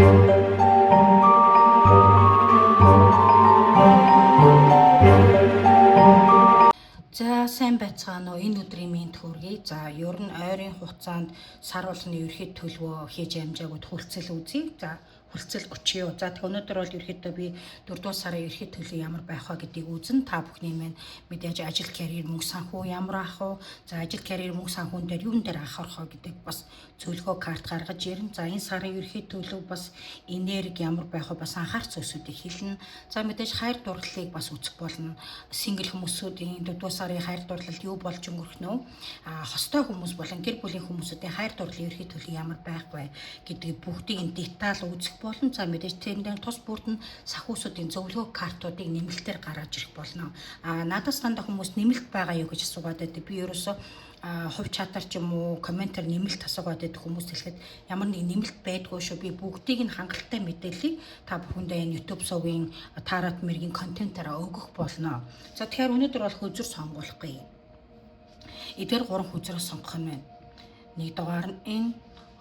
За, сайн байцгаана уу? Энэ өдрийн мэнд хүргэе. За, ер нь ойрын хугацаанд сар болгоны ерхий төлөвөө хийж амжаагүй хүлцэл үзье. За, хүлцэл өчье. За, тэг өнөөдөр бол ерөөхдөө би 4 дугаар сарын ерхий төлөв ямар байх вэ гэдгийг үзэн, та бүхний маань мэдээж ажил, карьер, мөнгө санхүү ямар ах вэ? За, ажил, карьер, мөнгө санхүүн дээр юун дээр анхаарах вэ гэдэг бас зөвлөгөө карт гаргаж ирнэ. За, энэ сарын ерхий төлөв бас энерги ямар байх вэ? Бас анхаарах зүйлсүүдийг хэлнэ. За, мэдээж хайр дурлалыг бас үзэх болно. Single хүмүүсүүдийн 4 дугаар сарын хайр дурлал юу болж өнгөрөх нь вэ? А хостой хүмүүс болон гэр бүлийн хүмүүсүүдийн хайр дурлалын ерхий төлөв ямар байх вэ гэдгийг бүгдийг нь деталь үзэх болно. За, мэдээж тэрэндээ тус бүрд нь санхүүсүүдийн зөвлөгөө картуудыг нэмэлтээр гаргаж ирэх болно. А надаас дандаа хүмүүс нэмэлт байгаа юу гэж асуугаад байдаг. Би ерөөсөө хувь чатаар ч юм уу комментээр нэмэлт асуугаад байдаг хүмүүс хэлэхэд ямар нэг нэмэлт байдгүй шүү. Би бүгдийг нь хангалттай мэдээллийг та бүхэндээ энэ YouTube сувгийн Тарот мэргийн контентаараа өгөх болно. За, тэгэхээр өнөөдөр бол хөзөр сонгуулахгүй. Эдгээр гурван хөзрөө сонгох нь байна. Нэг дугаар нь энэ,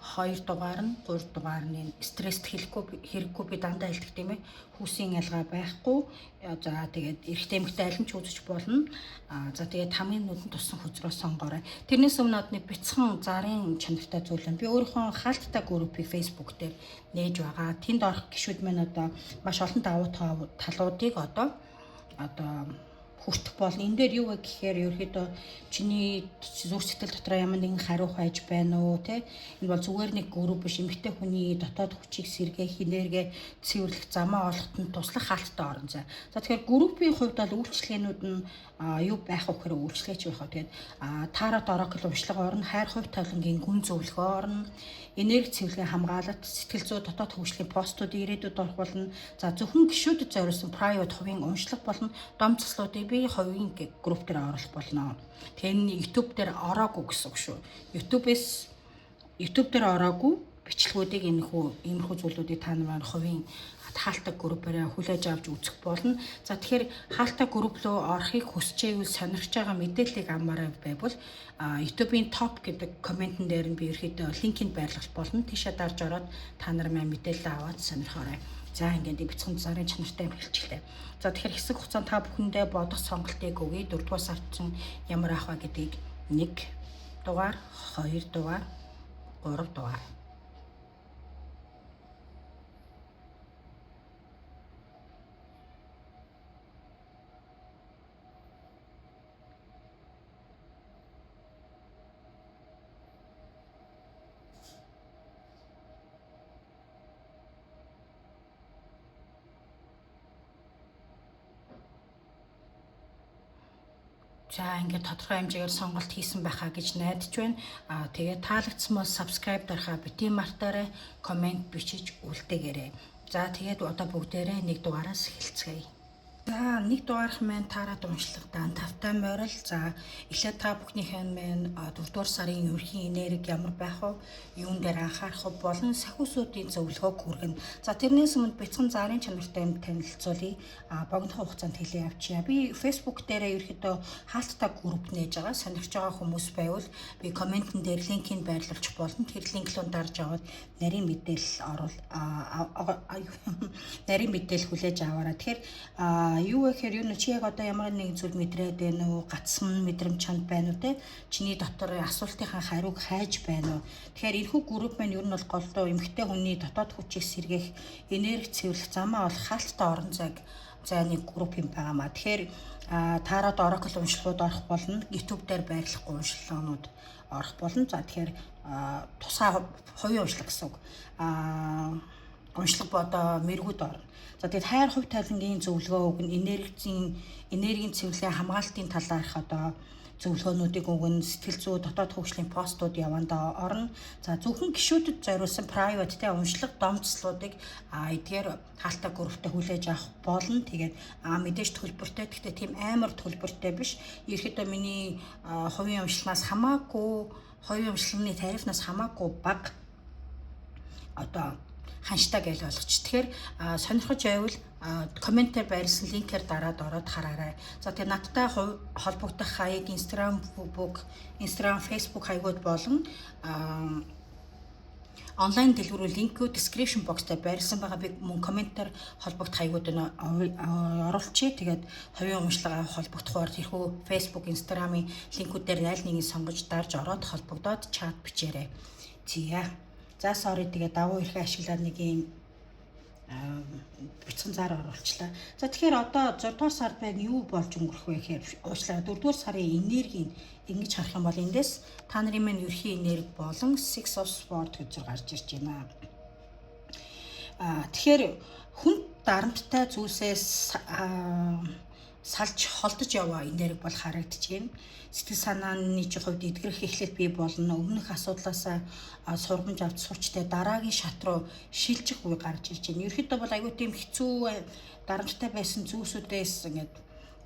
хоёр дугаар нь, гурав дугаар нь. Энэ стресст хэлэхгүй хэрэггүй, би дандаа хэлдэг, тийм ээ. Хүүсийн ялгаа байхгүй. За, тэгээд эрэгтэй, эмэгтэй аль нь ч үзэж болно. А за, тэгээд хамгийн нүдэн туссан хөзрөө сонгоорой. Тэрнээс өмнө нэг бяцхан зарын чанартай зүйл байна. Би өөрийнхөө хаалттай группийг Facebook дээр нээж байгаа. Тэнд орох гишүүд маань одоо маш олон давуу талуудыг одоо хүртэх болно. Энэ дээр юу вэ гэхээр ерөөхдөө чиний зүрх сэтгэл дотроо ямар нэгэн хариу хайж байна уу, те, энэ бол зүгээр нэг групп биш, эмэгтэй хүний дотоод хүчийг сэргээх, энерги цэвэрлэх, замаа олоход нь туслах хаалттай орон зай. За, тэгэхээр группийн хувьд бол үйлчлэгээнүүд нь юу байх вэ гэхээр үйлчлэгээч байх. Тэгээд Тарот, oracle уншлага орно, хайр хувь тавилангийн гүн зөвлөгөө орно, энерги цэвэрлэгийн хамгаалалт, сэтгэл зүй, дотоод хөгжлийн постууд ирээдүйд орох болно. За, зөвхөн гишүүдэд зориулсан private хувийн уншлага болно. Дом заслуудыг би хувийн групп дээр оруулах болно. Тэгээ энэ YouTube дээр ороогүй гэсэн үг шүү. YouTube дээр ороогүй бичлэгүүдийг, энэ хүү иймэрхүү зүйлүүдийг та нар маань хувийн хаалттай группээрээ хүлээж авч үзэх болно. За, тэгэхээр хаалттай групп руу орохыг хүсч байвал, сонирхож байгаа мэдээллийг авмаар байвал YouTube-ийн топ гэдэг комментэн дээр нь би ерөөхдөө линкийг байрлах болно. Тийшээ дарж ороод та нар маань мэдээлэл аваад сонирхоорой. За, ингээд бяцхан зарын чанартай юм хэлчихлээ. За, тэгэхээр хэсэг хугацаанд та бүхэндээ бодох сонголтыг өгье. Дөрөвдүгээр сард чинь ямар ах вэ гэдгийг 1 дугаар, 2 дугаар, 3 дугаар. За, ингээд тодорхой хэмжээгээр сонголт хийсэн байхаа гэж найдаж байна. Аа, тэгээд таалагдсан бол subscribe дарахаа битгий мартаарай, коммент бичиж үлдээгээрэй. За, тэгээд одоо бүгдээрээ нэг дугаараас эхэлцгээе. За, нэг дугаарх маань Тарот уншлагадан тавтай морил. За, эхлээд та бүхнийхээ маань дөрөвдүгээр сарын ерөнхий энерги ямар байх вэ? Юун дээр анхаарах вэ? Болон сахиусуудын зөвлөгөөг хүргэнэ. За, тэрнээс өмнө бяцхан зарын чанартай юм танилцуулъя. А богино хугацаанд хэлээ явчихъя. Би Facebook дээрээ ерөөхдөө хаалттай групп нээж байгаа. Сонирхож байгаа хүмүүс байвал би комментэн дээр линкийг байрлуулчих болно. Тэр линк рүү дарж аваад нарийн мэдээлэл оруул, нарийн мэдээлэл хүлээж аваарай. Тэгэхээр юу вэ гэхээр юу, чи яг одоо ямар нэгэн зүйл мэдрээд байна уу? Гацсан мэдрэмж чанд байна уу, те? Чиний дотор асуултынхаа хариуг хайж байна уу? Тэгэхээр энэхүү групп маань ер нь бол голдуу эмэгтэй хүний дотоод хүчийг сэргээх, энерги цэвэрлэх, замаа олох хаалттай орон зайг зайны групп юм байгаамаа. Тэгэхээр Тарот, oracle уншлагууд орох болно. YouTube дээр байрлахгүй уншлагууд орох болно. За, тэгэхээр тусаа хувийн уншлага гэсэн үг. Уншлага бодоо мэргүүд орно. За, тэгээд хайр хувь тавилангийн зөвлөгөө өгнө, энергийн цэвэрлэгээ, хамгаалтын талаарх одоо зөвлөгөөнүүдийг өгнө, сэтгэл зүй, дотоод хөгжлийн постууд явандаа орно. За, зөвхөн гишүүдэд зориулсан private, те, уншлага, домцлуудыг эдгээр хаалттай групптэй хүлээж авах болно. Тэгээд мэдээж төлбөртэй. Гэхдээ тийм амар төлбөртэй биш. Ерөөхдөө миний хувийн уншлагаас хамаагүй, хувийн уншлагын тарифнаас хамаагүй бага одоо ханштай гэж ойлгоч. Тэгэхээр сонирхож байвал комментээр байрлсан линкээр дараад ороод хараарай. За, тэгээ надтай холбогдох хаяг Instagram, Facebook, Instagram, Facebook хаягууд болон Онлайн дэлгүүрийн линкүүд description box дээр байрлсан байгаа. Би мөн комментээр холбогдох хаягууд нь оруулчихъя. Тэгээд хувийн уламжлал авах холбогдохоор тэрхүү Facebook, Instagram-ын линкүүд дээр аль нэгийг сонгож дарж ороод холбогдоод чат бичээрэй. Зя. За, sorry, тэгээд давуу эрхээ ашиглаад нэг юм бяцхан зар оруулчлаа. За, тэгэхээр одоо 6 дугаар сард байна, юу болж өнгөрөх вэ гэхээр уучлаарай, 4 дугаар сарын энергийг ингэж харах юм бол эндээс та нарын маань ерөнхий энерги болон Six of Swords гэж гарч ирж байна. Тэгэхээр хүн дарамттай зүйлсээс салж холдож яваа энерги бол харагдаж байна. Сэтгэл санааны чи хувьд эдгэрэх эхлэл бий болно. Өмнөх асуудлаасаа сургамж авч сурчтай дараагийн шат руу шилжих үе гарч ирж байна. Ерөнхийдөө бол аягүй тийм хэцүү, дарамттай байсан зүйлсүүдээс, ингээд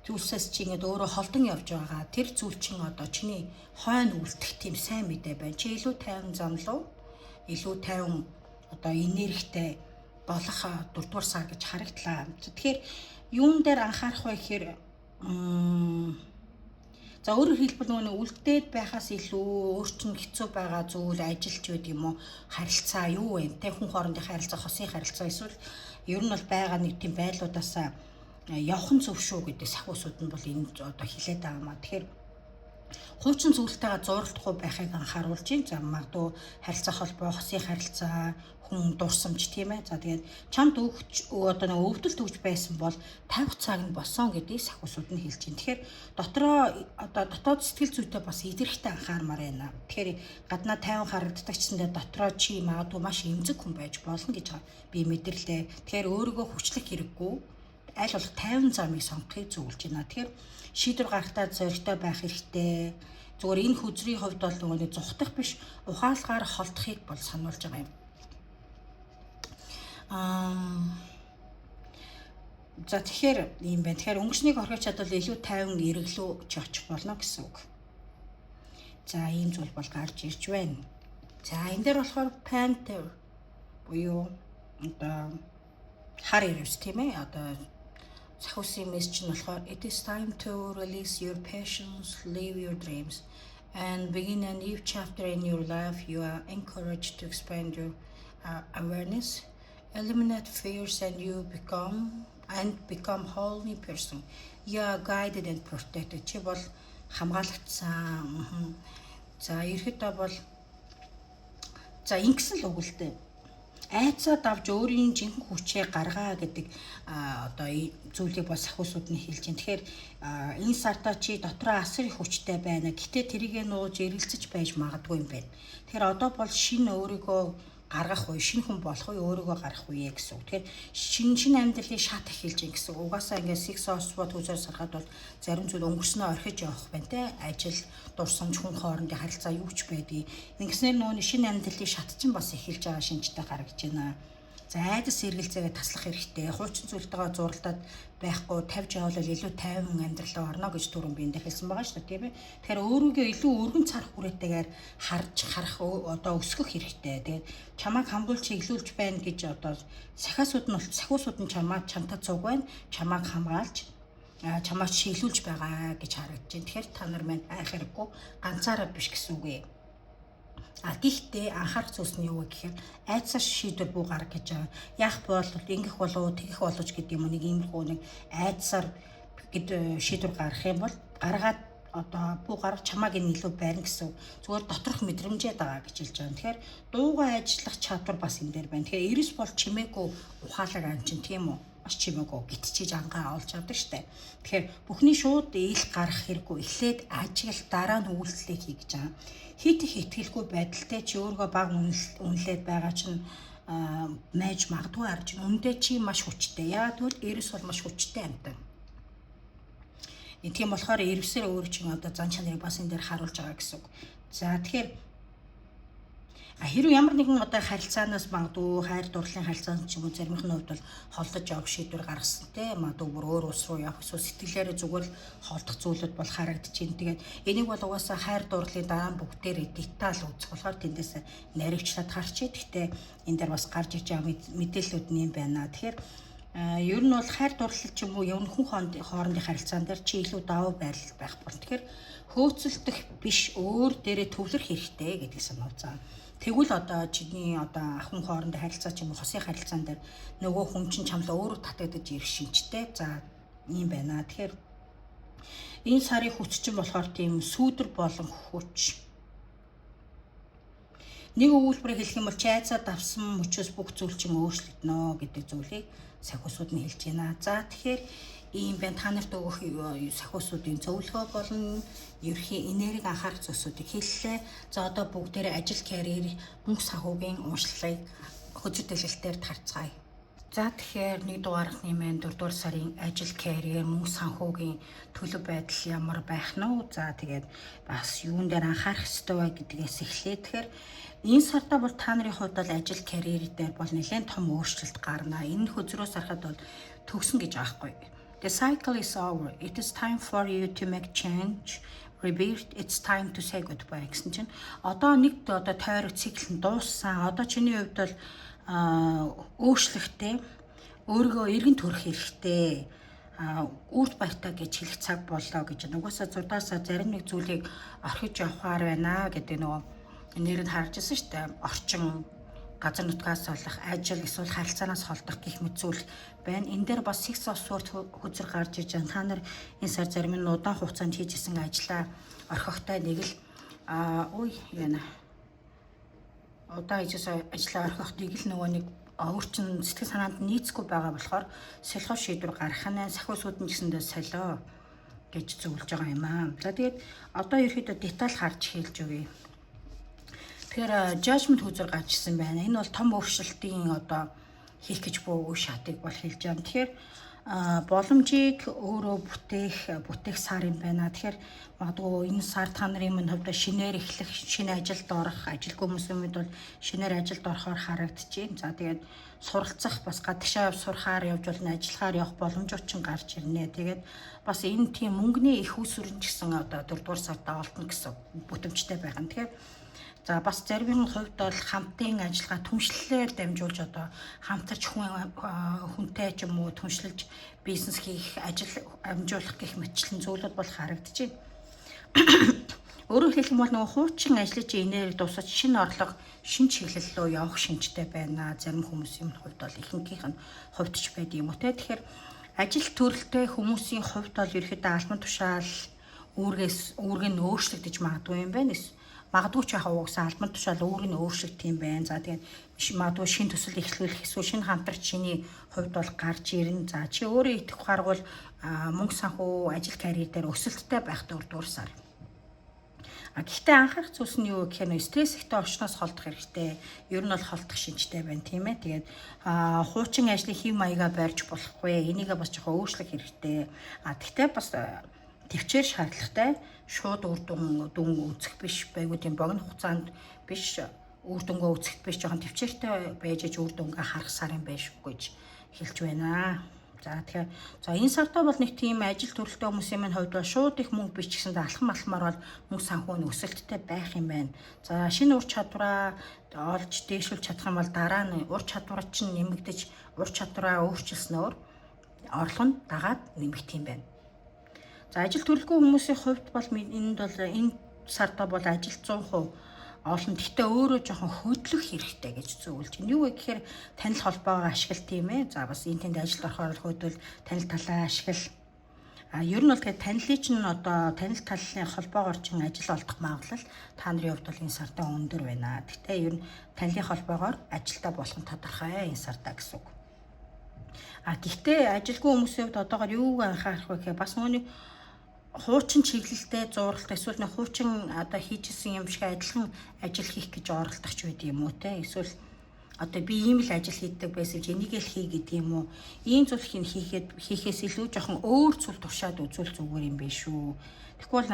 зүйлсээс чи ингээд өөрөө холдон явж байгаа. Тэр зүйл чинь одоо чиний хойно үлдэх тийм сайн мэдээ байна. Чи илүү тайван зам руу, илүү тайван одоо энергитэй болох дөрөвдүгээр сар гэж харагдлаа. Тэгэхээр юун дээр анхаарах вэ гэхээр, за, өөрөөр хэлбэл нөгөө үлдээд байхаас илүү өөр чинь хэцүү байгаа зүйл, ажилч байд юм уу, харилцаа юу вэ, те, хүн хоорондын харилцаа, хосын харилцаа, эсвэл ер нь бол байгаа нэг тийм байдлуудаасаа явах нь зөв шүү гэдэг сахиусууд нь бол энэ одоо хилээд байгаа маа. Тэгэхээр хуучин зүйлтэйгээ зууралдахгүй байхыг анхааруулж байна. За, магадгүй харилцаа холбоо, хосын харилцаа, хүн дурсамж, тийм ээ. За, тэгээд чамд өгч одоо нэг өвдөлт өгч байсан бол тавих цаг нь болсон гэдгийг сахиусууд нь хэлж байна. Тэгэхээр дотроо одоо дотоод сэтгэл зүйтэй бас эдрэхтэй анхаармаар байна. Тэгэхээр гаднаа тайван харагддаг чсэндээ дотроо чи магадгүй маш эмзэг хүн байж болно гэж би мэдэрлээ. Тэгэхээр өөрийгөө хүчлэх хэрэггүй, аль болох тайван замыг сонгохыг зөвлөж байна. Тэгэхээр шийдвэр гаргахтаа зоригтой байх хэрэгтэй. Зүгээр энэ хөзрийн хувьд бол нөгөө нэг зугтах биш, ухаалгаар холдохыг бол сануулж байгаа юм. За, тэгэхээр ийм байна. Тэгэхээр өнгөрснийг орхиж чадвал илүү тайван эргэлүү чи очих болно гэсэн үг. За, ийм зүйл бол гарч ирж байна. За, энэ дээр болохоор Panther буюу одоо хар ирвэс, тийм ээ. Одоо сахиусын мессеж нь болохоор "It is time to release your passions, live your dreams and begin a new chapter in your life. You are encouraged to expand your awareness, eliminate fears and you become whole new person. You are guided and protected." Чи бол хамгаалагдсан. За, ерөөдөө бол, за, ингэсэн л үг л дээ, айдсаа давж өөрийн жинхэнэ хүчээ гаргаа гэдэг одоо зүйлийг бол сахиусууд нь хэлж байна. Тэгэхээр энэ сартаа чи дотроо асар их хүчтэй байна. Гэтэ тэрийгэ нууж эргэлзэж байж магадгүй юм байна. Тэгэхээр одоо бол шинэ өөрийгөө гаргах үе, шинэ хүн болох үе, өөрийгөө гаргах үе гэсэн үг. Тэгэхээр шинэ амьдралын шат эхэлж байна гэсэн үг. Угаасаа ингээд Six of Swords үзээр сархад бол зарим зүйл өнгөрснөө орхиж явах байна те. Ажил, дурсамж, хүн хоорондын харилцаа юу ч байдгийг. Ингэснээр нөгөө шинэ амьдралын шат чинь бас эхэлж байгаа шинжтэй гаргаж байна. За, айдас эргэлзээгээ таслах хэрэгтэй. Хуучин зүйлтэйгээ зууралдаад байхгүй тавьж явбал илүү тайван амьдралаа орно гэж түрүүн би энд хэлсэн байгаа шүү дээ, тийм ээ. Тэгэхээр өөрийгөө илүү өргөн цар хүрээтэйгээр харж харах, одоо өсгөх хэрэгтэй. Тэгээд чамайг хамгуулж чиглүүлж байна гэж одоо сахиасууд нь сахиусууд нь чамайг чамтай цуг байна. Чамайг хамгаалж, чамайг чиглүүлж байгаа гэж харагдаж байна. Тэгэхээр та нар маань айх хэрэггүй, ганцаараа биш гэсэн үг ээ. А гэхдээ анхаарах зүйлс нь юу вэ гэхээр айдсаар шийдвэр бүү гарга гэж байгаа. Яах бол ингэх болов, тэгэх болов гэдэг юм уу, нэг иймэрхүү нэг айдсаар гэд шийдвэр гаргах юм бол гаргаад одоо бүү гарга, чамааг энэ илүү байрна гэсэн. Зүгээр доторх мэдрэмжээ байгаа гэж хэлж байгаа. Тэгэхээр дуугаа ажиллах чадвар бас энэ дээр байна. Тэгэхээр эрс бол чимээгүй ухаалаг ан чинь, тийм үү? Маш чимээгүй гитчиж ангаа олж авдаг штэ. Тэгэхээр бүхний шууд ил гарах хэрэггүй. Эхлээд ажиглал, дараа нь үйлдэлээ хий гэж байгаа. Хит их итгэлгүй байдалтай чи өөрийгөө баг үнэлээд байгаа чинь майж магадгүй арж. Үндэ чи маш хүчтэй. Яагаад гэвэл эрс бол маш хүчтэй амьтан. Тийм болохоор эрвсээр өөр чинь одоо зан чанарыг бас энэ дээр харуулж байгаа гэсэн үг. За, тэгэхээр хэрвээ ямар нэгэн одоо харилцаанаас, магадгүй хайр дурлалын харилцаанд ч юм уу, заримх нь хувьд бол холдож явах шийдвэр гаргасан те, магадгүй бүр өөр улс руу явах, эсвэл сэтгэлээрээ зүгээр л холдох зүйлүүд бол харагдаж байна. Тэгээд энийг бол угаасаа хайр дурлалын дараа бүгдээрээ деталь үзэх болохоор тэндээс наривчлаад харчээ. Гэхдээ энэ дээр бас гарч иж байгаа мэдээллүүд нь юм байна. Тэгэхээр ер нь бол хайр дурлал ч юм уу, ер нь хүн хоорондын харилцаан дээр чи илүү давуу байрлал байх бол. Тэгэхээр хөөцөлдөх биш, өөр дээрээ төвлөрөх хэрэгтэй гэдгийг сануулсан. Тэгвэл одоо чиний одоо хүн хоорондын харилцаа ч юм уу, хосын харилцаан дээр нөгөө хүн чинь чамлаа өөрөө татагдаж ирэх шинжтэй. За, ийм байна. Тэгэхээр энэ сарын хүч чинь болохоор тийм сүүдэр болон хүч. Нэг өгүүлбэрээр хэлэх юм бол чи айцаа давсан мөчөөс бүх зүйл чинь өөрчлөгдөнө гэдэг зүйлийг сахиусууд нь хэлж байна. За, тэгэхээр ийм байна. Та нарт өгөх сахиусуудын зөвлөгөө болон ерөнхий энерги, анхаарах зүйлсүүдийг хэллээ. За, одоо бүгдээрээ ажил, карьер, мөнгө санхүүгийн уншлалыг хөзөр дэлгэлтээр тарцгаая. За, тэгэхээр нэг дугаархны маань 4 дугаар сарын ажил, карьер, мөнгө санхүүгийн төлөв байдал ямар байх нь вэ? За, тэгээд бас юун дээр анхаарах ёстой вэ гэдгээс эхлэе. Тэгэхээр энэ сартаа бол та нарын хувьд бол ажил, карьер дээр бол нэлээд том өөрчлөлт гарна. Энэ хөзрөөс харахад бол төгсөн гэж аахгүй. The cycle is over. It is time for you to make change. Rebirth. It's time to say goodbye гэсэн чинь одоо нэг одоо тойрог, цикл нь дууссан. Одоо чиний хувьд бол өөрчлөхтэй, өөрийгөө эргэн төрөх хэрэгтэй, үрд баяртай гэж хэлэх цаг боллоо гэж. Угаасаа 6 сар зарим нэг зүйлийг орхиж явахаар байна гэдэг нөгөө нэр нь харж ирсэн шүү дээ. Орчин, газар нутгаас олох, ажил эсвэл харилцаанаас холдох гэх мэт зүйл байна. Энэ дээр бас Six of Swords хөзөр гарч иж байгаа. Та нар энэ сар зарим нь удаан хугацаанд хийж исэн ажлаа орхихтой нэг л ой яана удаан хийжсэн ажлаа орхих нэг л нөгөө нэг өөр чин сэтгэл санаанд нийцэхгүй байгаа болохоор солихоо шийдвэр гаргах нь, сахиусууд нь гэсэндээ солио гэж зөвлөж байгаа юм аа. За, тэгээд одоо ерөөхдөө деталь харж хэлж өгье. Тэгэхээр judgment хөзөр гарч ирсэн байна. Энэ бол том өөрчлөлтийн одоо хийх гэж буй үе шатыг бол хэлж байгаа. Тэгэхээр боломжийг өөрөө бүтээх сар юм байна. Тэгэхээр магадгүй энэ сар та нарын минь хувьд шинээр эхлэх, шинэ ажилд орох, ажилгүй хүмүүсийн хувьд бол шинээр ажилд орохоор харагдчихээн. За, тэгээд суралцах, бас гадагшаа сурахаар явж болно, ажиллахаар явах боломжууд чинь гарч ирнэ. Тэгээд бас энэ тийм мөнгөний их үүсвэр нь ч гэсэн одоо 4 дугаар сард олдно гэсэн бүтэмжтэй байгаа. Тэгэхээр за, бас зарим хувьд бол хамтын ажиллагаа, түншлэлээр дамжуулж одоо хамтарч хүнтэй ч юм уу түншлэлж бизнес хийх, ажил амжуулах гэх мэтчлэн зүйлүүд бол харагдаж байна. Өөрөөр хэлэх юм бол нөгөө хуучин ажлын энерги дуусаж, шинэ орлого, шинэ чиглэл рүү явах шинжтэй байна. Зарим хүмүүсийн хувьд бол, ихэнхийнх нь хувьд ч байд юм уу те. Тэгэхээр ажил төрөлтэй хүмүүсийн хувьд бол ерөөхдөө албан тушаал, үүргээс үүрэг нь өөрчлөгдөж магадгүй юм байна. Магадгүй ч яхаа угсаа албан тушаал, үүрэг нь өөрчлөгдөх юм байна. За, тэгээд магадгүй шинэ төсөл эхлүүлэх эсвэл шинэ хамтрагчийн хувьд бол гарч ирнэ. За, чи өөрөө итгэх гаргуул мөнгө санхүү, ажил, карьер дээр өсөлттэй байх 4 дугаар сар. А гэхдээ анхаарах зүйлс нь юу гэхээр нөө стресс ихтэй орчноос холдох хэрэгтэй. Ер нь бол холдох шинжтэй байна, тийм ээ. Тэгээд хуучин ажлын хэв маягаа барьж болохгүй. Энийгээ бас жоохон өөрчлөх хэрэгтэй. А тэгтээ бас төвчээр шаардлагатай, шууд үр дүн үзэх биш байгуу, тийм богино хугацаанд биш, үр дүнгээ үзэхэд биш, жоохон төвчээртэй байж аж үр дүнгээ харах сар юм байна шүү гэж хэлж байна. За, тэгэхээр за энэ сартаа бол нэг тийм ажил төрөлтэй хүмүүсийн минь хувьд бол шууд их мөнгө биш ч гэсэндээ алхам алхмаар бол мөнгө санхүү нь өсөлттэй байх юм байна. За, шинэ ур чадвараа олж дээшүүлж чадах юм бол дараа нь ур чадвар чинь нэмэгдэж, ур чадвараа өөрчилснөөр орлого нь дагаад нэмэгдэх юм байна. За, ажил төрөлгүй хүмүүсийн хувьд бол энд бол энэ сартаа бол ажил 100% олно. Гэхдээ өөрөө жоохон хөдлөх хэрэгтэй гэж зөвлөж байна. Юу вэ гэхээр танил холбоогоо ашигла, тийм ээ. За, бас энэ тэнд ажилд орохоор хөдөл танил талаа ашигла. А ер нь бол тэгээд танилын чинь одоо танил талын холбоогоор чинь ажил олдох магадлал та нарын хувьд бол энэ сартаа өндөр байна. Гэхдээ ер нь танилын холбоогоор ажилтаа болох нь тодорхой энэ сартаа гэсэн үг. А гэхдээ ажилгүй хүмүүсийн хувьд одоогор юуг анхаарах вэ гэхээр бас нөгөө хуучин чиглэлтэй зууралдах эсвэл нэг хуучин одоо хийжсэн юм шиг адилхан ажил хийх гэж оролдох ч байд юм уу те, эсвэл одоо би ийм л ажил хийдэг байсан чи энийг л хий гэдэг юм уу, ийм зүйл хийхээс илүү жоохон өөр зүйл туршаад үзвэл зүгээр юм биш үү. Тэгэхгүй бол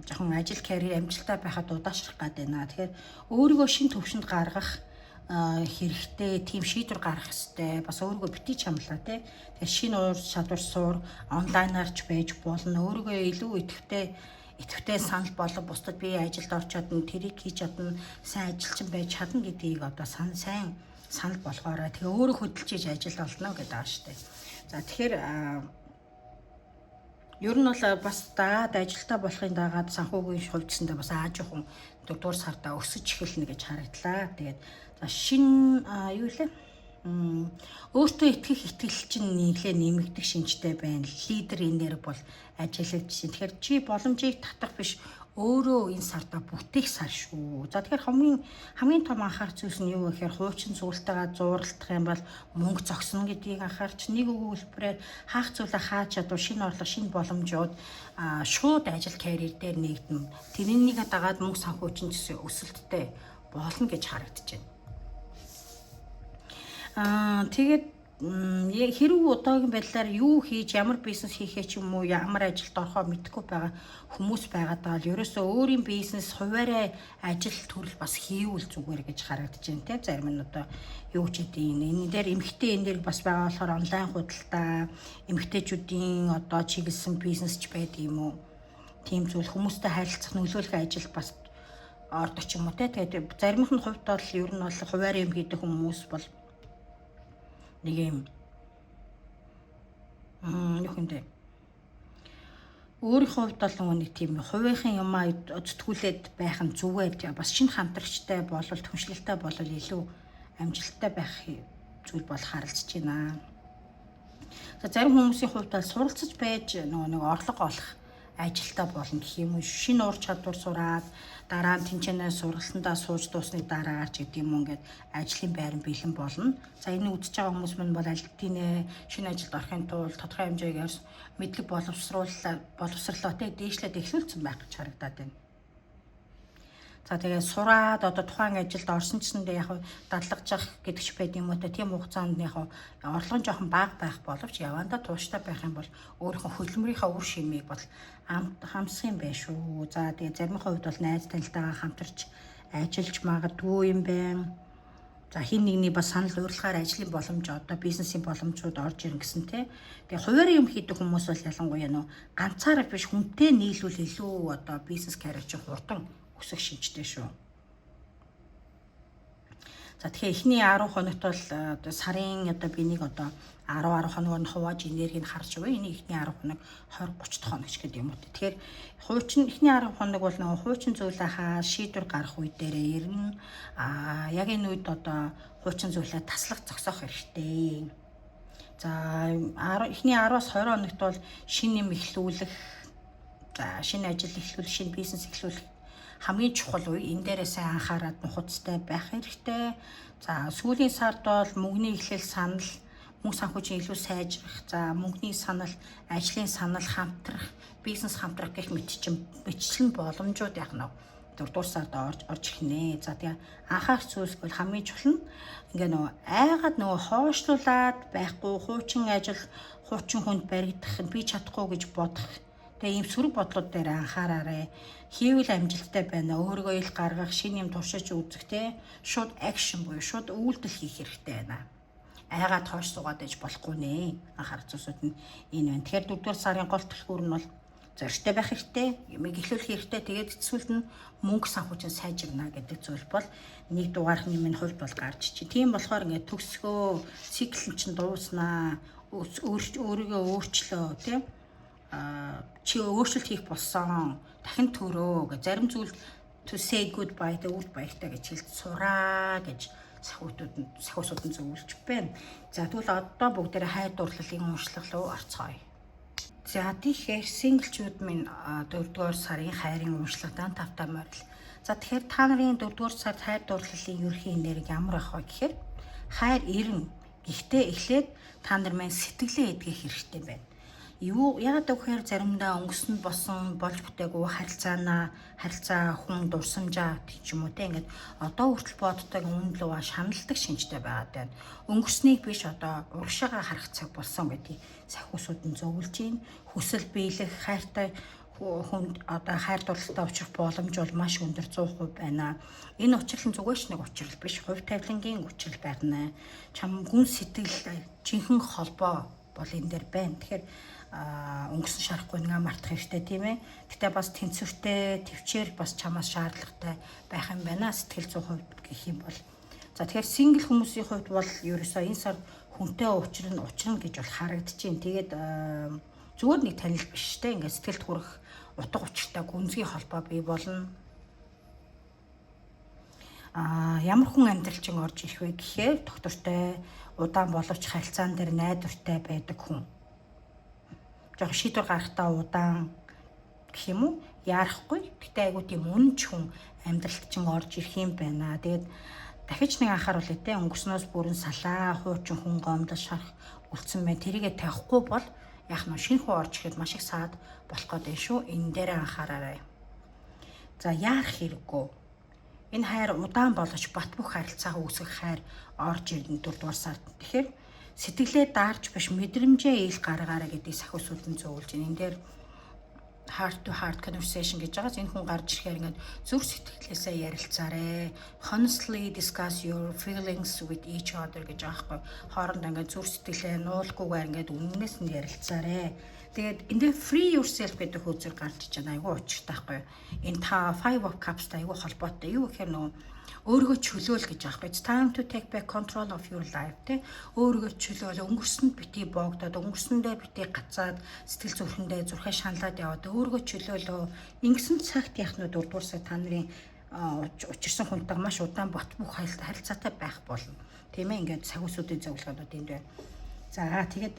жоохон ажил, карьер амжилттай байхад удаашрах гад байна. Тэгэхээр өөрийгөө шинэ төвшөнд гаргах хэрэгтэй, тийм шийдвэр гаргах хэрэгтэй. Бас өөрийгөө битгий чамлаа тий. Тэгэхээр шинэ ур чадвар сур, онлайнаар ч байж болно. Өөрийгөө илүү идэвхтэй санал болго, бусдад би ажилд орч чадна, тэрийг хийж чадна, сайн ажилчин байж чадна гэдгийг одоо сайн санал болгоорой. Тэгээ өөрөө хөдөлж иж ажил олно гэдэг байгаа штэ. За, тэгэхээр Ер нь бол бас дагаад ажилтаа болохын дагаад санхүүгийн хувьдсэндээ бас аажуухан 4 дугаар сарда өсөж эхэлнэ гэж харагдлаа. Тэгээд за шин юу лээ? Өөртөө итгэх итгэл чинь нэлээ нэмэгдэх шинжтэй байна. Лидер энерги бол ажиллаж чинь. Тэгэхээр чи боломжийг татах биш, өөрөө энэ сарда бүтээх сар шүү. За, тэгэхээр хамгийн хамгийн том анхаарах зүйлс нь юу вэ гэхээр хуучин зүйлтэйгээ зууралдах юм бол мөнгө зогсно гэдгийг анхаарч, нэг өгүүлбэрээр хаах зүйлээ хааж чадвал шинэ орлого, шинэ боломжууд шууд ажил, карьер дээр нэгдэнэ. Тэрнийг дагаад мөнгө санхүү чинь гэсэн өсөлттэй болно гэж харагдаж байна. Тэгээд хэрэг одоогийн байдлаар юу хийж, ямар бизнес хийхээ ч юм уу, ямар ажилд орохоо мэдэхгүй байгаа хүмүүс байгаад байгаа бол ерөөсөө өөрийн бизнес, хуваарай ажил төрөл бас хийвэл зүгээр гэж харагдаж байна те. Зарим нь одоо юу ч гэдэг, энэ дээр эмэгтэй энерги бас байгаа болохоор онлайн худалдаа, эмэгтэйчүүдийн одоо чиглэсэн бизнес ч байдаг юм уу, тийм зүйл, хүмүүстэй харилцах, нөлөөлөх ажил бас ордог ч юм уу те. Тэгээд заримх нь хувьд бол ер нь бол хуваарь юм хийдэг хүмүүс бол нэг юм юу юм бэ? Өөрийнхөө хувьд бол нэг тийм хувийнхын юмаа зүтгүүлээд байх нь зүгээр. Бас шинэ хамтрагчтай болвол, түншлэлтэй болвол илүү амжилттай байх зүйл бол харагдаж байна. За, зарим хүмүүсийн хувьд бол суралцаж байж нөгөө нэг орлого олох ажилтаа болно гэх юм уу, шинэ ур чадвар сураад, дараа нь тэнцэнэ сургалтандаа сууж дууссаны дараагаар ч гэдэг юм уу, ингээд ажлын байран бэлэн болно. За, энэ үзэж байгаа хүмүүс минь бол аль хэдийнэ шинэ ажилд орохын тулд тодорхой хэмжээгээр мэдлэг боловсрууллаа, боловсрлоо те, дээшлээд эхлүүлсэн байх гэж харагдаад байна. За, тэгээд сураад одоо тухайн ажилд орсон чсэндээ яг дадлагжах гэдэг ч байд юм уу та, тийм хугацаанд яг орлого нь жоохон бага байх боловч явандаа тууштай байх юм бол өөрийнхөө хөдөлмөрийнхөө үр шимийг бол хамсах юм байна шүү. За, тэгээд заримын хувьд бол найз танилтайгаа хамтарч ажиллаж магадгүй юм байна. За, хин нэгний бас санал урилгаар ажлын боломж, одоо бизнесийн боломжууд орж ирнэ гэсэн те. Тэгээ хуваарь юм хийдэг хүмүүс бол ялангуяа нөө ганцаараа биш, хүнтэй нийлүүл илүү одоо бизнес карьер чинь хурдан өсөх шинжтэй шүү. За, тэгэхээр эхний 10 хоногт бол одоо сарын одоо би нэг одоо 10 10 хоногор нь хувааж энергийг харж байгаа. Энэ эхний 10 хоног, 20 30 дахь хоног ч гэдэг юм уу. Тэгэхээр хуучин эхний 10 хоног бол нөгөө хуучин зүйлээ хаа шийдвэр гарах үе дээрээ ирнэ. Яг энэ үед одоо хуучин зүйлээ таслах, зогсоох хэрэгтэй. За, эхний 10-аас 20 хоногт бол шинэ юм эхлүүлэх, за, шинэ ажил эхлүүлэх, шинэ бизнес эхлүүлэх хамгийн чухал үе. Энэ дээрээ сайн анхаарат нухацтай байх хэрэгтэй. За, сүүлийн сард бол мөнгөний эхлэл, санал, мөнгө санхүүжийн илүү сайжрах, за, мөнгөний санал, ажлын санал, хамтрах, бизнес хамтрах гэх мэт чинь мэтчлэн боломжууд яг нь 4 дугаар сард орж орж ирнэ. За, тэгээ анхаарах зүйлс бол хамгийн чухал нь ингээ нөгөө айгаад нөгөө хоошлуулад байхгүй, хуучин ажил, хуучин хүнд баригдах, би чадахгүй гэж бодох. Тэгээ ийм сөрөг бодлууд дээр анхаараарай. Хийвэл амжилттай байна. Өөрийгөө ил гаргах, шинэ юм туршиж үзэх те, шууд action буюу шууд үйлдэл хийх хэрэгтэй байна. Айгаад хойш суугаад иж болохгүй нэ. Анхаарах зүйлсүүд нь энэ байна. Тэгэхээр 4 дугаар сарын гол түлхүүр нь бол зоригтой байх хэрэгтэй, юмыг эхлүүлэх хэрэгтэй. Тэгээд эцсүүлд нь мөнгө санхүү чинь сайжирна гэдэг зүйл бол нэг дугаархны минь хувьд бол гарч чи. Тийм болохоор ингээд төгсгөө, цикл чинь дууснаа, өөрийгөө өөрчлөө, тийм, чи өөрчлөлт хийх болсон, дахин төрөө гэж, зарим зүйл to say goodbye тэ, үрд баяртай гэж хэлж сураа гэж сахиутууд нь, сахиусууд нь зөвлөж байна. За, тэгвэл одоо бүгдээрээ хайр дурлалын уншлага руу орцгоё. За, тэгэхээр single чүүд минь 4 дугаар сарын хайрын уншлагадан тавтай морил. За, тэгэхээр та нарын 4 дугаар сард хайр дурлалын ерөнхий энерги ямар байх вэ гэхээр хайр ирнэ. Гэхдээ эхлээд та нар маань сэтгэлээ эдгэх хэрэгтэй байна. Юу яагаад гэхээр заримдаа өнгөсөн босон болж бүтээгүй харилцаанаа, харилцаа, хүн дурсамжаа ч юм уу те, ингээд одоо хүртэл боддог үнэн лугаа шаналдаг шинжтэй байгаад байна. Өнгөрснийг биш, одоо урагшаага харах цаг болсон гэдгийг сахиусууд нь зөвлөж байна. Хүсэл биелэх, хайртай хүнд одоо хайр дурлалтай учрах боломж бол маш өндөр, 100% байна. Энэ учрал нь зүгээр ч нэг учрал биш, хувь тавилангийн учрал байна. Чам гүн сэтгэл, жинхэнэ холбоо бол энэ дээр байна. Тэгэхээр өнгөрсөн шарахгүй нэгэ мартах хэрэгтэй, тийм ээ. Гэтэ бас тэнцвэртэй, төвчээр бас чамаас шаардлагатай байх юм байна. Сэтгэл зүйн хувьд гэх юм бол. За, тэгэхээр single хүмүүсийн хувьд бол ерөөсөө энэ сар хүнтэй учрна, учрна гэж бол харагдаж байна. Тэгээд Зүгээр нэг танил биш те, ингээд сэтгэлд хүрэх утга учиртай гүнзгий холбоо бий болно. Ямар хүн амьдралчин орж ирэх вэ гэхээр доктортой удаан боловч харилцаан дээр найдвартай байдаг хүн. Жох шийдвэр гаргахтаа удаан гэх юм уу, яарахгүй. Гэтэ айгуу тийм үнэнч хүн амьдралд чинь орж ирэх юм байна. Тэгээд дахиж нэг анхааруулъя те, өнгөрснөөс бүрэн салаа, хуучин хүн гомдол шарах үлдсэн байна. Тэрийгэ тавихгүй бол яах нь шинэ хүн орж ирэхэд маш их саад болох гээд байна шүү. Энэ дээр анхаараарай. За, яарах хэрэггүй. Энэ хайр удаан боловч бат бөх харилцаа үүсгэх хайр орж ирнэ 4 дугаар сард. Тэгэхээр сэтгэлээ даарч биш, мэдрэмжээ ил гаргаарай гэдгийг сахиусууд нь зөвлөж байна. Энэ дээр heart to heart conversation гэж байгаас энэ хүн гарч ирэхээр ингээд зүрх сэтгэлээсээ ярилцаарэ. Honestly discuss your feelings with each other гэж байгаа байхгүй. Хоорондоо ингээд зүрх сэтгэлээ нуулгүйгээр ингээд үнэнээс нь ярилцаарэ. Тэгээд энэ дээр free yourself гэдэг хөөцөр гарч иж байгаа, айгүй учиртай байхгүй. Энэ та Five of Cups-тай айгүй холбоотой. Юу гэхээр нөгөө өөрийгөө чөлөөл гэж байгаа байхгүй. It's time to take back control of your life, тэ. Өөрийгөө чөлөөл, өнгөрсөнд битгий боогдоод, өнгөрсөндөө битгий гацаад, сэтгэл зүрхэндээ зүрхээ шаналаад яваад өөрийгөө чөлөөлөө. Ингэсэн цагт яах нь, 4 дугаар сар та нарын учирсан хүнтэйгээ маш удаан бат бөх харилцаатай байх болно. Тийм ээ, ингээд сахиусуудын зөвлөгөөнүүд энд байна. За, тэгээд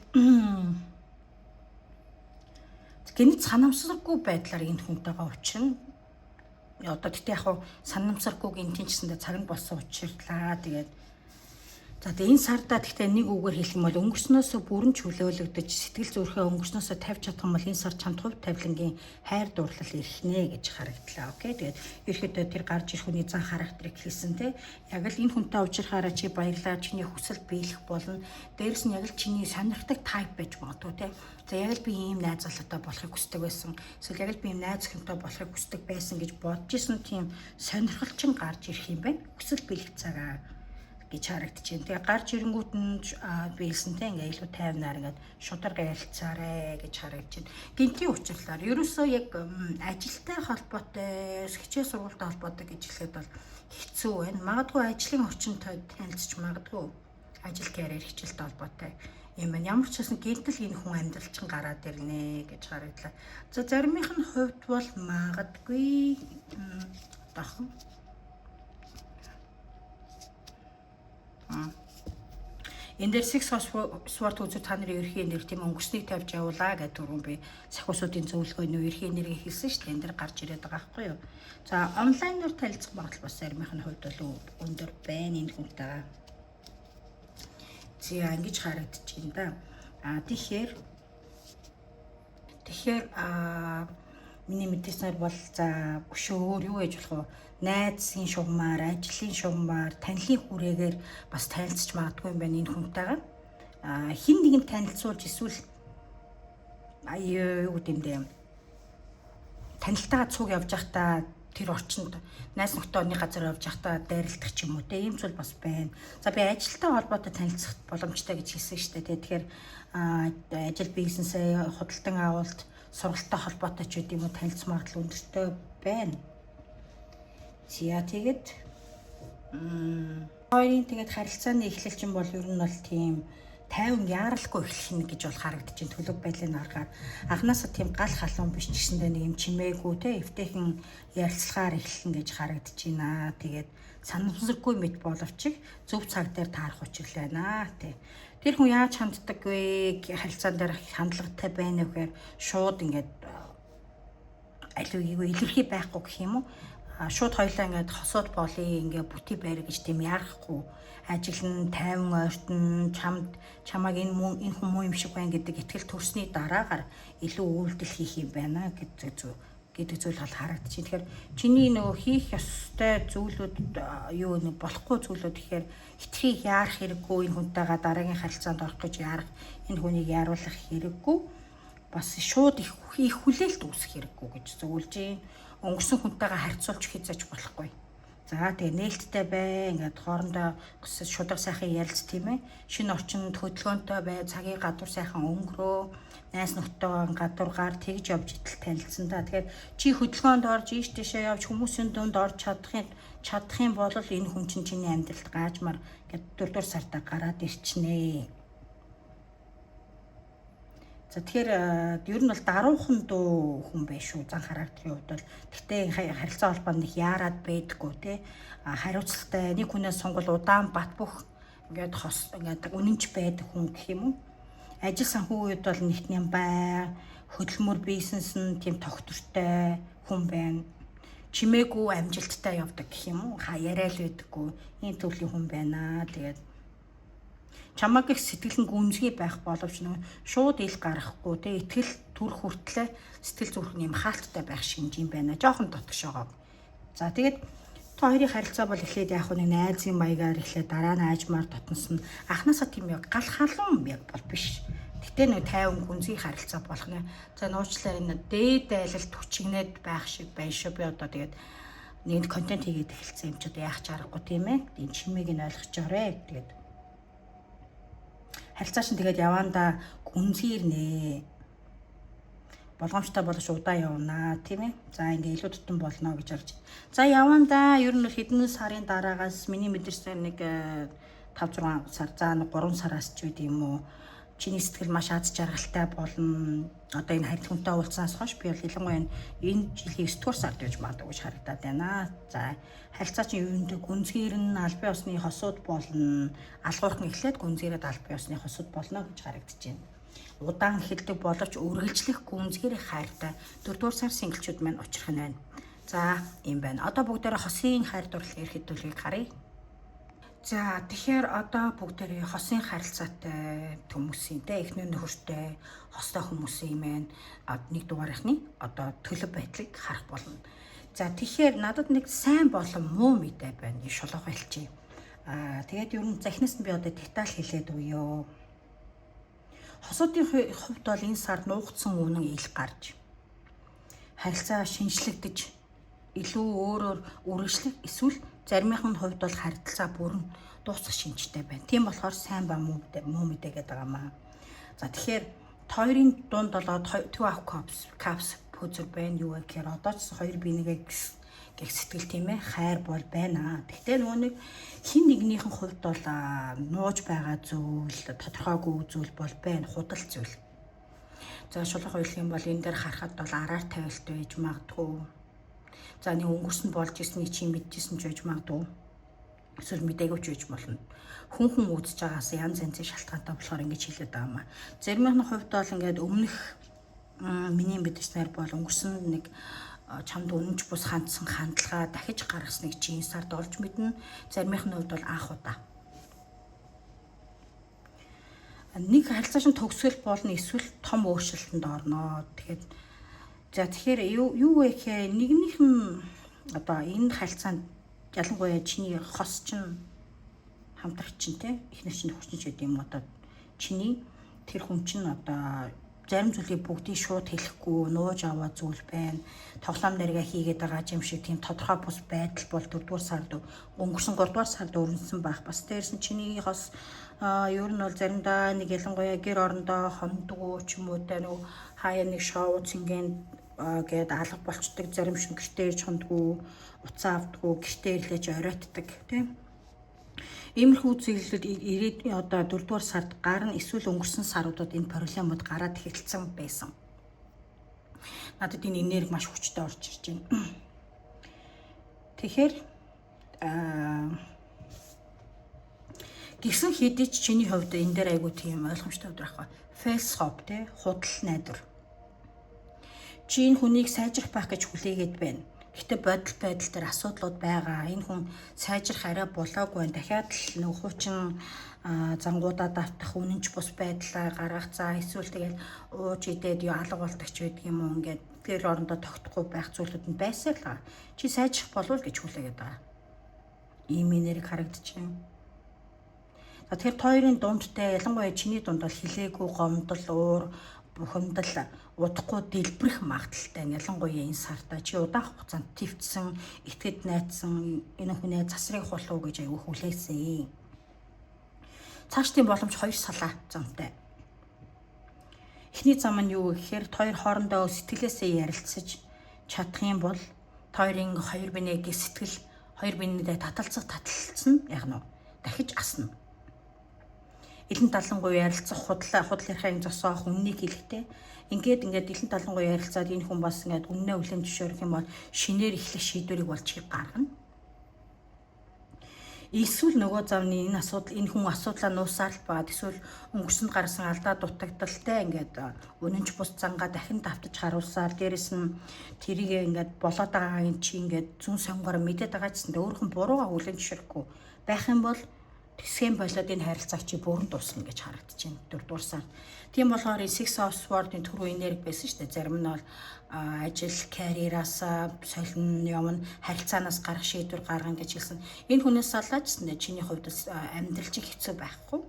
гэнэт санамсаргүй байдлаар энэ хүнтэйгээ учирна. Одоо тэгтээ яг хуу санамсаргүй гинтийн чсэндээ цаг нь болсон учирлаа. Тэгээд за, тэгээ энэ сардаа тэгтээ нэг үгээр хэлэх юм бол өнгөрснөөсөө бүрэн чөлөөлөгдөж, сэтгэл зүрхээ өнгөрснөөсөө тавьж чадах юм бол энэ сар чамд хувь тавилангийн хайр дурлал ирэх нэ гэж харагдлаа. Okay. Тэгээд ерөөхдөө тэр гарч ирэх хүний зан характерыг хэлсэн те. Яг л энэ хүнтэй уулзрахаараа чи баярлаа, чиний хүсэл биелэх болно. Дээрэс нь яг л чиний сонирхдаг type байж магадгүй те. За, яг л би ийм найз залуутай болохыг хүсдэг байсан. Эсвэл яг л би ийм найз охинтой болохыг хүсдэг байсан гэж бодож исэн тийм сонирхол чинь гарч ирэх юм байна. Хүсэл биелэх цагаа гэж харагдчихэв. Тэгээ гарч ирэнгүүт нь би хэлсэнтэй ингээ илүү тайвнаар ингээд шударга ярилцаарэ гэж харагдчихэв. Гинтийн уучлалаар ерөөсөө яг ажилтай холбоотой, хичээл сургуультай холбоотой гэж хэлэхэд бол хэцүү байна. Магадгүй ажлын орчинд танилцж магадгүй, ажил, карьер, хичээлтэй холбоотой юм байна. Ямар ч байсан гинтэл энэ хүн амьдрал чинь гараад ирнэ гэж харагдлаа. За, заримынх нь хувьд бол магадгүй одоохон. Энэ дээр Six of Swords үзүү, та нарын ерхий нэр, тийм, өнгөрснийг тавьж явуулаа гэдэг түрүүн би сахиусуудын зөвлөгөөний ерхий нэрийг хэлсэн шүү дээ. Энэ дээр гарч ирээд байгаа байхгүй юу? За, онлайнаар танилцах магадлал бас заримынх нь хувьд бол өндөр байна энэ хүнтэйгээ. За, ингэж харагдаж байна да. А тэгэхээр миний мэдээснээр бол за өшөө өөр юу гэж болох вэ? Найзын шугамаар, ажлын шугамаар, танилын хүрээгээр бас танилцж магадгүй юм байна энэ хүнтэйгээ. Хэн нэгэн танилцуулж эсвэл аюу юу гэдэм бэ? Танилтайгаа цуг явж байхдаа тэр орчинд найз нөхдөд орны газар явж байхдаа дайралдах ч юм уу те, ийм зүйл бас байна. За, би ажилтай холбоотой танилцах боломжтой гэж хэлсэн шүү дээ. Тэгэхээр ажил, бизнесээ, худалдан авалт, сургалттай холбоотой ч гэдэм юм уу танилцах магадлал өндөртэй байна. За, тэгээд хоёрын тэгээд харилцааны эхлэл чинь бол ер нь бол тийм тайван, яаралгүй эхлэх нь гэж бол харагдаж байна. Төлөв байдлыг харахаар анхнаасаа тийм гал халуун биш ч гэсэндээ нэг юм чимээгүй те, эвтэйхэн ярилцлагаар эхлэн гэж харагдаж байна. Тэгээд санамсаргүй мэт боловч зөв цаг дээр таарах учирлаа байна те. Тэр хүн яаж ханддаг вэ? Харилцаан дээр хандлагатай байна уу гэхээр шууд ингээд аль юу илэрхий байхгүй гэх юм уу? Шууд хоёлаа ингээд хосууд болъё, ингээд бүтий байр гэж тийм яарахгүй, ажиглан, тайван ойртон, чамд чамайг энэ муу, энэ хүн муу юм шиг байна гэдэг итгэл төрсний дараагаар илүү үйлдэл хийх юм байна гэдэг зүйл бол харагдчих. Тэгэхээр чиний нөгөө хийх ёстой зүйлүүд юу нэг болохгүй зүйлүүд гэхээр хэтэрхий яарах хэрэггүй, энэ хүнтэйгээ дараагийн харилцаанд орох гэж яарах, энэ хүнийг яаруулах хэрэггүй, бас шууд их их хүлээлт үүсгэх хэрэггүй гэж зөвлөж байна. Өнгөрсөн хүнтэйгээ харьцуулж хэзээ ч болохгүй. За, тэгээ нээлттэй бай. Ингээд хоорондоо шударга сайхан ярилц, тийм ээ. Шинэ орчинд хөдөлгөөнтэй бай. Цагийг гадуур сайхан өнгөрөө. Найз нөхдөйгөө гадуургаар тэгж явж идэл танилцсан да. Тэгэхээр чи хөдөлгөөнд орж, ийш тийшээ явж, хүмүүсийн дунд орж чадах юм бол энэ хүн чинь чиний амьдралд гаажмаар ингээд 4 дугаар сартаа гараад ирчнэ. За, тэгэхээр ер нь бол даруухан дуу хүн байх шүү, зан характерын хувьд бол. Гэхдээ харилцаа холбоонд их яарад байдаггүй те. Хариуцлагатай, нэг хүнээс сонгол удаан бат бөх ингээд хос ингээд үнэнч байдаг хүн гэх юм уу. Ажил санхүүгийн үед бол нэгт нэм бай, хөдөлмөр бизнес нь тийм тогтвортой хүн байна. Чимээгүй амжилттай явдаг гэх юм уу. Ха яриа л байдаггүй. Ийм төрлийн хүн байна. Тэгээд чамайг их сэтгэл нь гүнзгий байх боловч нөө шууд ил гаргахгүй те, итгэл төрх хүртлээ сэтгэл зүрх нь юм хаалттай байх шинж юм байна. Жохон дотгошоогоо. За, тэгээд та хоёрын харилцаа бол эхлээд яг нэг найзын маягаар эхлээд дараа нь аажмаар дотносон. Анхнаасаа тийм яг гал халуун яг бол биш. Гэтэ нэг 50 гүнзгий харилцаа болох нэ. За, нууцлаар энэ дээд айлалт хүчигнээд байх шиг байна шүү. Би одоо тэгээд нэгд контент хийгээд эхэлсэн юм чи одоо яах ч аргагүй, тийм ээ. Энэ чимээг нь ойлгочоорой. Тэгээд харилцаа чинь тэгээд явандаа гүнзгийрнэ. Болгоомжтой боловч удаан явнаа, тийм ээ. За, ингээ илүү тутам болно гэж харж. За, явандаа ер нь бол хэдэн сарын дараагаас миний мэдэрсэн нэг 5 6 сар, за нэг 3 сараас ч байд юм уу. Чиний сэтгэл маш аз жаргалтай болно. Одоо энэ харин хүнтэй уулзсанаас хойш би бол ялангуяа энэ жилийн 9 дугаар сард байж магадгүй гэж харагдаад байна. За, харилцаа чинь юунд гүнзгийрэн албан ёсны хосууд болно. Алгуурхан эхлээд гүнзгийрээд албан ёсны хосууд болно гэж харагдаж байна. Удаан эхэлдэг боловч үргэлжлэх гүнзгийрэх хайртай 4 дугаар сар single чүүд маань учрах нь байна. За, ийм байна. Одоо бүгдээрээ хосын хайр дурлал эрхэд төлөвийг харъя. За, тэгэхээр одоо бүгдээрээ хосын харилцаатай хүмүүсийн те, эхнэр нөхөртэй хостой хүмүүсийн маань нэг дугаарынхны одоо төлөв байдлыг харах болно. За, тэгэхээр надад нэг сайн болон муу мэдээ байна. Шулуух хэлчихье. Тэгээд ер нь захинаас нь би одоо деталь хэлээд өгье. Хосуудын хувьд бол энэ сард нуугдсан үнэн ил гарч, харилцаа шинжлэгдэж, илүү өөрөөр үргэлжлэх эсвэл заримынх нь хувьд бол харилцаа бүрэн дуусах шинжтэй байна. Тийм болохоор сайн ба муу мэдээ гэдэг байгаа маа. За, тэгэхээр хоёрын дунд болоод two of cups пүзэр байна. Юу вэ гэхээр одоо ч хоёр бинийгээ гэх сэтгэл, тийм ээ, хайр бол байна. Гэхдээ нөгөө нэг хин нэгнийхэн хувьд бол нууж байгаа зүйл, тодорхойгүй зүйл бол байна. Худал зүйл. За, шулах уйлах юм бол энэ дээр харахад бол араар тавилт байж магадгүй. За, нэг өнгөрсөн болж ирсний чи мэдчихсэн ч байж магадгүй. Эсвэл мдээгүй ч байж болно. Хүн хүн үзэж байгаас янз янзын шалтгаантай болохоор ингэж хэлээд байгаа юм аа. Заримын нь хувьд бол ингээд өмнөх миний мэдэрснээр бол өнгөрсөн нэг чамд үнэнч бус хандсан хандлага дахиж гаргасныг чи энэ сард олж мэднэ. Заримынх нь хувьд бол анх удаа. Нэг харилцаа шин төгсгөл болно эсвэл том өөрчлөлтөнд орно. Тэгэхээр за, тэгэхээр юу вэ гэхээр нэгнийх нь одоо энэ харилцаанд ялангуяа чиний хос чинь, хамтрагч чинь те, эхнэр чинь, нөхөр чинь ч гэдэг юм, одоо чиний тэр хүн чинь одоо зарим зүйлийг бүгдийг шууд хэлэхгүй нууж аваа зүйл байна. Тоглоом нэргээ хийгээд байгаа юм шиг тийм тодорхой бус байдал бол 4-р сард, өнгөрсөн 3-р сард өрнөсөн байх. Бас дээрс нь чиний хос ер нь бол заримдаа нэг ялангуяа гэр орондоо хондгоо ч юм уу те, нэг хаяа нэг шоу цэнгэнд гээд алга болчдөг, зарим шин гэртээ ирж хондгоо, утсаа авдггүй, гэртээ ирлээ чи оройтдаг тийм. Иймэрхүү зүйлүүд ирээд одоо 4-р сард гарна эсвэл өнгөрсөн саруудад энэ проблемууд гараад эхэлсэн байсан. Надад энэ энерги маш хүчтэй орж ирж байна. Тэгэхээр гисэн хэдий ч чиний хувьд энэ дээр айгуу тийм ойлгомжтой өдөр ахгүй. False hope те, худал найдвар. Чи энэ хүнийг сайжрах байх гэж хүлээгээд байна. Гэхдээ бодол байдал дээр асуудлууд байгаа. Энэ хүн сайжрах арай болоогүй байна. Дахиад л нэг хуучин зангуудаа давтах, үнэнч бус байдлаа гаргах, за эсвэл тэгэл ууж идээд юу алга болдог ч байдаг юм уу, ингээд гэр орондоо тогтохгүй байх зүйлүүд нь байсаар л байгаа. Чи сайжрах болов гэж хүлээгээд байгаа. Ийм энерги харагдаж байна. За, тэгэхээр та хоёрын дундтай, ялангуяа чиний дунд бол хилээгүй гомдол, уур, бухимдал удахгүй дэлбэрэх магадлалтай. Ялангуяа энэ сартаа чи удаан хугацаанд твцсэн, итгэд найдсан энэ хүнээ засрыг хулуу гэж аягүй хүлээсэн. Цаашдын боломж хоёр салаа замтай. Эхний зам нь юу гэхээр хоёр хоорондоо сэтгэлээсээ ярилцаж чадах юм бол хоёрын хоёр бинегийн сэтгэл хоёр бинедээ таталцах таталцсан яг нь дахиж асна. Илэн талангуй ярилцах, худал худал ярихын зогсоох, үннийг хэлэхтэй. Ингээд ингээд илэн талангуй ярилцаад энэ хүн бас ингээд үннээ хүлээн зөвшөөрөх юм бол шинээр эхлэх шийдвэрийг бол чи гаргана. Эсвэл нөгөө замны энэ асуудал, энэ хүн асуудлаа нуусаар л байгаад, эсвэл өнгөрсөнд гарсан алдаа дутагдaltaй ингээд үнэнч бус зангаа дахин давтаж харуулсаар, дээрэс нь тэрийг ингээд болоод байгаагийн чи ингээд зүүн сонгоор мэдээд байгаа ч гэсэн өөрөх нь бурууга хүлээн зөвшөөрөхгүй байх юм бол тэсгэн болоод энэ харилцааг чи бүрэн дуусгана гэж харагдаж байна. Дөрөвдүгээр сар. Тийм болохоор Six of Swords-ын түрүү энерги байсан шүү дээ. Зарим нь бол ажил, карьераасаа солино явна, харилцаанаас гарах шийдвэр гаргана гэж хэлсэн. Энэ хүнээс салаачсан чиний хувьд амьдрал чи хэцүү байхгүй.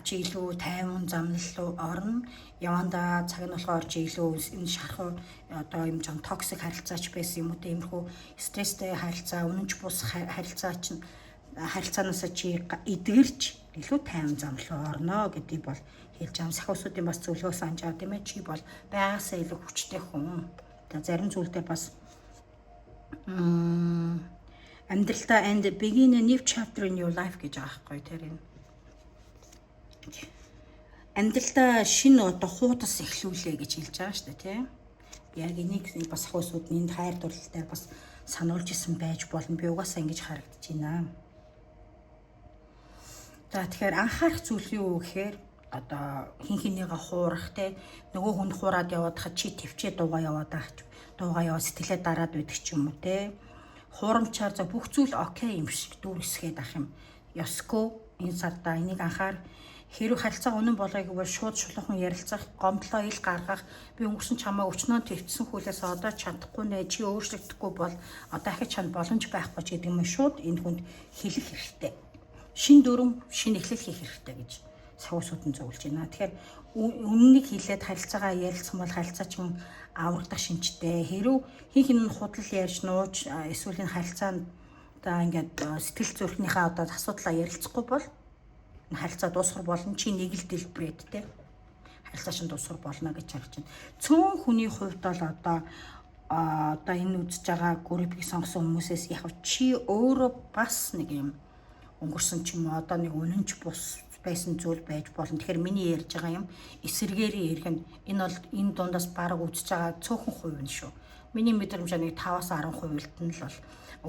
Чи илүү тайван замнал руу орно. Явандаа цаг нь болохоор чи илүү энэ шархуу одоо юм жам toxic харилцаач байсан юм уу, тиймэрхүү стресстэй харилцаа, үнэнч бус харилцаа чинь харилцаанаасаа чи эдгэрч илүү тайван зам руу орно гэдгийг бол хэлж байгаа. Сахиусуудын бас зөвлөгөө санаж байгаа, тийм ээ. Чи бол байгаасаа илүү хүчтэй хүн. За, зарим зүйл дээр бас амьдралдаа and begin a new chapter in your life гэж байгаа байхгүй, тэр юм. Амьдралдаа шинэ одоо хуудас эхлүүлээ гэж хэлж байгаа шүү дээ, тийм. Яг энийг бас сахиусууд энд хайр дурлалтай бас сануулж исэн байж болно. Би угаасаа ингэж харагдаж байна. За, тэгэхээр анхаарах зүйл юу гэхээр одоо хин хинийгээ хуурах, те, нөгөө хүн хуураад яваад хад чи төвчээ дуугаа яваад байх, дуугаа яваа сэтгэлээ дараад байдаг ч юм уу, те, хуурамчаар за бүх зүйл okay юм шиг дүүрсгээд ах юм ёсгүй энэ сарда. Энийг анхаар. Хэрэг харилцаа үнэн болгоё гэвэл шууд шулуухан ярилцах, гомдлоо ил гаргах, би өнгөрсөн чамаа өчнөө твцсэн хүлээс одоо чадахгүй нэ, чи өөрчлөгдөхгүй бол одоо ахиж чанд боломж байхгүй ч гэдэг юм, шууд энэ хүнд хэлэх хэрэгтэй. Шин дүрм, шин эхлэл хийх хэрэгтэй гэж сахиусууд нь зөвлөж байна. Тэгэхээр үннийг хэлээд харилцаагаа ярилцсан бол харилцаа чинь аврагдах шинжтэй. Хэрв хин хин нь худал ярьж нууж, эсвэл энэ харилцаанд одоо ингээд сэтгэл зүрхнийхээ одоо асуудлаа ярилцахгүй бол энэ харилцаа дуусгах болно. Чи нэг л дэлбэрээд те харилцаа чинь дуусгах болно гэж харж байна. Цөөн хүний хувьд бол одоо энэ үзэж байгаа группийг сонгосон хүмүүсээс яг чи өөрөө бас нэг юм өнгөрсөн ч юм уу, одоо нэг үнэнч бус байсан зүйл байж болно. Тэгэхээр миний ярьж байгаа юм эсэргээрээ ярих нь энэ бол энэ дундаас бараг үзэж байгаа цөөхөн хувь нь шүү. Миний мэдрэмж нэг 5-аас 10% нь л бол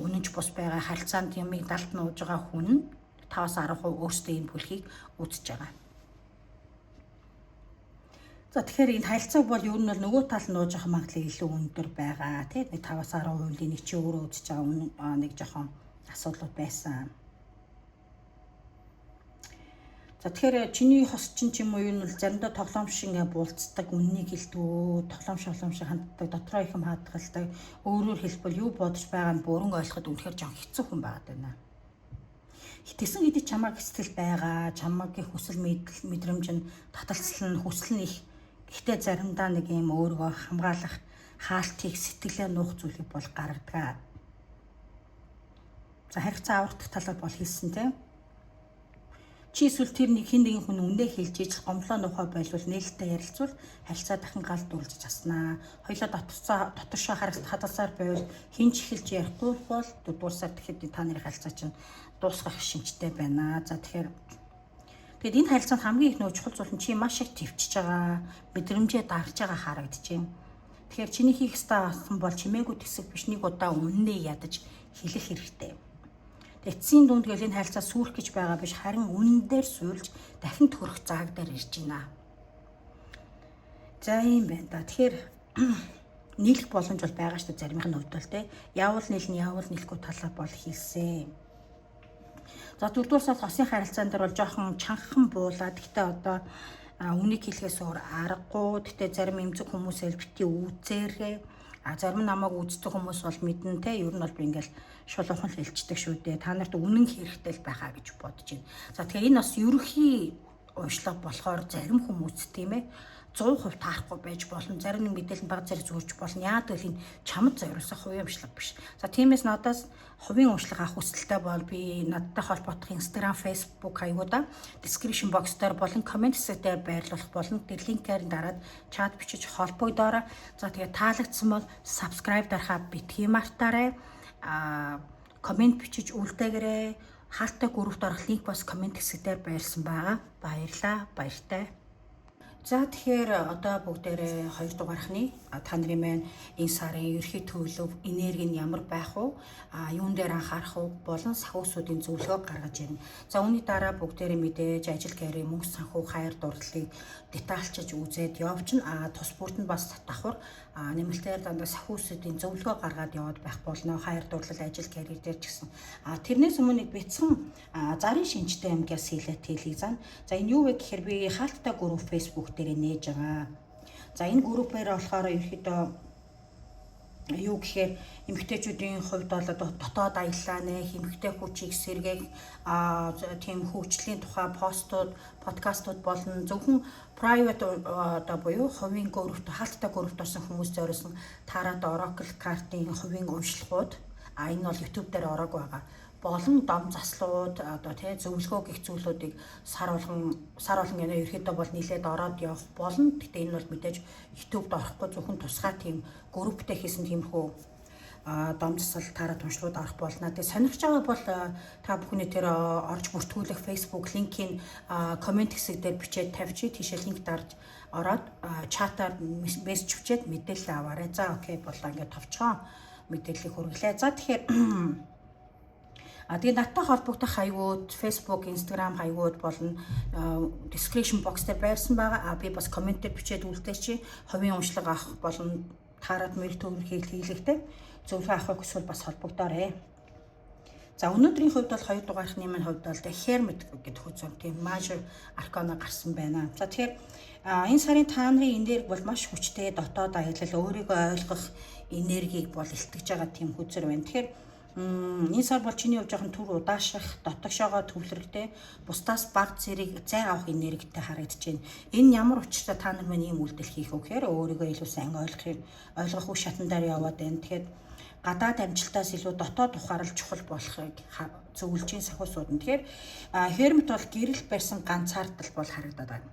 үнэнч бус байгаа харилцаанд юмыг далд нууж байгаа хүн нь 5-аас 10% өөрсдөө энэ бүлхийг үзэж байгаа. За, тэгэхээр энэ харилцааг бол ер нь бол нөгөө тал нууж явах магадлал илүү өндөр байгаа, тийм, нэг 5-аас 10% нэг чи өөрөө үзэж байгаа нэг жоохон асуудлууд байсан. За, тэгэхээр чиний хос чин ч юм уу юу нь бол заримдаа тоглоом шиг ингээ буулцдаг, үннийг хэлдэг, тоглоом шоглоом шиг ханддаг, дотроо их юм хаадгалдаг. Өөрөөр хэлбэл, юу бодож байгааг нь бүрэн ойлгоход үнэхээр жоон хэцүү хүн байгаад байна. Тэгсэн хэдий чамайг сэтгэл байгаа, чамайг их хүсэл мэдрэмж нь, таталцал нь, хүсэл нь их. Гэхдээ заримдаа нэг юм өөрийгөө хамгаалах, хаалтыг, сэтгэлээ нуух зүйлийг бол гаргадаг. За, харилцаа аврагдах талаар бол хэлсэн, тийм. Чи эсвэл тэр нэг хин нэгэн хүн үнэ хэлж ижил гомдлоо нуухай байлвал нээлттэй ярилцвал харилцаа дахин гал дүүлж часнаа. Хоёлоо дотцоо дотошоо хадгалсаар байвал хэн ч эхэлж ярихгүй бол дөрөвдүгээр сар тэгэхэд та нарын харилцаа чинь дуусгах шинжтэй байна. За, тэгэхээр тэгэд энэ харилцаанд хамгийн их нөө чухал зүйл нь чи маш их твчиж байгаа, мэдрэмжээ дарж байгаа харагдаж байна. Тэгэхээр чиний хийх ёстой болсон бол чимээгүй тэсэх биш, нэг удаа үннээ ядаж хэлэх хэрэгтэй. Эцсийн дүнд гэл энэ харилцаа сүрх гэж байгаа биш, харин үнэн дээр суйлж дахин төрөх зааг дээр ирж байна. За, ийм байна да. Тэгэхээр нийлэх боломж бол байгаа шүү дээ заримх нь хувьд бол, те. Яавал нийлнэ, яавал нийлэхгүй талаар бол хэлсэн. За, дөрөвдүгээр сард хосын харилцаан дээр бол жоохон чангахан буулаад, гэхдээ одоо үнийг хэлэхээс өөр аргагүй. Гэхдээ зарим эмзэг хүмүүсээ бити үүцээрээ, а зарим намайг үздэг хүмүүс бол мэднэ, те. Ер нь бол би ингээл шулуухан л хэлцдэг шүү дээ. Та нарт үнэн хэрэгтэй л байхаа гэж бодож байна. За, тэгэхээр энэ бас ерөнхий уншлага болохоор зарим хүмүүс, тийм ээ, 100% таарахгүй байж болно. Зарим нэг мэдээлэл нь баг зэрэг зөрж болно. Яагаад гэвэл энэ чамд зориулсан хувийн уншлага биш. За, тиймээс надаас хувийн уншлага авах хүсэлтэй бол би надтай холбоотох Instagram, Facebook хаягуудаа description box дээр болон comment хэсэг дээр байрлуулах болно. Тэр линкээр дараад чат бичиж холбогдоорой. За, тэгээ таалагдсан бол subscribe дарахаа битгий мартаарай. Comment бичиж үлдээгээрэй. Хаалттай группт орох линк бас comment хэсэг дээр байрлсан байгаа. Баярлаа. Баяртай. За, тэгэхээр одоо бүгдээрээ хоёр дугаархны та нарын маань энэ сарын ерөнхий төлөв, энерги нь ямар байх вэ? Юун дээр анхаарах вэ? Болон сахиусуудын зөвлөгөө гаргаж ирнэ. За, үүний дараа бүгдээрээ мэдээж ажил, карьер, мөнгө санхүү, хайр дурлалыг детальчилж үзээд явчихна. Тус бүрт нь бас давхар нэмэлтээр дандаа сахиусуудын зөвлөгөө гаргаад яваад байх болно. Хайр дурлал, ажил, карьер дээр ч гэсэн. Тэрнээс өмнө нэг бяцхан зарын шинжтэй юм гяс хийлээ хэлийг зан. За, энэ юу вэ гэхээр би хаалттай групп Facebook дээр нээж байгаа. За, энэ группээр болохоор ерөөхдөө юу гэхээр эмэгтэйчүүдийн хувьд бол одоо дотоод аяллаа нэх, эмэгтэй хүчийг сэргээх тийм хөгжлийн тухай постууд, подкастууд болон зөвхөн private одоо буюу хувийн группт, хаалттай группт орсон хүмүүс зориулсан тарот, oracle картын хувийн уншлагууд, энэ бол YouTube дээр ороог байгаа, болон дом заслууд, одоо тий зөвлөгөө гэх зүйлүүдийг сар болгон, сар болгон гэнэ ерөөхдөө бол нилээд ороод явах болно. Гэхдээ энэ бол мэдээж YouTube-д орохгүй, зөвхөн тусгай тийм групптэй хийсэн тиймэрхүү дом засал, тарот уншлагууд орох болно. Тэгээ сонирхож байгаа бол та бүхний тэр орж бүртгүүлэх Facebook линкийг comment хэсэг дээр бичээд тавьчих. Тийшээ линк дарж ороод чатаар мессеж бичээд мэдээлэл аваарай. За, okay боллоо, ингээд товчхон мэдээллийг хүргэлээ. За, тэгэхээр тэгээ надтай холбогдох хаягууд Facebook, Instagram хаягууд болон description box дээр байрсан байгаа. Би бас comment дээр бичээд үлдээч. Хувийн уншлага авах болон тарот мөр төвөр хийлэгтэй зөвлөгөө авахыг хүсвэл бас холбогдоорой. За, өнөөдрийн хувьд бол хоёр дугаархны маань хувьд бол Hermit гэдэг хөзөр, тийм Major Arcana гарсан байна. За, тэгэхээр энэ сарын та нарын энерги бол маш хүчтэй дотоод аялал, өөрийгөө ойлгох энергийг бол илтгэж байгаа тийм хөзөр байна. Тэгэхээр энэ сар бол чиний хувьд жоохон түр удаашрах, дотогшоогоо төвлөрөхтэй, бусдаас баг зэрэг зай авах энергитэй харагдаж байна. Энэ ямар учиртай та нар маань ийм үйлдэл хийх вэ гэхээр өөрийгөө илүү сайн ойлгох үе шатан дээр яваад байна. Тэгэхээр гадаад амжилтаас илүү дотоод ухаарал чухал болохыг зөвлөж чинь сахиусууд нь. Тэгэхээр Hermit бол гэрэл барьсан ганцаардал бол харагдаад байна.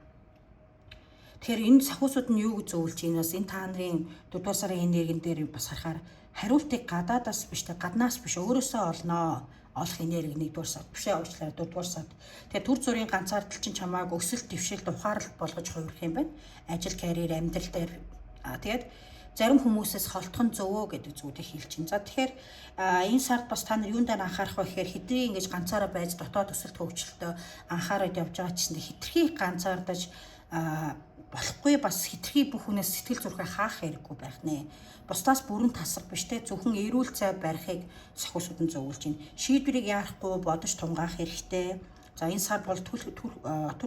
Тэгэхээр энэ сахиусууд нь юу гэж зөвлөж байна? Бас энэ та нарын дөрөвдүгээр сарын энергин дээр бас харахаар хариултыг гадаадаас биш те, гаднаас биш, өөрөөсөө олноо, олох энерги нэгдүгээр сард биш ээ, уучлаарай, дөрөвдүгээр сард. Тэгэхээр түр зуурын ганцаардал чинь чамааг өсөлт, дэвшилт, ухаарал болгож хувирах юм байна. Ажил, карьер, амьдрал дээр. Тэгээд зарим хүмүүсээс холтох нь зөв өө гэдэг зүйлийг хэлж чинь. За, тэгэхээр энэ сард бас та нар юунд анхаарах вэ гэхээр хэдий ингэж ганцаараа байж дотоод өсөлт хөгжилтөө анхаарал явж байгаа ч гэсэн хэтэрхий ганцаардаж болохгүй, бас хэтэрхий бүх хүнээс сэтгэл зүрхээ хаах хэрэггүй байх нэ. Бусдаас бүрэн тасах биш те, зөвхөн эрүүл зай барихыг сахиусууд нь зөвлөж байна. Шийдвэрийг яарахгүй бодож тунгаах хэрэгтэй. За, энэ сар бол түр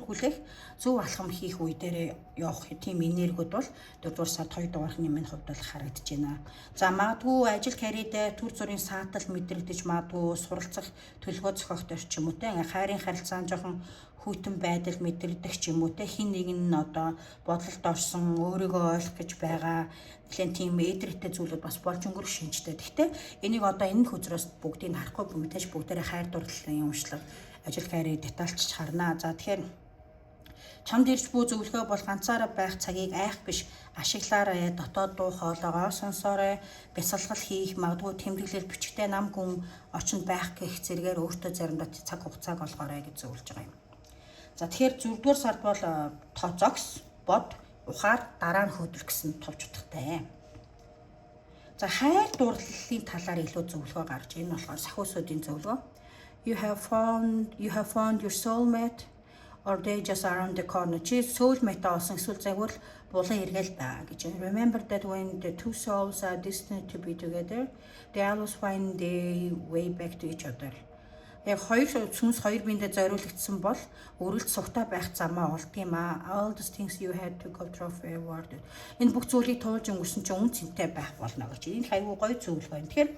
хүлээх, зөв алхам хийх үе дээр явах тийм энергиуд бол 4 дугаар сард 2 дугаархны минь хувьд бол харагдаж байна. За, магадгүй ажил, карьердээ түр зуурын саатал мэдрэгдэж магадгүй, суралцах төлөвлөгөө зохиох төр ч юм уу те, хайрын харилцаан жоохон хүйтэн байдал мэдрэгдэх ч юм уу те, хин нэг нь одоо бодолд орсон, өөрийгөө ойлгох гэж байгаа нэлээд тийм эдрэгтэй зүйлүүд бас болж өнгөрөх шинжтэй. Гэхдээ энийг одоо энэ хөзрөөс бүгдийг харахгүй, мэдээж бүгдээрээ хайр дурлалын уншлага, ажил, карьерийг детальчж харнаа. За, тэгэхээр чамд ирж буй зөвлөгөө бол ганцаараа байх цагийг айх биш, ашиглаарай, дотоод дуу хоолойгоо сонсоорой, бясалгал хийх, магадгүй тэмдэглэл бичгтээ нам гүн орчинд байх гэх зэрэгээр өөртөө заримдаа цаг хугацааг олгоорой гэж зөвлөж байгаа юм. За, тэгэхээр 6-р сард бол зогс, бод, ухаар, дараа нь хөдөл гэсэн товч утгатай. За, хайр дурлалын талаар илүү зөвлөгөө гарч энэ болохоор сахиусуудын зөвлөгөө. You have found your soulmate or they just around the corner. Чи soulmate олсон эсвэл загвар булан эргээл байгаа гэж. Remember that when the two souls are destined to be together, they always find their way back to each other. Яг хоёр сүнс хоёр биендээ зориулагдсан бол өрөлд сугтаа байх замаа олдог юм аа. All these things you had to go through rewarded. Энэ бүх зүйлийг туулж өнгөрсөн чинь үнэ цэнтэй байх болно гэж. Энэ айгүй гоё зөвлөгөө байна. Тэгэхээр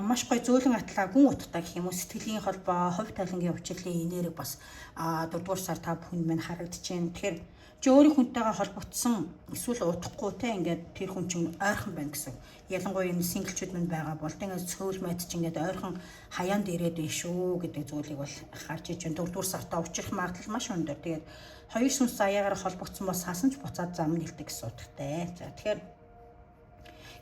маш гоё зөөлөн атлаа гүн утгатай гэх юм уу, сэтгэлийн холбоо, хувь тавилангийн уучлалын энерги бас 4 дугаар сар та бүхэнд мань харагдаж байна. Тэгэхээр чи өөрийн хүнтэйгээ холбогдсон эсвэл удахгүй те, ингээд тэр хүн чинь ойрхон байна гэсэн. Ялангуяа энэ single чүүд минь байгаа бол ингээд soulmate чинь ингээд ойрхон хаяанд ирээд байна шүү гэдэг зүйлийг бол харж иж байна. 4 дугаар сартаа учрах магадлал маш өндөр. Тэгээд хоёр сүнс заяагаар холбогдсон бол сасанч буцаад зам нэлдэг гэсэн утгатай. За, тэгэхээр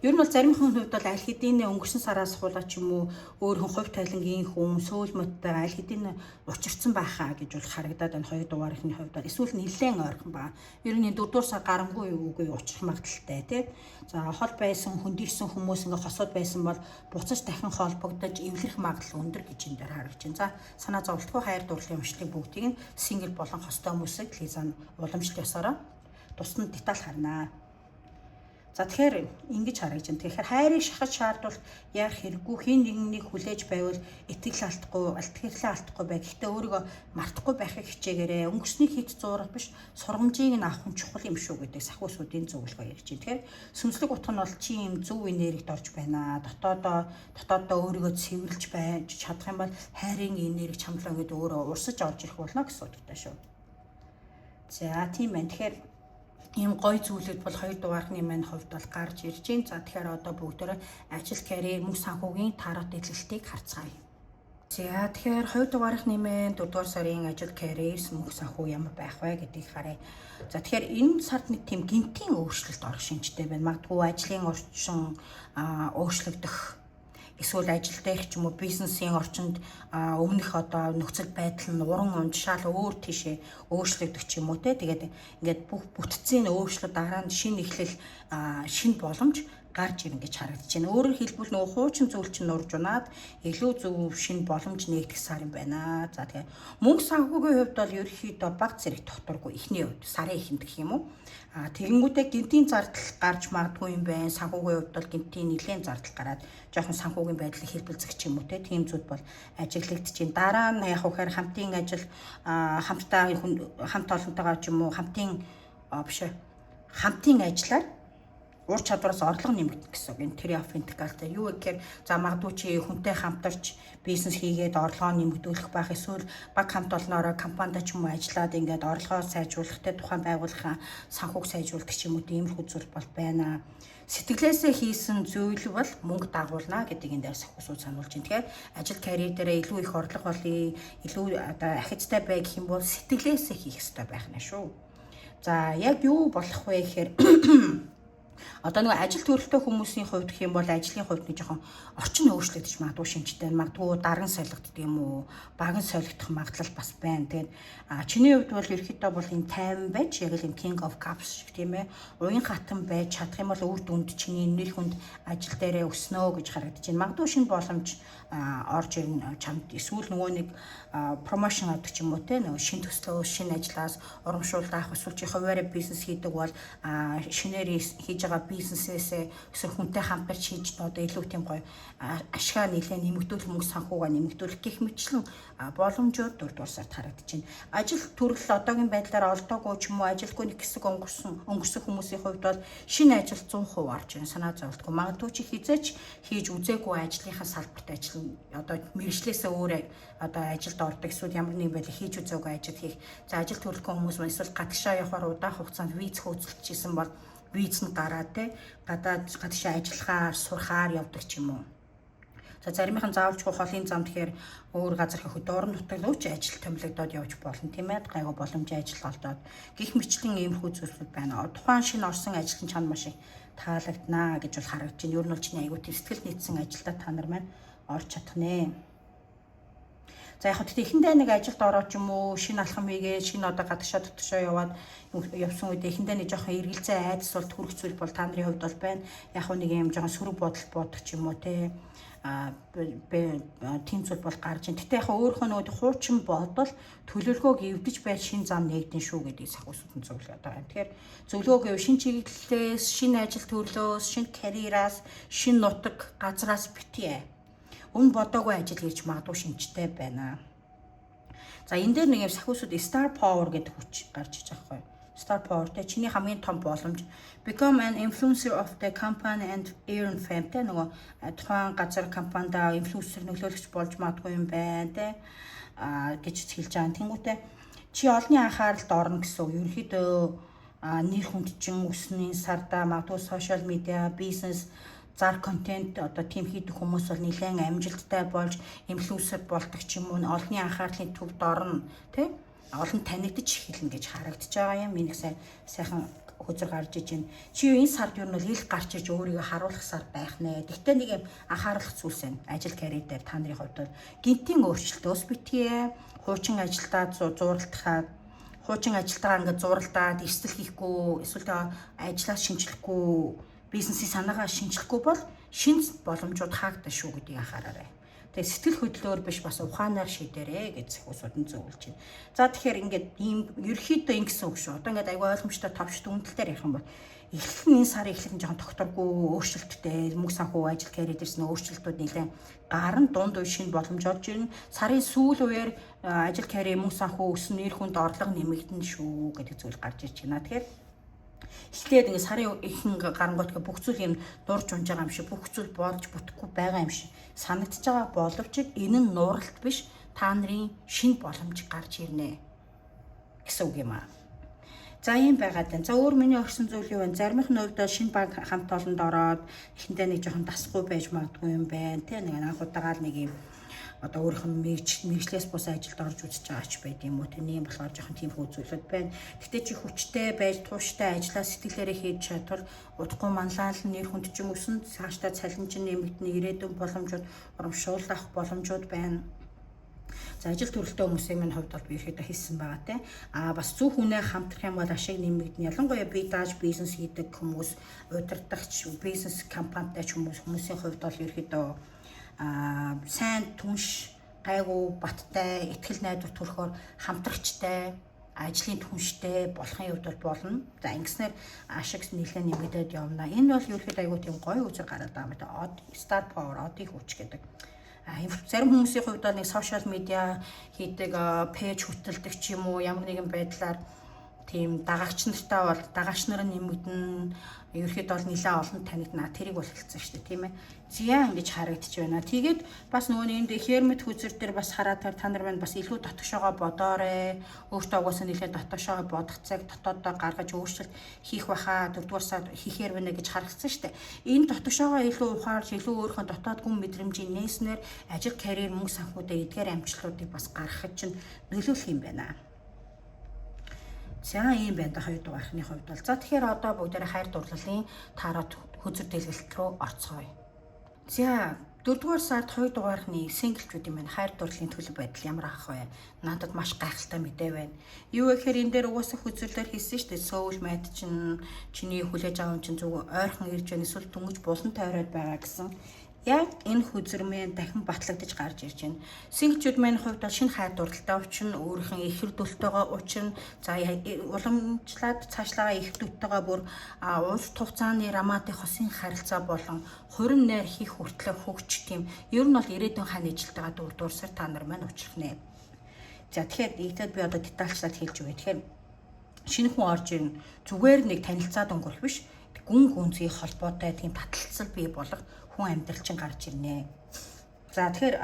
Ер нь бол зарим хүн хувьд бол аль хэдийн өнгөрсөн сараас хуулаа ч юм уу, өөр хүн хувь тайлангийн хүн сөүл модтойгоо аль хэдийн учирсан байхаа гэж бол харагдаад байна хоёр дугаарынхны хувьд бол, эсвэл нэлээд ойрхон байгаа. Ер нь дөрөвдүгээр сар гарангүй үгүй учрах магадлалтай, тий. За, хол байсан, хөндийрсэн хүмүүс, ингээ хосууд байсан бол буцаж дахин холбогдож эвлэрэх магадлал өндөр гэж энэ дээр харагдаж байна. За, санаа зовлтгүй хайр дурлалын уншлыг бүгдийг нь single болон хостой хүмүүсийг Лиза уламжлал ёсороо тусдан деталь харнаа. За, тэгэхээр ингэж харагдаж байна. Тэгэхээр хайрыг шахаж шаардвал яах хэрэггүй, хэн нэгнийг хүлээж байвал итгэл алдахгүй, итгэлээ алдахгүй бай. Гэхдээ өөрийгөө мартахгүй байхыг хичээгээрэй. Өнгөрснийг хэт зуурах биш, сургамжийг нь авах нь чухал юм шүү гэдэг сахиусуудын зөвлөгөө ярьж байна. Тэгэхээр сүнслэг утга нь бол чи юм зөв энергид орж байна. Дотоодоо өөрийгөө цэвэрлж байж чадах юм бол хайрын энерги чамлаа гэдэг өөрөө урсаж орж ирэх болно гэсэн утгатай шүү. За, тийм байна. Тэгэхээр ийм гой зүйлүүд бол хоёр дугаархны маань хувьд бол гарч ирж байна. За, тэгэхээр одоо бүгдээрээ ажил, карьер, мөнгө санхүүгийн тарот дэлгэлтийг харцгаая. За, тэгэхээр хоёр дугаархны маань дөрөвдүгээр сарын ажил, карьер, мөнгө санхүү ямар байх вэ гэдгийг харъя. За, тэгэхээр энэ сард нэг тийм гэнэтийн өөрчлөлт орох шинжтэй байна. Магадгүй ажлын орчин өөрчлөгдөх, эсвэл ажил дээрх ч юм уу бизнесийн орчинд өмнөх одоо нөхцөл байдал нь уран унжшаал өөр тийшээ өөрчлөгдөх ч юм уу, те. Тэгээд ингээд бүх бүтцийн өөрчлөлт, дараа нь шинэ эхлэл, шинэ боломж гарч ирнэ гэж харагдаж байна. Өөрөөр хэлбэл, нөгөө хуучин зүйл чинь нурж унаад илүү зөв шинэ боломж нээгдэх сар юм байна. За, тэгээ мөнгө санхүүгийн хувьд бол ерөнхийдөө баг зэрэг тогтворгүй эхний хувьд, сарын эхэнд гэх юм уу. А тэгэнгүүтээ гэнэтийн зардал гарч магадгүй юм байна. Санхүүгийн хувьд бол гэнэтийн нэлээд зардал гараад жоохон санхүүгийн байдлыг хэлбэлзэх ч юм уу, те, тийм зүйл бол ажиглагдаж байна. Дараа нь яг үхээр хамтын ажил, хамтдаа хамт олонтойгоо ч юм уу, хамтын биш, хамтын ажиллаар ур чадвараас орлого нэмэгдэх гэсэн үг. Энэ Three of Pentacles юу гэхээр, за, магадгүй чи хүнтэй хамтарч бизнес хийгээд орлогоо нэмэгдүүлэх байх, эсвэл баг хамт олноороо компанид ч юм уу ажиллаад ингээд орлогоо сайжруулах, те, тухайн байгууллагын санхүүг сайжруулах ч юм уу, тиймэрхүү зүйл бол байна. Сэтгэлээсээ хийсэн зүйл бол мөнгө дагуулна гэдэг энэ дээр сахиусууд сануулж байна. Тэгэхээр ажил, карьер дээрээ илүү их орлого олъё, илүү одоо ахицтай бай гэх юм бол сэтгэлээсээ хийх ёстой байх нь шүү. За, яг юу болох вэ гэхээр одоо нэг ажил төрөлтэй хүмүүсийн хувьд гэх юм бол ажлын хувьд нэг жоохон орчин өөрчлөгдөж магадгүй шинжтэй. Магадгүй дарган солигддог юм уу, баган солигдох магадлал бас байна. Тэгээд чиний хувьд бол ерөөхдөө бол энэ 50 байж, яг л юм King of Cups шиг, тийм ээ. Уян хатан байж чадах юм бол үр дүнд чиний нэр хүнд ажил дээрээ өснө гэж харагдаж байна. Магадгүй шинэ боломж орж ирнэ чамд, эсвэл нөгөө нэг promotion авдаг ч юм уу, те, нөгөө шинэ төслөө, шинэ ажлаас урамшуулал авах, эсвэл чи хувиараа бизнес хийдэг бол шинээр хийж байгаа бизнесээсээ эсвэл хүнтэй хамтарч хийж одоо илүү тийм гоё ашгаа нэлээд нэмэгдүүлэх, мөнгө санхүүгаа нэмэгдүүлэх гэх мэтчлэн боломжууд дөрөвдүгээр сард харагдаж байна. Ажил төрөл одоогийн байдлаар олдоогүй ч юм уу, ажилгүй нэг хэсэг өнгөрсөн хүмүүсийн хувьд бол шинэ ажил 100% орж ирнэ. Санаа зовлтгүй. Магадгүй чи хэзээ ч хийж үзээгүй ажлынхаа салбарт ажил, одоо мэргэжлээсээ өөр одоо ажилд ордог, эсвэл ямар нэгэн байдлаар хийж үзээгүй ажил хийх. За, ажил төрөлгүй хүмүүс маань эсвэл гадагшаа явахаар удаан хугацаанд виз хөөцөлдөж исэн бол виз нь гараад, те, гадаад гадагшаа ажиллахаар, сурахаар явдаг ч юм уу. За, заримынхан заавалчгүй холын зам, тэгэхээр өөр газар хөхөд дуран нутаг руу ч ажил томилогдоод явж болно, тийм ээ, гайгүй боломжийн ажил олдоод гэх мэтчлэн иймэрхүү зүйлсүүд байна. Тухайн шинэ орсон ажил нь чанд маш их таалагдана гэж бол харагдаж байна. Ер нь бол чиний айгуу тийм сэтгэл нийцсэн ажилдаа та нар маань орж чадах нэ. За, яг хөө эхэндээ нэг ажилд ороод ч юм уу, шинэ алхам хийгээ, шинэ одоо гадагшаа дотгошоо яваад явсан үед эхэндээ нэг жоохон эргэлзээ, айдас бол төрөх зүйл бол та нарын хувьд бол байна. Яг хөө нэг юм жоохон сөрөг бодол бодох ч юм уу, те, тийм зүйл бол гарч ин. Гэтэ яг өөрийнхөө нөгөө хуучин бодол, төлөвлөгөөг эвдэж байж шинэ зам нээгдэн шүү гэдгийг сахиусууд нь зөвлөгөө байгаа юм. Тэгэхээр зөвлөгөө гэв шинэ чиглэлээс, шинэ ажил төрлөөс, шинэ карьераас, шинэ нутаг газраас битгий. Өмнө бодоогүй ажил хийж магадгүй шинжтэй байна. За, энэ дээр нэг юм сахиусууд star power гэдэг хүч гарч иж байгаа байхгүй. Star power, те, чиний хамгийн том боломж become an influencer of the company and earn fame, те, нөгөө тухайн газар компанида инфлюенсер, нөлөөлөгч болж магадгүй юм байна, те, а гэж хэлж байгаа. Тэнгүүтээ чи олонний анхааралд орно гэсэн үг. Ерөнхийдөө нэр хүнд чин өснө сарда. Магадгүй social media, бизнес, зар контент одоо тийм хийдэг хүмүүс бол нэлээд амжилттай болж инфлюенсер болдог ч юм уу, олонний анхаарлын төвд орно, тий, олон танигдаж эхэлнэ гэж харагдаж байгаа юм. Миний сайн сайхан хөрөнгө хөзөр гарч иж байна. Чи энэ сард ер нь бол ил гарч иж өөрийгөө харуулах сар байх нэ. Гэхдээ нэг юм анхааруулах зүйлс байна. Ажил карьер дээр та нарын хувьд бол гинтийн өөрчлөлтөөс битгий, хуучин ажилдаа зууралдахаа, хуучин ажилтайгаа ингээд зуралдаад эрсдэл хийхгүй, эсвэл ажлаас шинжлэхгүй, бизнесийн санаагаа шинжлэхгүй бол шинэ боломжууд хаагдана шүү гэдгийг анхаараарай. Тэгээ сэтгэл хөдлөлөөр биш, бас ухаанаар шийдээрэй гэж сахиусууд нь зөвлөж байна. За, тэгэхээр ингээд ийм ерөөхдөө ингэсэн үг шүү. Одоо ингээд айгүй ойлгомжтой товч дүгнэлтээр ярих юм бол эхлэл нь энэ сарын эхлэл нь жоохон тогтворгүй, өөрчлөлттэй, мөнгө санхүү, ажил, карьер дээрсэн өөрчлөлтүүд нэлээд гарна, дунд үе шинэ боломж орж ирнэ. Сарын сүүл үеэр ажил, карьер, мөнгө санхүү өснө, нэр хүнд, орлого нэмэгдэнэ шүү гэдэг зүйл гарч ирж байна. Тэгэхээр эхлээд ингээ сарын ихэн гарангуут бүх зүйл юм дурж унж байгаа юм шиг, бүх зүйл болж бүтэхгүй байгаа юм шиг санагдаж байгаа боловч энэ нь нууралт биш, та нарын шинэ боломж гарч ирнэ гэсэн үг юм аа. За, ийм байгаад байна. За, өөр миний өгсөн зүйл юу вэ? Заримх нь хувьд шинэ банк хамт олонд ороод эхэндээ нэг жоохон дасгүй байж магадгүй юм байна. Тэ нэг анх удаага л нэг юм одоо өөрийнх нь мэргэжлээс бус ажилд орж үзэж байгаа ч байд юм уу. Тэний юм болохоор жоохон тийм зүйлүүд байна. Гэтэ чи хүчтэй байж, тууштай ажиллаа сэтгэлээрээ хийж чадвал удахгүй манлаал, нэр хүнд чинь өсөн, цаашдаа цалин чинь нэмэгдэнэ, ирээдүйн боломжууд урамшуулах боломжууд байна. За, ажил төрөлтэй хүмүүсийн минь хувьд бол би ихэд хийсэн байгаа те. А бас зөв хүнээ хамтрах юм бол ашиг нэмэгдэнэ. Ялангуяа бие дааж бизнес хийдэг хүмүүс, удирдахч, бизнес компанитай ч хүмүүс, хүмүүсийн хувьд бол ерөөхдөө сайн түнш, гайгүй, баттай, итгэл найдвар төрөхөөр хамтрагчтай, ажлын түнштэй болохын хувьд бол болно. За, ингэснээр ашиг нэлээд нэмэгдээд явна. Энэ бол ерөөхдөө айгүй тийм гоё үзэл гараад байгаа юм байна. Од star power, одын хүч гэдэг. Зарим хүмүүсийн хувьд бол нэг social media хийдэг, page хөтэлдэг ч юм уу, ямар нэгэн байдлаар тийм дагагч нартай бол дагагч нар нь нэмэгдэн, ерөөхдөө бол нэлээд олон танигдана. Тэрийг бол хэлсэн шүү дээ, тийм ээ. Зя, ингэж харагдаж байна. Тэгээд бас нөгөө энд Hermit хөзөр дээр бас хараад та нар маань бас илүү дотгошоогоо бодоорой. Өөртөө угаасаа нэлээд дотгошоогоо бодох цаг, дотоодоо гаргаж өөрчлөлт хийх байхаа, дөрөвдүгээр сар хийхээр байна гэж харагдсан шүү дээ. Энэ дотгошоогоо илүү ухаарч, илүү өөрийнхөө дотоод гүн мэдрэмжийн нээснээр ажил, карьер, мөнгө санхүүдээ эдгээр амжилтуудыг бас гаргахад чинь нөлөөлөх юм байна. За, ийм байна да хоёр дугаархны хувьд бол. За, тэгэхээр одоо бүгдээрээ хайр дурлалын таарат хөзөр дэлгэлт рүү орцгоё. За, дөрөвдүгээр сард хоёр дугаархны single чүүд юм байна. Хайр дурлалын төлөв байдал ямар ах вэ? Надад маш гайхалтай мэдээ байна. Юу гэхээр энэ дээр угаасаа хөзөрлөөр хийсэн шүү дээ. Soul mate чинь, чиний хүлээж авах чинь зөв ойрхон ирж байна. Эсвэл дөнгөж булан тойроод байгаа гэсэн. Яг энэ хөзөр мэн дахин батлагдаж гарч ирж байна. Single чүүд маань хувьд бол шинэ хайр дурлалтай учирна, өөрийнх нь ихэр дүлтэйгээ учирна. За, уламжлаад цаашлаагаа их дүнтэйгээ бүр урт хугацааны романтик хосын харилцаа болон хурим найр хийх хүртлэх хөгж, тийм ер нь бол ирээдүйн хаан ижилтэйгээ дөрөвдүгээр сар та нар маань учрах нэ. За, тэгэхээр ийтэд би одоо детальчлаад хэлж өгье. Тэгэхээр шинэ хүн орж ирнэ. Зүгээр нэг танилцаад өнгөрөх биш. Гүн гүнзгий холбоотой тийм таталцал бий болох хүн амьдрал чинь гарч ирнэ. За, тэгэхээр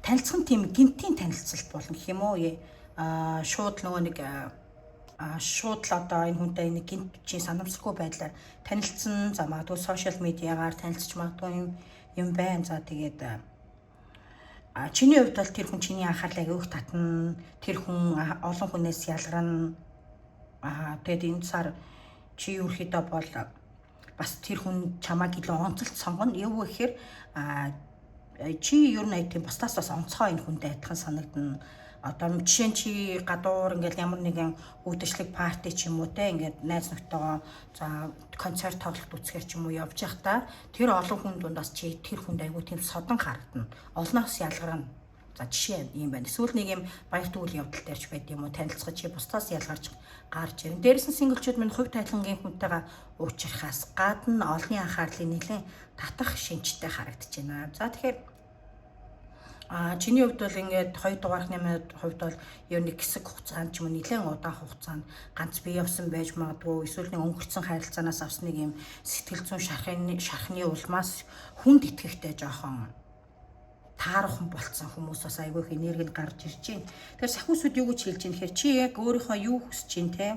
танилцах нь тийм гинтийн танилцалт болно гэх юм уу? Шууд нөгөө нэг шууд л одоо энэ хүнтэй нэг гинт чи санамсаргүй байдлаар танилцсан. За, магадгүй social media гаар танилцж магадгүй юм байна. За, тэгээд чиний хувьд бол тэр хүн чиний анхаарлыг өөх татна. Тэр хүн олон хүнээс ялгарна. Тэгээд энэ сар чи ерөөхдөө бол бас тэр хүн чамайг илүү онцолт сонгоно. Юу гэхээр чи ер нь тийм бусдаас бас онцгой энэ хүнтэй адилхан санагдана. Одоо жишээ нь чи гадуур ингээл ямар нэгэн үүдэлчлэг party ч юм уу те, ингээд найз нөхдөйгөө за концерт, тоглолт үзэхэр ч юм уу явж байхдаа тэр олон хүн дундаас чи тэр хүнд айгүй тийм содон харагдана. Олноос ялгарна. За, жишээ юм байна. Эсвэл нэг юм баярт үйл явдал дээр ч байд юм уу, танилцах чи бусдаас ялгарч гарч ирнэ. Дээрээс нь single чүүд минь хувь тавилангийн хүнтэйгээ уучрахаас гадна олонний анхаарлыг нэлээд татах шинжтэй харагдаж байна. За, тэгэхээр чиний хувьд бол ингээд хоёр дугаархны хувьд бол ер нь хэсэг хугацаанд ч юм уу, нэлээд удаан хугацаанд ганц бие явсан байж магадгүй, эсвэл нэг өнгөрцөн харилцаанаас авсан нэг юм сэтгэл зүйн шархны улмаас хүнд итгэхтэй жоохон таархан болцсон хүмүүс бас айгүй их энерги нь гарч ирж байна. Тэгэхээр сахиусууд юу гэж хэлж байна гэхээр чи яг өөрийнхөө юу хүсэж байна те,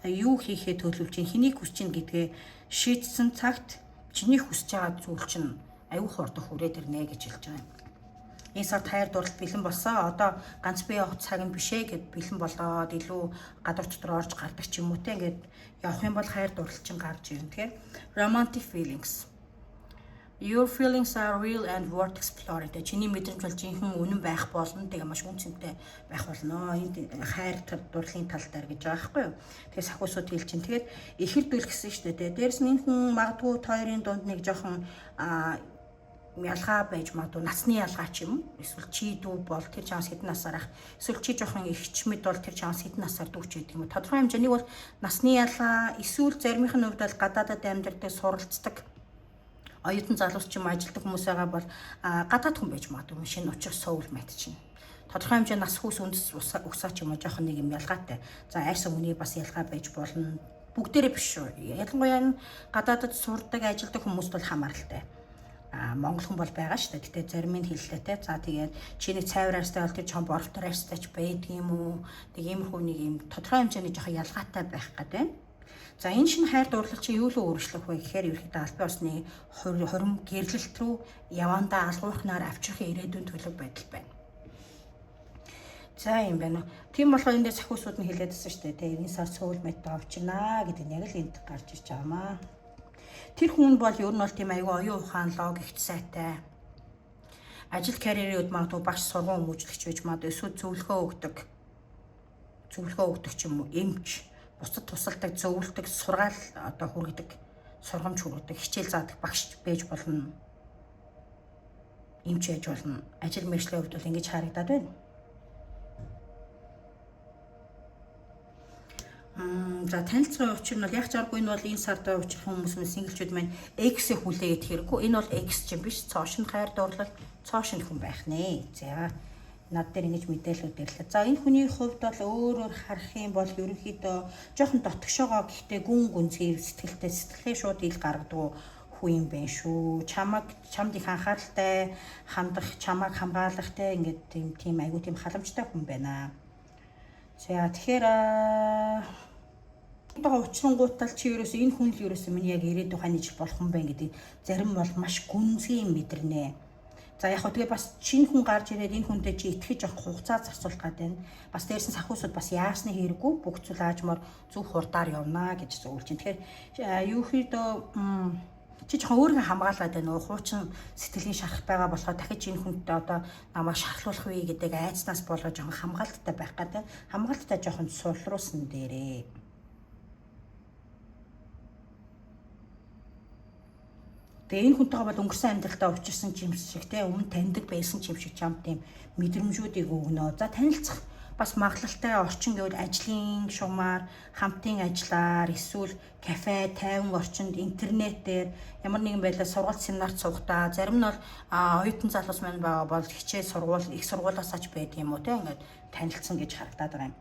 юу хийхээ төлөвлөж байна, хэнийг хүсэж байна гэдгээ шийдсэн цагт чиний хүсэж байгаа зүйл чинь айгүй хурдан хүрээд ирнэ гэж хэлж байгаа юм. Энэ сард хайр дурлал бэлэн болсон. Одоо ганц бие явах цаг нь биш ээ гэд бэлэн болоод илүү гадуур дотор орж гардаг ч юм уу те, ингээд явах юм бол хайр дурлал чинь гарч ирнэ. Тэгэхээр romantic feelings. Your feelings are real and worth exploring. Тэгээ чиний мэдрэмж бол жинхэнэ үнэн байх болно. Тэгээ маш үнэ цэнтэй байх болно. Энд хайр дурлалын тал дээр гэж байгаа байхгүй юу? Тэгээ сахиусууд хэл чинь. Тэгээд ихэр дүл гэсэн шүү дээ. Дээрс нь энэ хүн магадгүй та хоёрын дунд нэг жоохон ялгаа байж магадгүй, насны ялгаа ч юм уу. Эсвэл чи дүү бол тэр чамаас хэдэн насаар ах. Эсвэл чи жоохон эгчмэд бол тэр чамаас хэдэн насаар дүү ч гэдэг юм уу. Тодорхой хэмжээний бол насны ялгаа, эсвэл заримынх нь хувьд бол гадаадад амьдардаг, суралцдаг оюутан залуус ч юм, ажилтдаг хүмүүс байгаа бол гадаад хүн байж магадгүй, шинэ учир soulmate чинь. Тодорхой хэмжээ нас хүүс үндэс угсаа ч юм уу, жоохон нэг юм ялгаатай. За, айрс өнгөний бас ялгаа байж болно. Бүгдээрээ биш шүү. Ялангуяа энэ гадаадад сурдаг, ажилтдаг хүмүүст бол хамааралтай. Монгол хүн бол байгаа шүү дээ. Гэтэ зарим нь хэллээ те. За, тэгээд чи нэг цайвар арьстай бол тэр чам боровтор арьстай ч байдаг юм уу? Тэг иймэрхүү нэг юм тодорхой хэмжээний жоохон ялгаатай байх гэдэг. За, энэ шинэ хайр дурлал чи юу л өөрчлөх вэ гэхээр ерөнхийдөө албан ёсны хурим гэрлэлт рүү явандаа алгуурхнаар авчрах ирээдүйн төлөв байдал байна. За, юм байна. Тийм болохоор энэ дээр сахиусууд нь хэлээдсэн шүү дээ. Тэ, энэ сар soulmate авчирнаа гэдэг нь яг л энд гарч ирж байгаа маа. Тэр хүн бол ер нь бол тийм аюу оюун ухаан, логикт сайтай. Ажил карьерийн үед магадгүй багш, сургууль хүмүүжлэгч байж магадгүй, эсвэл зөвлөгөө өгдөг ч юм уу, эмч, бусдад тусалдаг, зөвлөдөг, сургаал одоо хүргэдэг, сургамж хүргэдэг, хичээл заадаг багш байж болно. Эмч байж болно. Ажил мэргэжлийн хувьд бол ингэж харагдаад байна. За, танилцгын учир нь бол яг чаргүй, энэ бол энэ сард учрах хүмүүс мэн single чүүд маань ex-ийг хүлээгээд хэрэггүй. Энэ бол ex чинь биш. Цоо шинэ хайр дурлал, цоо шинэ хүн байх нэ. За, над дээр ингэж мэдээлэлүүд ирлээ. За, энэ хүний хувьд бол өөрөөр харах юм бол ерөнхийдөө жоохон дотгошоогоо, гэхдээ гүн гүнзгий сэтгэлтэй, сэтгэлээ шууд ил гаргадаг хүн юм байна шүү. Чамаг чамд их анхааралтай хандах, чамайг хамгаалах те, ингээд тийм тийм айгуу тийм халамжтай хүн байна. За, тэгэхээр одоо учрангуутал чи ерөөсөө энэ хүн л ерөөсөө миний яг ирээдүйн хань ижил болох юм байна гэдэг зарим бол маш гүнзгий юм мэдэрнэ. За, яг хөө тэгээ бас шинэ хүн гарч ирээд энэ хүнтэй чи итгэж авах хугацаа зарцуулах гэдэг байна. Бас дээрсэн сахиусууд бас яасны хэрэггүй, бүх зүйл аажмаар зөв хурдаар явна гэж зөвлөж байна. Тэгэхээр юу хийдөө чи жоохон өөрийгөө хамгаалаад байна уу? Хуучин сэтгэлийн шарах байгаа болохоор дахиж энэ хүнтэй одоо намайг шархлуулах вэ гэдэг айцнаас болоо жоохон хамгаалттай байх гэдэг. Хамгаалттай жоохон сулруулсан дээрээ. Тэгээ энэ хүнтэйгээ бол өнгөрсөн амьдралдаа учирсан юм шиг те, өмнө таньдаг байсан юм шиг чамд тийм мэдрэмжүүдийг өгнө. За, танилцах бас магадлалтай орчин гэвэл ажлын шугамар, хамтын ажиллаар, эсвэл кафе, тайван орчинд, интернетээр ямар нэгэн байдлаар сургалт, семинарт суухдаа, зарим нь бол оюутан залуус маань байгаа бол хичээл сургууль, их сургуулиасаа ч байдаг юм уу те, ингээд танилцсан гэж харагдаад байгаа юм.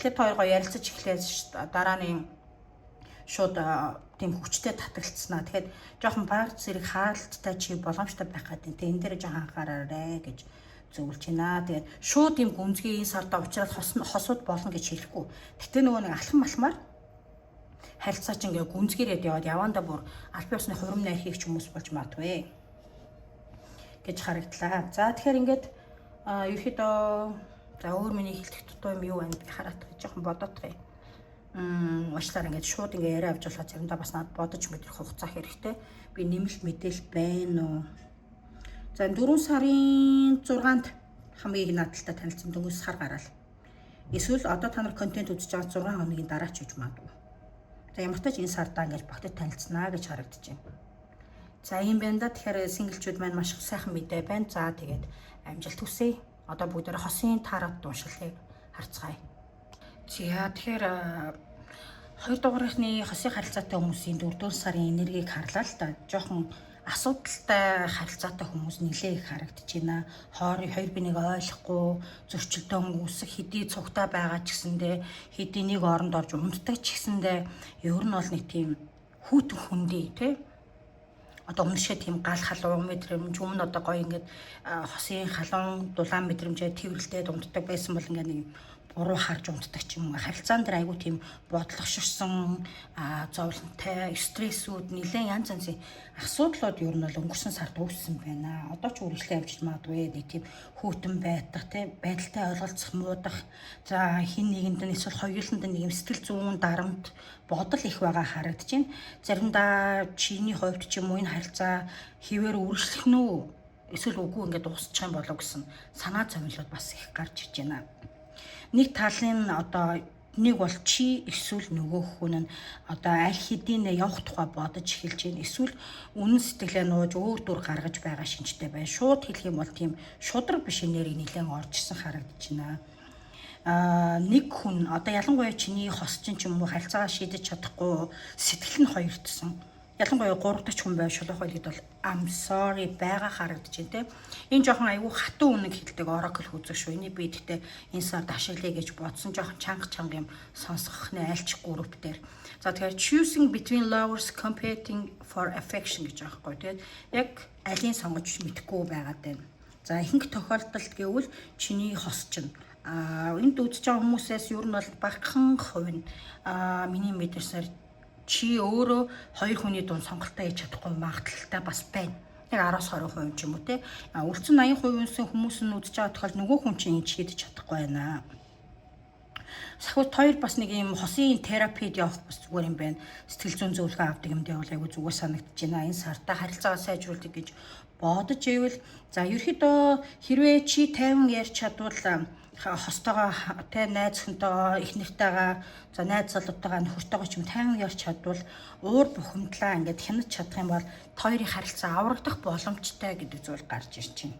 Тэгэхээр та хоёр гоё ярилцаж эхлээд дараа нь шууд тийм хүчтэй татгалцснаа. Тэгэхээр жоохон баг зэрэг хаалттай чи боломжтой байх гэдэг. Тэгээ энэ дээр жоохон анхаараарай гэж зөвлөж байна. Тэгээд шууд юм гүнзгий энэ сарда уучраад хосууд болно гэж хэлэхгүй. Гэтэ нөгөө нэг алхам алхмаар харилцаа чинь ингээ гүнзгийрээд яваад явандаа бүр албан ёсны хурим найр хийх хүмүүс болж магадгүй гэж харагдлаа. За, тэгэхээр ингээд ерөөхдөө, за, өөр миний хэлэх дутуу юм юу байна би хараад жоохон бодоодох юм. Уучлаарай, ингээд шууд ингээ яриа авч болохоо заримдаа бас надад бодож мэдрэх хугацаа хэрэгтэй. Би нэмэлт мэдээлэл байна уу? За, 4 сарын 6-нд хамгийн наадталтай танилцсан, дөнгөж сар гараал. Эсвэл одоо та нар контент үзэж байгаа 6 хоногийн дараа ч үж магадгүй. За, ямар ч тач энэ сардаа ингэж багтад танилцсанаа гэж харагдаж байна. За, ийм байна да. Тэгэхээр single чүүд маань маш сайхан мэдээ байна. За, тэгээд амжилт хүсье. Одоо бүгдээ хосын тарот уншилтыг харцгаая. За, тэгэхээр хоёр дугаарынхны хосын харилцаатай хүмүүсийн дөрөвдүгээр сарын энергийг харлаа л да. Жохон асуудалтай харилцаатай хүмүүс нэлээ их харагдаж байна. Хоорын хоёр бинийг ойлгохгүй зөрчилдөөн үүсэх, хэдий цугтаа байгаа ч гэсэндээ, хэдий нэг оронд орж унтдаг ч гэсэндээ ер нь бол нэг тийм хүүтэн хүндий тий, одоо өмнө шиг тийм гал халуун мэдрэмж, өмнө одоо гоё ингээд хосын халуун дулаан мэдрэмжээ тэрвэрлдээд унтдаг байсан бол ингээд нэг буруу харж унтдаг ч юм уу. Харилцаан дээр айгүй тийм бодлогоширсан, зовлонтой, стрессүүд, нэлээд янз янзын асуудлууд ер нь бол өнгөрсөн сард үүссэн байна. Одоо ч үргэлжлэн явж магадгүй. Нэг тийм хүйтэн байдаг, тийм байдалтай ойлголцох муудах. За, хэн нэгэнд нь эсвэл хоёуланд нэг юм сэтгэл зүйн дарамт, бодол их байгаа харагдаж байна. Заримдаа чиний хувьд ч юм уу энэ харилцаа хэвээр үргэлжлэх нь үү эсвэл үгүй ингээд дуусчих юм болов гэсэн санаа зовнилууд бас их гарч иж байна. Нэг талын одоо нэг бол чи эсвэл нөгөө хүн нь одоо аль хэдийн явах тухай бодож эхэлж байна. Эсвэл үнэн сэтгэлээ нууж өөр дүр гаргаж байгаа шинжтэй байна. Шууд хэлэх юм бол тийм шударга биш энерги нэлээд орж ирсэн харагдаж байна. Нэг хүн одоо ялангуяа чиний хос чинь ч юм уу харилцаагаа шийдэж чадахгүй, сэтгэл нь хоёрдсон, ялангуяа 3 дахь хүн байв шулуух байлгэд бол I'm sorry байгаа харагдаж байна, те. Энэ жоохон айгүй хатуу үнэн хэлдэг oracle үзэг шүү. Энийг би гэхдээ энэ сард ашиглая гэж бодсон, жоохон чанга чанга юм сонсгох нэ альч group дээр. За, тэгэхээр choosing between lovers competing for affection гэж байгаа байхгүй, те. Яг алийг сонгож мэдэхгүй байгаад байна. За, ихэнх тохиолдолд гэвэл чиний хос чинь энд үзэж байгаа хүмүүсээс ер нь бол багахан хувь нь миний мэдэрсээр чи өөрөө хоёр хүний дунд сонголтоо хийж чадахгүй магадлалтай бас байна. Яг 10-аас 20% ч юм уу, те. А үлдсэн 80% хүмүүс нь үзэж байгаа тохиол нөгөө хүн чинь ингэж шийдэж чадахгүй байна. Сахиус хоёр бас нэг юм хосын терапид явах бас зүгээр юм байна. Сэтгэл зүйн зөвлөгөө авдаг юм дээр бол айгүй зүгээр санагдаж байна. Энэ сартаа харилцаагаа сайжруулах гэж бодож ивэл, за, ерөөхдөө хэрвээ чи 50 ярьж чадвал хостойгоо, тэ, найз охинтойгоо, эхнэртэйгээ, за, найз залуутайгаа, нөхөртөөгөө ч юм 50 ярьж чадвал, уур бухимдлаа ингээд хянаж чадах юм бол хоёрын харилцаа аврагдах боломжтой гэдэг зүйл гарч ирж байна.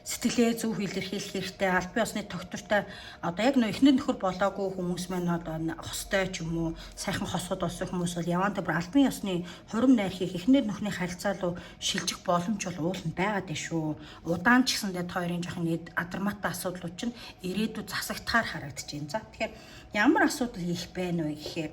Сэтгэлээ зөв илэрхийлэх хэрэгтэй. Албан ёсны тогтвортой одоо яг нөө эхнэр нөхөр болоогүй хүмүүс маань, одоо хостой ч юм уу сайхан хосууд болсон хүмүүс бол яваантай бүр албан ёсны хурим найр хийх, эхнэр нөхрийн харилцаа руу шилжих боломж бол ууланд байгаад байна шүү. Удаан ч гэсэндээ та хоёрын жоохон адармаатай асуудлууд чинь ирээдүйд засагдахаар харагдаж байна. За, тэгэхээр ямар асуудал их байна вэ гэхээр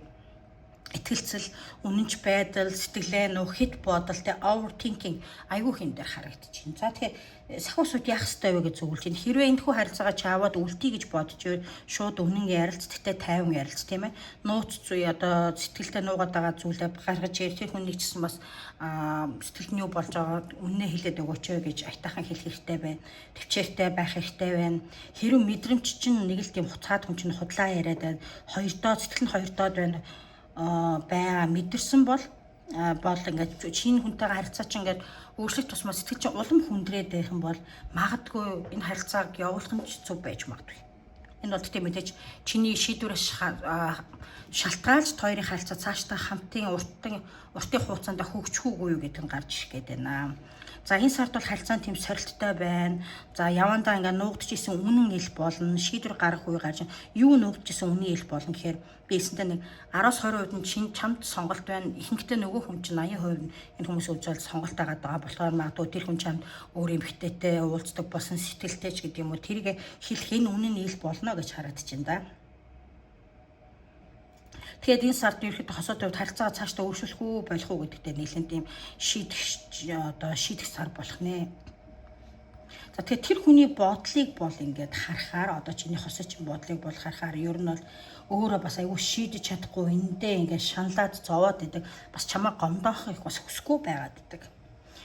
итгэлцэл, үнэнч байдал, сэтгэлээ нөх, хэт бодол, тэ, overthinking айгүй хин дээр харагдаж байна. За, тэгэхээр сахиусууд яах ёстой вэ гэж зөвлөж байна. Хэрвээ энэхүү харилцаагаа чаваад үлдээ гэж бодож байвал шууд үнэн ярилц, гэхдээ тайван ярилц, тийм ээ. Нууц зүй, одоо сэтгэлдээ нуугаад байгаа зүйлээ гаргаж ир, тэр хүнийг ч гэсэн бас сэтгэлд нь юу болж байгаа үннээ хэлээд өгөөч гэж аятайхан хэлэх хэрэгтэй байна. Тэвчээртэй байх хэрэгтэй байна. Хэрвээ мэдрэмж чинь нэг л тийм хуцаад хүн чинь худлаа яриад байна. Хоёрдоо сэтгэл нь хоёрдоод байна байгаа мэдэрсэн бол ингээд чиний хүнтэйгээ харилцаа чинь ингээд өөрчлөх тусмаа сэтгэл чинь улам хүндрээд байх юм бол магадгүй энэ харилцааг явуулах нь ч зөв байж магадгүй. Энэ бол тэгтээ мэдээж чиний шийдвэрээс шалтгаалж хоёрын харилцаа цаашдаа хамтын уртын хугацаанд хөгжих үгүй юу гэдэг нь гарч ирэх гээд байна. За, энэ сард бол харилцаан тийм сорилттой байна. За, явандаа ингээд нуугдчихсэн үнэн ил болно. Шийдвэр гаргах үе гарч, юу нуугдчихсэн үнэн ил болно гэхээр би хэлсэнтэй нэг 10-аас 20% нь чин чамд сонголт байна. Ихэнхдээ нөгөө хүн чинь 80% нь энэ хүмүүс үзэл сонголт агаад байгаа болохоор магадгүй тэр хүн чамд өөр эмэгтэйтэй уулздаг болсон, сэтгэлтэй ч гэдэг юм уу, тэрийг хэлэх энэ үнэн ил болно гэж харагдаж байна да. Тэгэхээр энэ сард ерөөхдөө хосууд хувьд харилцаагаа цаашдаа өөрчлөх үү, болох уу гэдэгтээ нэлээд тийм шийдэх, одоо шийдэх сар болох нэ. За, тэгэхээр тэр хүний бодлыг бол ингээд харахаар, одоо чиний хосоо чинь бодлыг бол харахаар ер нь бол өөрөө бас айгүй шийдэж чадахгүй эндээ ингээд шаналаад зовоод идэг. Бас чамаа гомдоох их бас хүсэхгүй байгаад идэг.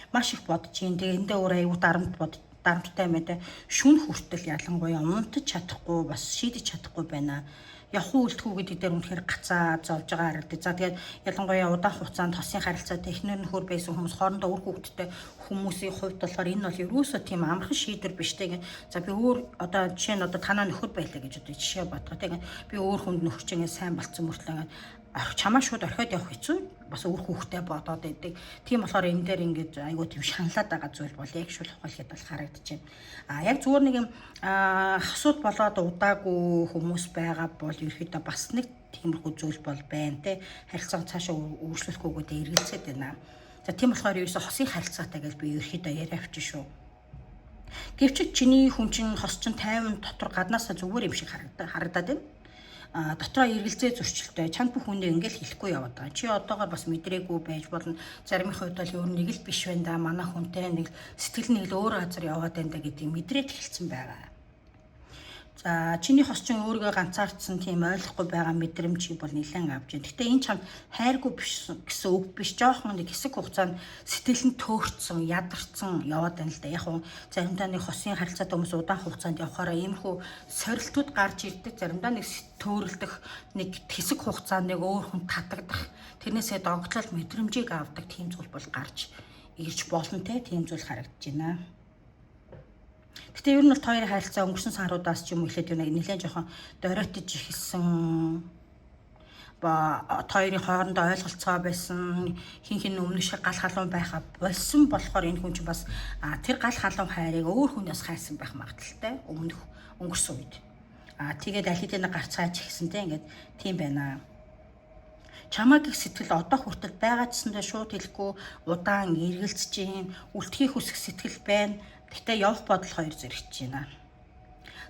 Маш их бодож чинь. Тэгээ эндээ өөр айгүй дарамт бод дарамттай юм байна. Шүн хүртэл ялангуяа унтаж чадахгүй, бас шийдэж чадахгүй байна, явах уу, үлдэх үү гэдэг дээр үнэхээр гацаа зовж байгаа харагдаж. За, тэгээд ялангуяа удаан хугацаанд хосын харилцаатай эхнэр нөхөр байсан хүмүүс, хоорондоо үр хүүхэдтэй хүмүүсийн хувьд болохоор энэ бол ерөөсөө тийм амархан шийдвэр биш те. За, би өөр одоо жишээ нь одоо танаа нөхөр байлаа гэж одоо жишээ бодгоо те. Би өөр хүнд нөхөр чинь сайн болцсон мөртлөө ингээд чамаа шууд орхиод явах хэцүү, бас үр хүүхдээ бодоод байдаг. Тийм болохоор энэ дээр ингээд айгүй тийм шаналаад байгаа зүйл бол яг шулах болоход бол харагдаж байна. А яг зүгээр нэг юм хасууд болоод удаагүй хүмүүс байгаа бол ерөөхдөө бас нэг тиймэрхүү зүйл бол байна те. Харилцаа цаашаа өөрчлөхгүйгээ эргэлзээд байна. За, тийм болохоор ерөөсө хосын харилцаатай гэж би ерөөхдөө яриа авчих шүү. Гэвч чиний хүн чинь, хос чинь 50 дотор гаднаасаа зүгээр юм шиг харагдаад байна, дотроо эргэлзээ, зөрчилтэй, чанд бүх хүнээ ингээл хэлэхгүй яваад байгаа. Чи одоогоор бас мэдрээгүй байж болно. Заримын хувьд бол ер нь нэг л биш байна да. Манай хүнтэй нэг сэтгэл нэг л өөр газар яваад байна да гэдгийг мэдрээд эхэлсэн байгаа. За, чиний хос чинь өөрийгөө ганцаардсан, тийм ойлгохгүй байгаа мэдрэмжийг бол нэлээд авч байна. Гэтэ энэ чамд хайргүй биш гэсэн үг биш. Жоохон нэг хэсэг хугацаанд сэтгэл нь төөрцөн, ядарсан яваад байна л да. Яг уу заримдаа нэг хосын харилцаатай хүмүүс удаан хугацаанд явахаараа иймэрхүү сорилтууд гарч ирдэг. Заримдаа нэг төөрөлдөх, нэг хэсэг хугацаанд нэг өөр хүн татагдах. Тэрнээсээ догтлол мэдрэмжийг авдаг тийм зүйл бол гарч ирж болно те, тийм зүйл харагдаж байна. Гэтэ ер нь бол хоёрын харилцаа өнгөрсөн саруудаас ч юм уу эхлээд юу нэг нэлээд жоохон доройтож эхэлсэн ба хоёрын хоорондоо ойлголцоо байсан, хин хин өмнөх шиг гал халуун байха болсон болохоор энэ хүн чинь бас тэр гал халуун хайрыг өөр хүнээс хайсан байх магадлалтай өмнөх өнгөрсөн үед. Тэгээд аль хэдийн гарцгааж ихсэн те, ингээд тийм байна. Чамайг их сэтгэл одоо хүртэл байгаа ч гэсэндээ шууд хэлэхгүй удаан эргэлзэж гин, үлдэхийг хүсэх сэтгэл байна. Гэхдээ явах бодол хоёр зэрэгч байна.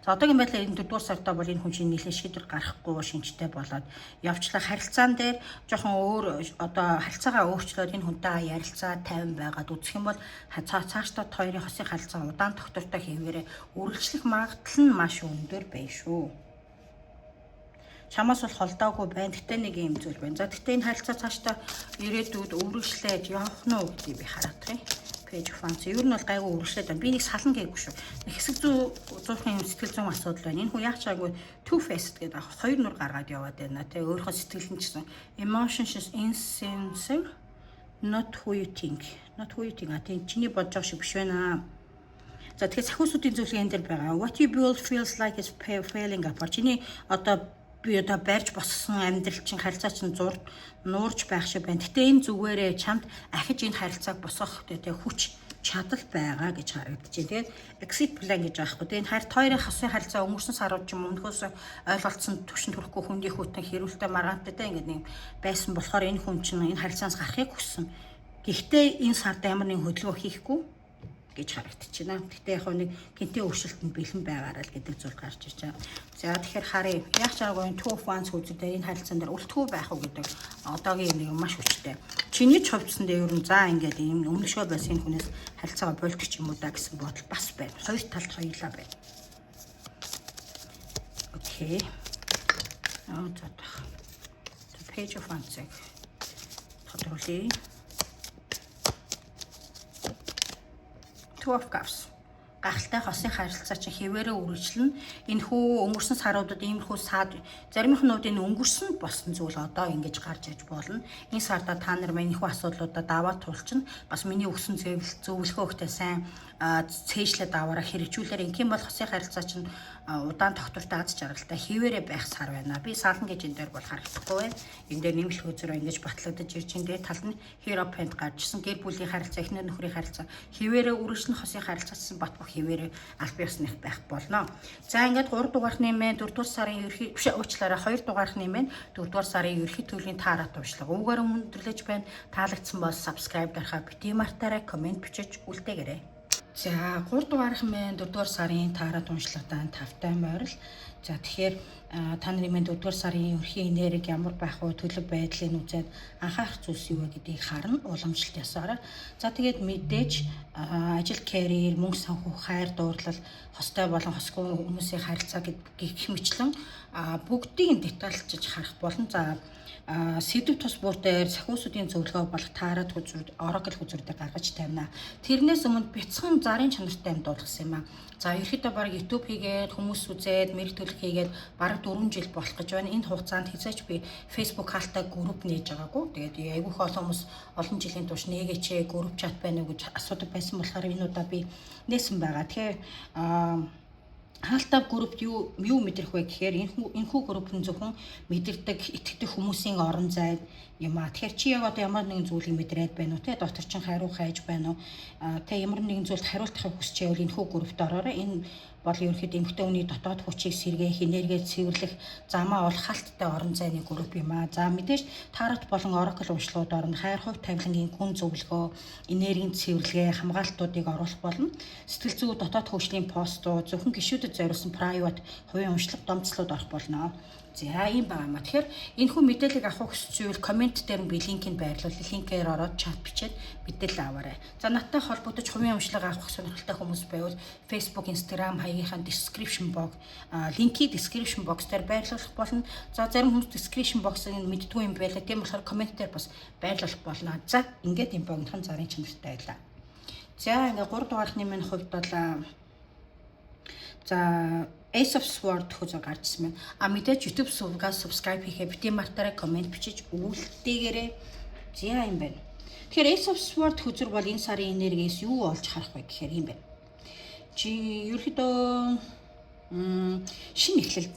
За, одоогийн байдлаар энэ 4 дугаар сартаа бол энэ хүн чинь нэлээд шийдвэр гаргахгүй шинжтэй болоод явчлаа. Харилцаан дээр жоохон өөр, одоо харилцаагаа өөрчлөөд энэ хүнтэй ярилцаа тайван байгаад үзэх юм бол цаашдаа хоёрын хосын харилцаа удаан тогтвортой хэвээрээ үргэлжлэх магадлал нь маш өндөр байна шүү. Чамаас бол холдоогүй байна. Гэтэ нэг юм зүйл байна. За, гэтэ энэ харилцаа цаашдаа ирээдүйд үргэлжлээд явах нь уу гэдгийг би хараад юм. Page of Wands. Ер нь бол гайгүй үргэлжлээд байна. Би нэг сална гээгүй шүү. Нэг хэсэг зүү зуурхан юм сэтгэл зүйн асуудал байна. Энэ хүн яг чаагүй two faced гэдэг ах хоёр нүр гаргаад яваад байна. Тэ, өөрийнхөө сэтгэл нь ч гэсэн emotions insincere, not who you think. Not who you think. А, тийм, чиний бодож байгаа шиг биш байна. За, тэгэхээр сахиусуудын зөвлөгөө энэ дээр байгаа. What you build feels like it's failing apart. Чиний одоо би одоо барьж босгосон амьдрал чинь, харилцаа чинь зур нуурж байх шиг байна. Гэтэ энэ зүгээрээ чамд ахиж энэ харилцааг босгох тэ хүч чадал байгаа гэж харагдаж байна. Тэгээд exit plan гэж аахгүй. Тэгээд энэ харь хоёрын хосын харилцаа өнгөрсөн сарууд ч юм өмнөхөөс ойлголцсон төвшөнд хүрэхгүй хүндий хүтэн хэрүүлтэй маргаантай те, ингээд нэг байсан болохоор энэ хүн чинь энэ харилцаанаас гарахыг хүссэн. Гэхдээ энэ сард ямар нэгэн хөдөлгөөн хийхгүй гэж харагдчихна. Гэтэ яг нэг гинтийн өөрчлөлтөнд бэлэн байгаарай л гэдэг зүйл гарч ирж байгаа. За, тэгэхээр харъя. Яг ч аргагүй Two of Wands үзүүдээ энэ харилцаан дээр үлдэхүү байх уу гэдэг одоогийн нэг маш хүчтэй. Чиний ч хувьдсан дээр ер нь за ингээд ийм өмнөшгөө байсан энэ хүнээс харилцаагаа болдог ч юм уу да гэсэн бодол бас байна. Хоёр талд хоёулаа байна. Okay. Аа, за тах. The Page of Wands-ыг тодруулъя. Two of Cups, гахалтай хосын харилцаа чинь хэвээрээ үргэлжлэнэ. Энэ хүү өнгөрсөн саруудад иймэрхүү саад заримх нь энэ өнгөрсөн болсон зүйл одоо ингэж гарч иж болно. Энэ сарда та нар маань энэхүү асуудлуудаа даваад тулчна. Бас миний өгсөн зөвлөгөө өгтөө сайн цээжлээд аваараа, хэрэгжүүлээр. Ингэх юм бол хосын харилцаа чинь удаан тогтвортой, аз жаргалтай хэвээрээ байх сар байна. Би сална гэж энэ дээр бол харагдахгүй байна. Энэ дээр нэмэлт хөзөр ингэж батлагдаж ирж байна. Дээд талд нь Hierophant гарч ирсэн. Гэр бүлийн харилцаа, эхнэр нөхрийн харилцаа хэвээрээ үргэлжлэн, хосын харилцаасан бат бох хэвээрээ аль биесных байх болно. За, ингээд 3 дугаарх нэмээ 4 дугаар сарын ерхий биш, уучлаарай, 2 дугаарх нэмээ 4 дугаар сарын ерхий төлөвийн таарат туршлага үүгээр өндөрлөж байна. Таалагдсан бол subscribe дарахаа битгий мартаарай, comment бичиж үлдээгээрэй. За, 3 дугаарх мэн 4 дугаар сарын таарат уншлагатай тавтай морил. За, тэгэхээр та нарын мэнд 4 дугаар сарын ерхий энерги ямар байх вэ? Төлөв байдлыг үзээд анхаарах зүйлс юу вэ гэдгийг харна. Уламжлалт ясаараа. За, тэгээд мэдээж ажил, карьер, мөнгө санхүү, хайр дурлал, хостой болон хосгүй хүмүүсийн харилцаа гэх мэтлэн бүгдийг детальчж харах болно. За, сэдв тус бүр дээр сахиусуудын зөвлөгөө болох таарат хөзрүүд, oracle хөзрүүдийг гаргаж тавина. Тэрнээс өмнө бяцхан зарын чанартай юм дуулгасан юм аа. За, ерөөхдөө баг YouTube хийгээд, хүмүүс үзээд, мэрэг төлөх хийгээд бараг 4 жил болох гэж байна. Энэ хугацаанд хэзээ ч би Facebook хаалтай групп нээж байгаагүй. Тэгээд айгүйх олон хүмүүс олон жилийн турш нээгээч, group chat байна уу гэж асуудаг байсан болохоор энэ удаа би нээсэн байгаа. Тэгэхээр хаалтаа групп юу юу мэдрэх вэ гэхээр энэхүү групп нь зөвхөн мэдэрдэг, итгэдэг хүмүүсийн орон зай юм а. Тэгэхээр чи яг одоо ямар нэгэн зүйлийг мэдрээд байна уу те, дотор чин хариу хайж байна уу те, ямар нэгэн зүйлд хариултахыг хүсч байвал энэхүү группт ороорой. Энэ бол ерөнхийдөө эмэгтэй хүний дотоод хүчийг сэргээх, энергиэ цэвэрлэх замаа олох хаалттай орон зайны групп юм а. За, мэдээж тарот болон oracle уншлагууд орно. Хайр, хувь тавилангийн гүн зөвлөгөө, энергийн цэвэрлэгээ, хамгаалтуудыг оруулах болно. Сэтгэл зүй, дотоод хөгжлийн постууд, зөвхөн гишүүдэд зориулсан private хувийн уншлага, домцлууд орох болно. За, ийм байгаа юм а. Тэгэхээр энэ хүн мэдээллийг авах хүсч байвал comment дээр нь би линкийг байрлуулъя. Линкээр ороод чат бичээд мэдээлэл аваарай. За, надтай холбогдож хувийн уншлага авах сонирхолтой хүмүүс байвал Facebook, Instagram хаягийнхаа description box линкийг description box дээр байрлуулах болно. За, зарим хүмүүс description box-ыг мэддгүй юм байлаа. Тийм болохоор comment дээр бас байрлуулах болно. За, ингээд юм богинохон зарын чанартай байлаа. За, ингээд 3 дугаархны минь хувьд бол за, Ace of Sword хөзөр гарч ирсэн байна. А мэдээж YouTube сувгаа subscribe хийхээ бити мартаарай, comment бичиж үлдээгээрэй. За, юм байна. Тэгэхээр Ace of Sword хөзөр бол энэ сарын энергиэс юу олж харах вэ гэхээр юм байна. Чи ерөөхдөө шинэ эхлэл,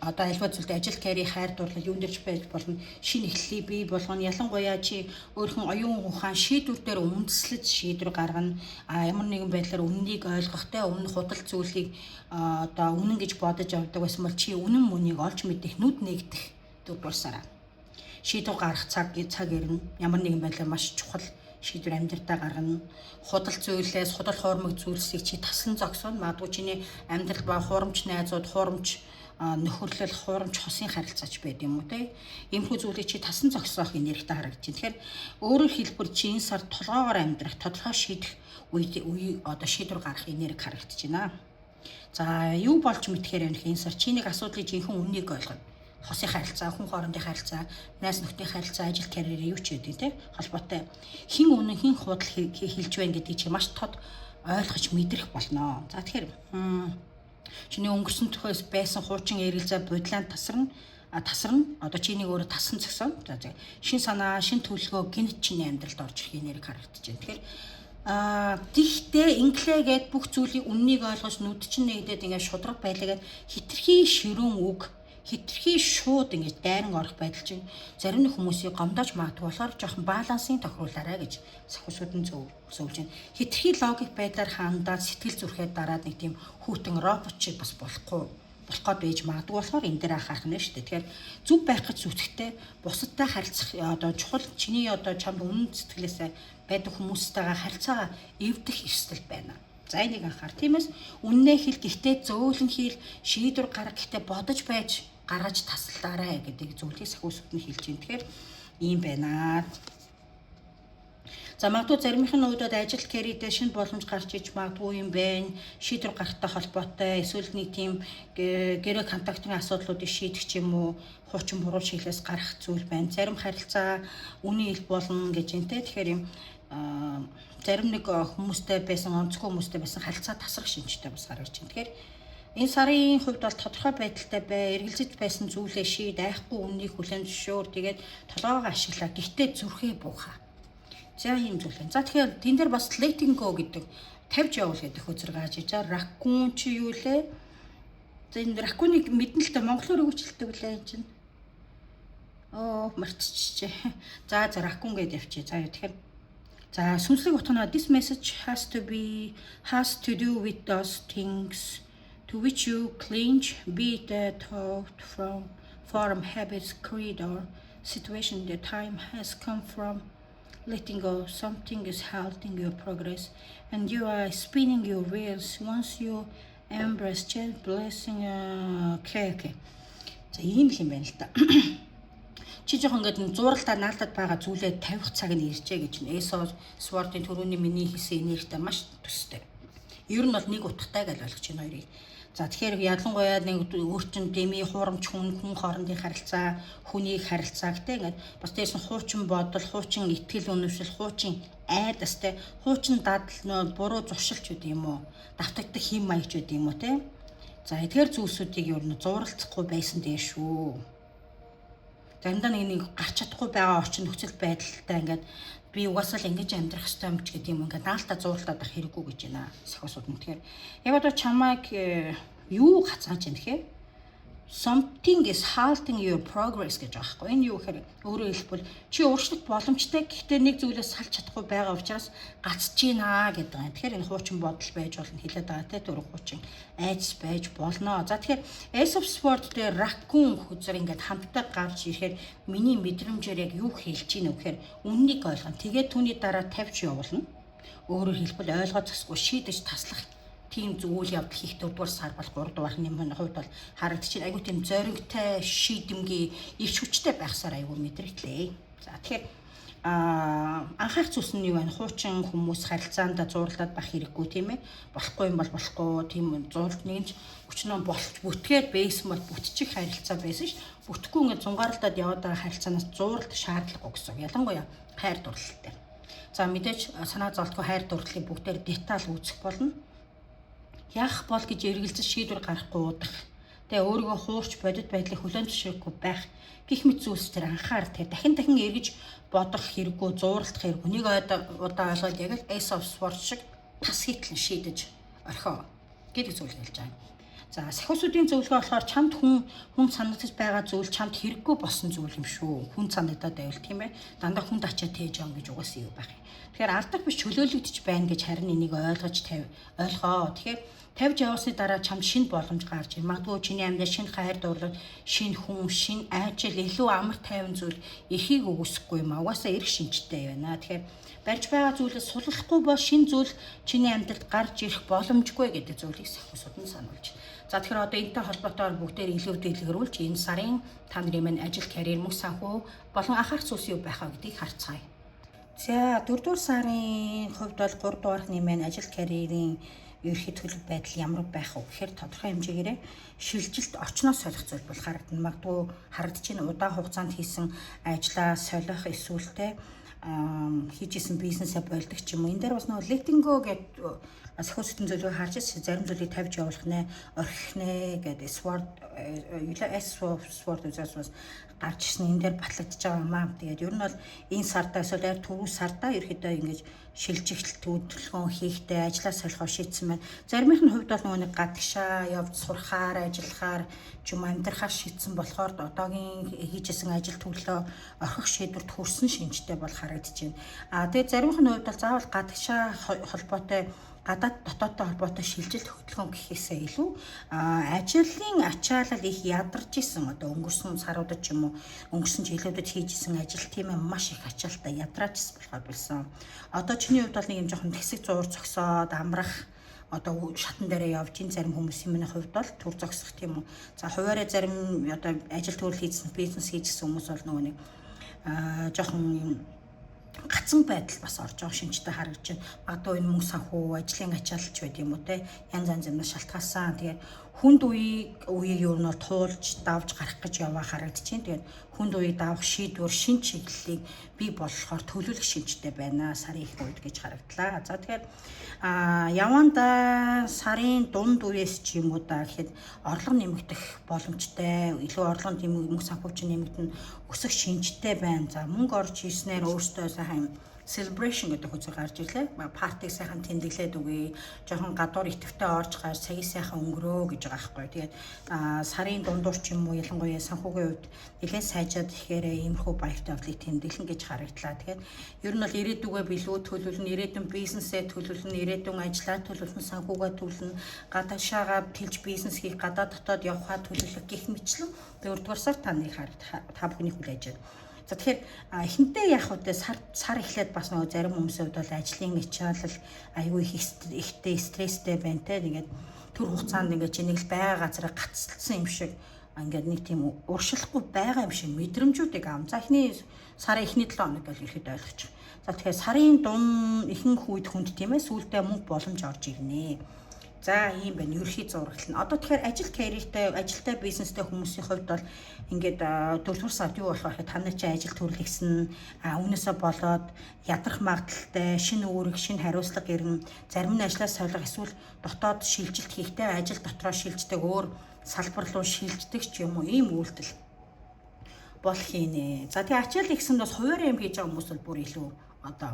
одоо альва зүйлд, ажил, карьер, хайр дурлал юун дэрч байж болно. Шинэ эхлэлийг бий болгоно. Ялангуяа чи өөрхөн оюун ухаан шийдвэр дээр үндэслэж шийдвэр гаргана. А ямар нэгэн байдлаар үннийг ойлгохтой, өмнө худал зүйлийг одоо үнэн гэж бодож авдаг байсан бол чи үнэн мөнийг олж мэдэх, нүд нэгдэх дөрөвдүгээр сараа. Шийдвэр гаргах цаг ирнэ. Ямар нэгэн байдлаар маш чухал шийдвэр амьдралдаа гаргана. Худал зүйлээс, худал хуурмаг зүйлсийг чи таслан зогсооно. Магадгүй чиний амьдрал ба хуурамч найзууд, хуурамч нөхөрлөл, хуурамч хосын харилцаач байд юм уу, те. Иймэрхүү зүйлийг чи тасан зогсоох энергитэй харагдаж байна. Тэгэхээр өөрөөр хэлбэл чи энэ сар толгоогоор амьдрах, тодорхой шийдэх үе үе одоо шийдвэр гаргах энерги харагдаж байна. За, юу болж мэдхээр байна энэ сар чи нэг асуудлыг жинхэнэ үннийг ойлгоно. Хосын харилцаа, хүн хоорондын харилцаа, найз нөхдийн харилцаа, ажил, карьер юу ч гэдэг те холбоотой. Хэн үнэн, хэн худал хэлж байна гэдгийг чи маш тод ойлгож мэдрэх болно. За, тэгэхээр чиний өнгөрсөн төхөөс байсан хуучин эргэлзээ будлаан тасарна, тасарна. Одоо чиний өөрөө тасан зогсон. За, шин санаа, шин төлөвлөгөө гинт чиний амьдралд орж ирэх энерги харагдаж байна. Тэгэхээр тэгтээ инглээгээд бүх зүйлийг үннийг ойлгож, нүд чинь нэгдээд ингээд шудраг байлгаад хитрхи ширүүн үг, хитрхи шууд ингэж дайран орох байдал чинь зарим нэг хүмүүсийг гомдоож магадгүй болохоор жоохон балансын тохируулаарай гэж сахиусууд нь зөвлөж байна. Хитрхи логик байдлаар хандаад, сэтгэл зүрхээ дараад нэг тийм хүйтэн робот шиг бас болох гээд байж магадгүй болохоор энэ дээр анхаарах нь шүү дээ. Тэгэхээр зөв байх гэж зүтгэхдээ бусадтай харилцах одоо чухал, чиний одоо чамд үнэн сэтгэлээсээ байдаг хүмүүстэйгээ харилцаагаа эвдэх эрсдэл байна. За, энийг анхаар. Тиймээс үннээ хэл, гэхдээ зөөлөн хэл, шийдвэр гарга, гэхдээ бодож байж гаргаж таслаарай гэдэг зүйлийг сахиусууд нь хэлж байна. Тэгэхээр ийм байна. За, магадгүй заримын хувьд ажил, карьердээ шинэ боломж гарч иж магадгүй юм байна. Шийдвэр гарахтай холбоотой эсвэл нэг тийм гэрээ контактын асуудлуудыг шийдэх ч юм уу, хуучин буруу чиглэлээс гарах зүйл байна. Зарим харилцаа үнийн ил болно гэж юм те. Тэгэхээр юм зарим нэг хүмүүстэй байсан, онцгой хүмүүстэй байсан харилцаа тасрах шинжтэй бас харагдаж байна. Тэгэхээр энэ сарын хувьд бол тодорхой байдалтай бай, эргэлзэж байсан зүйлээ шийд, айхгүй үннийг хүлээн зөвшөөр, тэгээд толгоогоо ашиглаа. Гэхдээ зүрхээ буухаа. За, ийм зүйл байна. За, тэгэхээр тэн дээр бас letting go гэдэг, тавьж явуул гэдэг хөзөр гарч иж байгаа. Raccoon чи юу лээ? За, энэ raccoon ыг мэднэ л дээ, монголоор юу хэлдэг лээ энэ чинь? Оо, мартчихжээ. За, raccoon гэдээ явчих. За, тэгэхээр за, сүнслэг утга нь this message has to do with those things to which you cling, be it a thought from form, habits, creed or situation. The time has come from letting go. Something is halting your progress and you are spinning your wheels. Once you embrace change, blessing. Okay. За, ийм л юм байна л да. Чи жоохон ингээд зууралтаа наалтад байгаа зүйлээ тавих цаг нь иржээ гэж нь Ace of Sword-ын түрүүний миний хийсэн энергитэй маш төстэй. Ер нь бол нэг утгатай гэж ойлгож байна хоёрыг. За, тэгэхээр ялангуяа нэг өөрчин деми хуурамч хүн, хүн хоорондын харилцаа, хүний харилцааг те ингээд бас дээрс нь хуучин бодол, хуучин итгэл үнэмшил, хуучин айдас те, хуучин дадал, нөө буруу зуршилч гэдэг юм уу, давтагдах хэм маягч гэдэг юм уу те. За, эдгээр зүйлсүүдийг ер нь зууралцахгүй байсан дээр шүү. Заримдаа нэг гарч чадахгүй байгаа орчин нөхцөл байдалтай ингээд би угаасаа л ингэж амьдрах ёстой юм ч гэдэг юм, ингээд наалтаа зууралтаад ах хэрэггүй гэж байна. Сахиусууд нь. Тэгэхээр яг одоо чамайг юу гацааж байна гэхээр something is halting your progress гэж байгаа байхгүй. Энэ юу гэхээр өөрөөр хэлбэл чи урагшлах боломжтой, гэхдээ нэг зүйлээс салж чадахгүй байгаа учраас гацж гинэ гэдэг юм. Тэгэхээр энэ хуучин бодол байж болно хэлээд байгаа те, түрүү хуучин айдас байж болно. За, тэгэхээр Ace of Swords дээр raccoon хөзөр ингээд хамтдаа гарч ирэхээр миний мэдрэмжээр яг юу хэлж гинэ вэ гэхээр үннийг ойлгоно. Тэгээд түүний дараа тавьж явуулна. Өөрөөр хэлбэл ойлгоод засгүй шийдэж таслах Тийм үйл явдал хийх 4-р сар бол 3-р нэмэх хувьд бол харагдчихэв. Айгүй тийм зоригтой, шийдэмгий, ирч хүчтэй байх сар айгүй мэдрэгдлээ. За, тэгэхээр анхаарах зүйлс нь юу вэ? Хуучин хүмүүс харилцаанд зурлаад байх хэрэггүй, тийм ээ. Болохгүй юм бол болохгүй, тийм зурлт нэг нь өчнөө болж бүтгээд байсан бол бүтчих харилцаа байсан ш. Бүтэхгүй ингээд зунгаарлаад яваад байгаа харилцаанаас зурлах шаардлагагүй гэсэн. Ялангуяа хайр дурлалтай. За, мэдээж санаа зовлтгүй хайр дурлалыг бүгдээр деталь үүсэх болно. Яах бол гэж эргэлзэж шийдвэр гаргахгүй удах. Тэгээ өөрийгөө хуурч бодит байдлыг хүлээн зөвшөөрөхгүй байх гэх мэт зүйлс төр анхаар. Тэгээ дахин дахин эргэж бодох хэрэггүй, зууралдах хэрэггүй. Нэг удаа ойлгоод яг л Ace of Swords шиг тас хийтлэн шийдэж орхио гэдэг зүйл хэлж байгаа. За, сахиусуудын зөвлөгөө болохоор чамд хүн хүн санагдаж байгаа зүйл чамд хэрэггүй болсон зүйл юм шүү. Хүн санагдаад байвал, тийм ээ. Дандаа хүнд ачаа тээж юм гэж угаасаа юу байх юм. Тэгэхээр алдах биш, чөлөөлөгдөж байна гэж харин энийг ойлгож тавь ойлгоо. Тэгэхээр тавьж явсны дараа чамд шинэ боломж гарч ирнэ. Магадгүй чиний амьдрал шинэ хайр дурлал, шинэ хүн, шинэ ажил, илүү амар тайван зүйл эрхийг өгөөсөхгүй юм а. Угаасаа эрх шинжтэй байна. Тэгэхээр барьж байгаа зүйлээс суллахгүй бол шинэ зүйл чиний амьдралд гарч ирэх боломжгүй гэдэг зүйлийг сахиусууд нь сануулж. За, тэгэхээр одоо энэтэй холбоотойгоор бүгдээр илүү дэлгэрүүлж энэ сарын та нарын маань ажил, карьер, мөнгө санхүү болон анхаарах зүйлс юу байх вэ гэдгийг харцгаая. За, 4-р сарын хувьд бол 3 дугаархны маань ажил, карьерийн ерөнхий төлөв байдал ямар байх вэ гэхээр тодорхой хэмжээгээр шилжилт, орчноо солих зүйл бол харагдана. Магадгүй харагдаж байна, удаан хугацаанд хийсэн ажлаа солих эсвэл те хийж исэн бизнесээ болдог ч юм уу. Энэ дээр бас нөгөө letting go гэдэг сахиусдын зүйлийг харж ирсэн. Зарим зүйлийг тавьж явуулах нэ, орхих нэ гэдэг sword юу Ace Sword үзээс бас гарч ирсэн, энэ дээр батлагдчихж байгаа юм аа. Тэгээд ер нь бол энэ сардаа эсвэл яг түрүү сардаа ерөөдөө ингэж шилжих хөдөлгөөн хийхдээ ажлаа солихоо шийдсэн байна. Заримынх нь хувьд бол нөгөө нэг гадагшаа явж сурахаар, ажиллахаар ч юм амьдрахаар шийдсэн болохоор одоогийн хийжсэн ажил төрлөө орхих шийдвэрт хүрсэн шинжтэй бол харагдаж байна. А тэгээд заримх нь хувьд бол заавал гадагшаа холбоотой, гадаад дотоодтой холбоотой шилжилт хөдөлгөөн гэхээсээ илүү ажлын ачаалал их ядарч исэн, одоо өнгөрсөн саруудад ч юм уу, өнгөрсөн жилүүдэд хийж исэн ажил, тийм ээ, маш их ачаалтаа ядраачсан болохоор болсон. Одоо чиний хувьд бол нэг юм жоохон тэсэг зуур зогсоод амрах, одоо шатан дээрээ явж ин зарим хүмүүсийн миний хувьд бол түр зогсох, тийм үү. За, хуваараа зарим одоо ажил төрөл хийсэн, бизнес хийжсэн хүмүүс бол нөгөө нэг жоохон юм гацсан байдал бас орж байгаа шинжтэй харагдаж байна. Магадгүй энэ мөнгө санхүү, ажлын ачаалч байд юм уу те. Янз янз юмнаас шалтгаалсан. Тэгээд хүнд үеийг юу нь бол туулж давж гарах гэж яваа харагдаж байна. Тэгээд хүнд үеийг давах шийдвэр, шин чиглэлийг бий болохоор төлөвлөх шинжтэй байна. Сарын их үед гэж харагдлаа. За, тэгэхээр яванда сарын дунд үеэс ч юм уу да гэхэд орлого нэмэгдэх боломжтой. Илүү орлого мөнгө санхүү чинь нэмэгдэн өсөх шинжтэй байна. За, мөнгө орж ирснээр өөртөө сайхан celebration гэдэг үзэг гарч ирлээ. Party г сайхан тэмдэглээд үгүй. Жохон гадуур идэвхтэй орж гарч цагийг сайхан өнгөрөө гэж байгаа байхгүй. Тэгээд сарын дундуур ч юм уу, ялангуяа санхүүгийн хувьд нэлээд сайжаад ихээр иймэрхүү баяртай явдлыг тэмдэглэн гэж харагдлаа. Тэгээд ер нь бол ирээдүгөө билүү төлөвлөн, ирээдүйн бизнесээ төлөвлөн, ирээдүйн ажлаа төлөвлөн, санхүүгээ төлөвлөн, гадаашаагаа тэлж бизнес хийх, гадаад дотоод явхаа төлөвлөх гэх мэтлэн дөрөвдүгээр сар та нарыг та бүхний хүлээж байна. За, тэгэхээр эхэнтэй яах вэ? Сар сар эхлээд бас нөгөө зарим хүмүүсийн хувьд бол ажлын ачаалал аюу их ихтэй, стресстэй байна те. Тэгээд төр хугацаанд ингээд чи нэг л байгаа газараа гацалдсан юм шиг, ингээд нэг тийм уршилахгүй байгаа юм шиг мэдрэмжүүдийг ам. За, эхний сарын эхний 7 хоног гэж ихэд ойлгочих. За, тэгэхээр сарын дунд ихэнх үед хүнд, тийм ээ, сүултээ мөнгө боломж орж ирнэ. За, ийм байна. Ерөнхий зураглал нь. Одоо тэгэхээр ажил карьертэй, ажилтай, бизнестэй хүмүүсийн хувьд бол ингээд 4-р сард юу болох вэ гэхэд та нар чи ажил төрлөгсөн, үүнээсээ болоод ядрах магадлалтай, шинэ үүрэг, шинэ хариуцлага ирнэ. Зарим нь ажлаа солих эсвэл дотоод шилжилт хийхдээ ажил дотроо шилждэг, өөр салбар руу шилждэг ч юм уу, ийм үйлдэл болох хийнэ. За, тэгээ ачаал ихсэнд бас хуваарь юм хийж байгаа хүмүүс бол бүр илүү одоо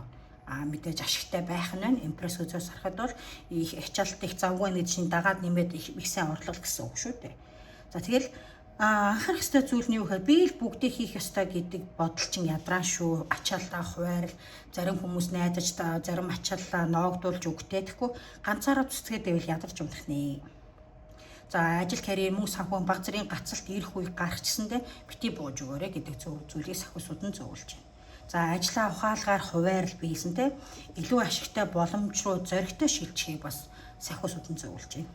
мэдээж ашигтай байх нь байна. Empress үзээс харахад бол их ачаалт их завгүй нэг чинь дагаад нэмээд их сайн орлого гэсэн үг шүү дээ. За, тэгэл анхаарах ёстой зүйл нь юу гэхээр би л бүгдийг хийх ёстой гэдэг бодол чинь ядраан шүү. Ачааллаа хуваарл, зарим хүмүүс найдаж та зарим ачааллаа ноогдуулж өгтэй. Тэгэхгүй ганцаараа зүсгээд байвал ядарч унах нэ. За, ажил, карьер, мөнгө санхүү баг зэргийн гацалт ирэх үе гарчсандээ бити бууж өгөөрэй гэдэг зүйлийг сахиусууд нь зөвлөж байна. За, ажлаа ухаалгаар хуваарл бийсэн те илүү ашигтай боломж руу зоригтой шилжихийг бас сахиусууд нь зөвлөж байна.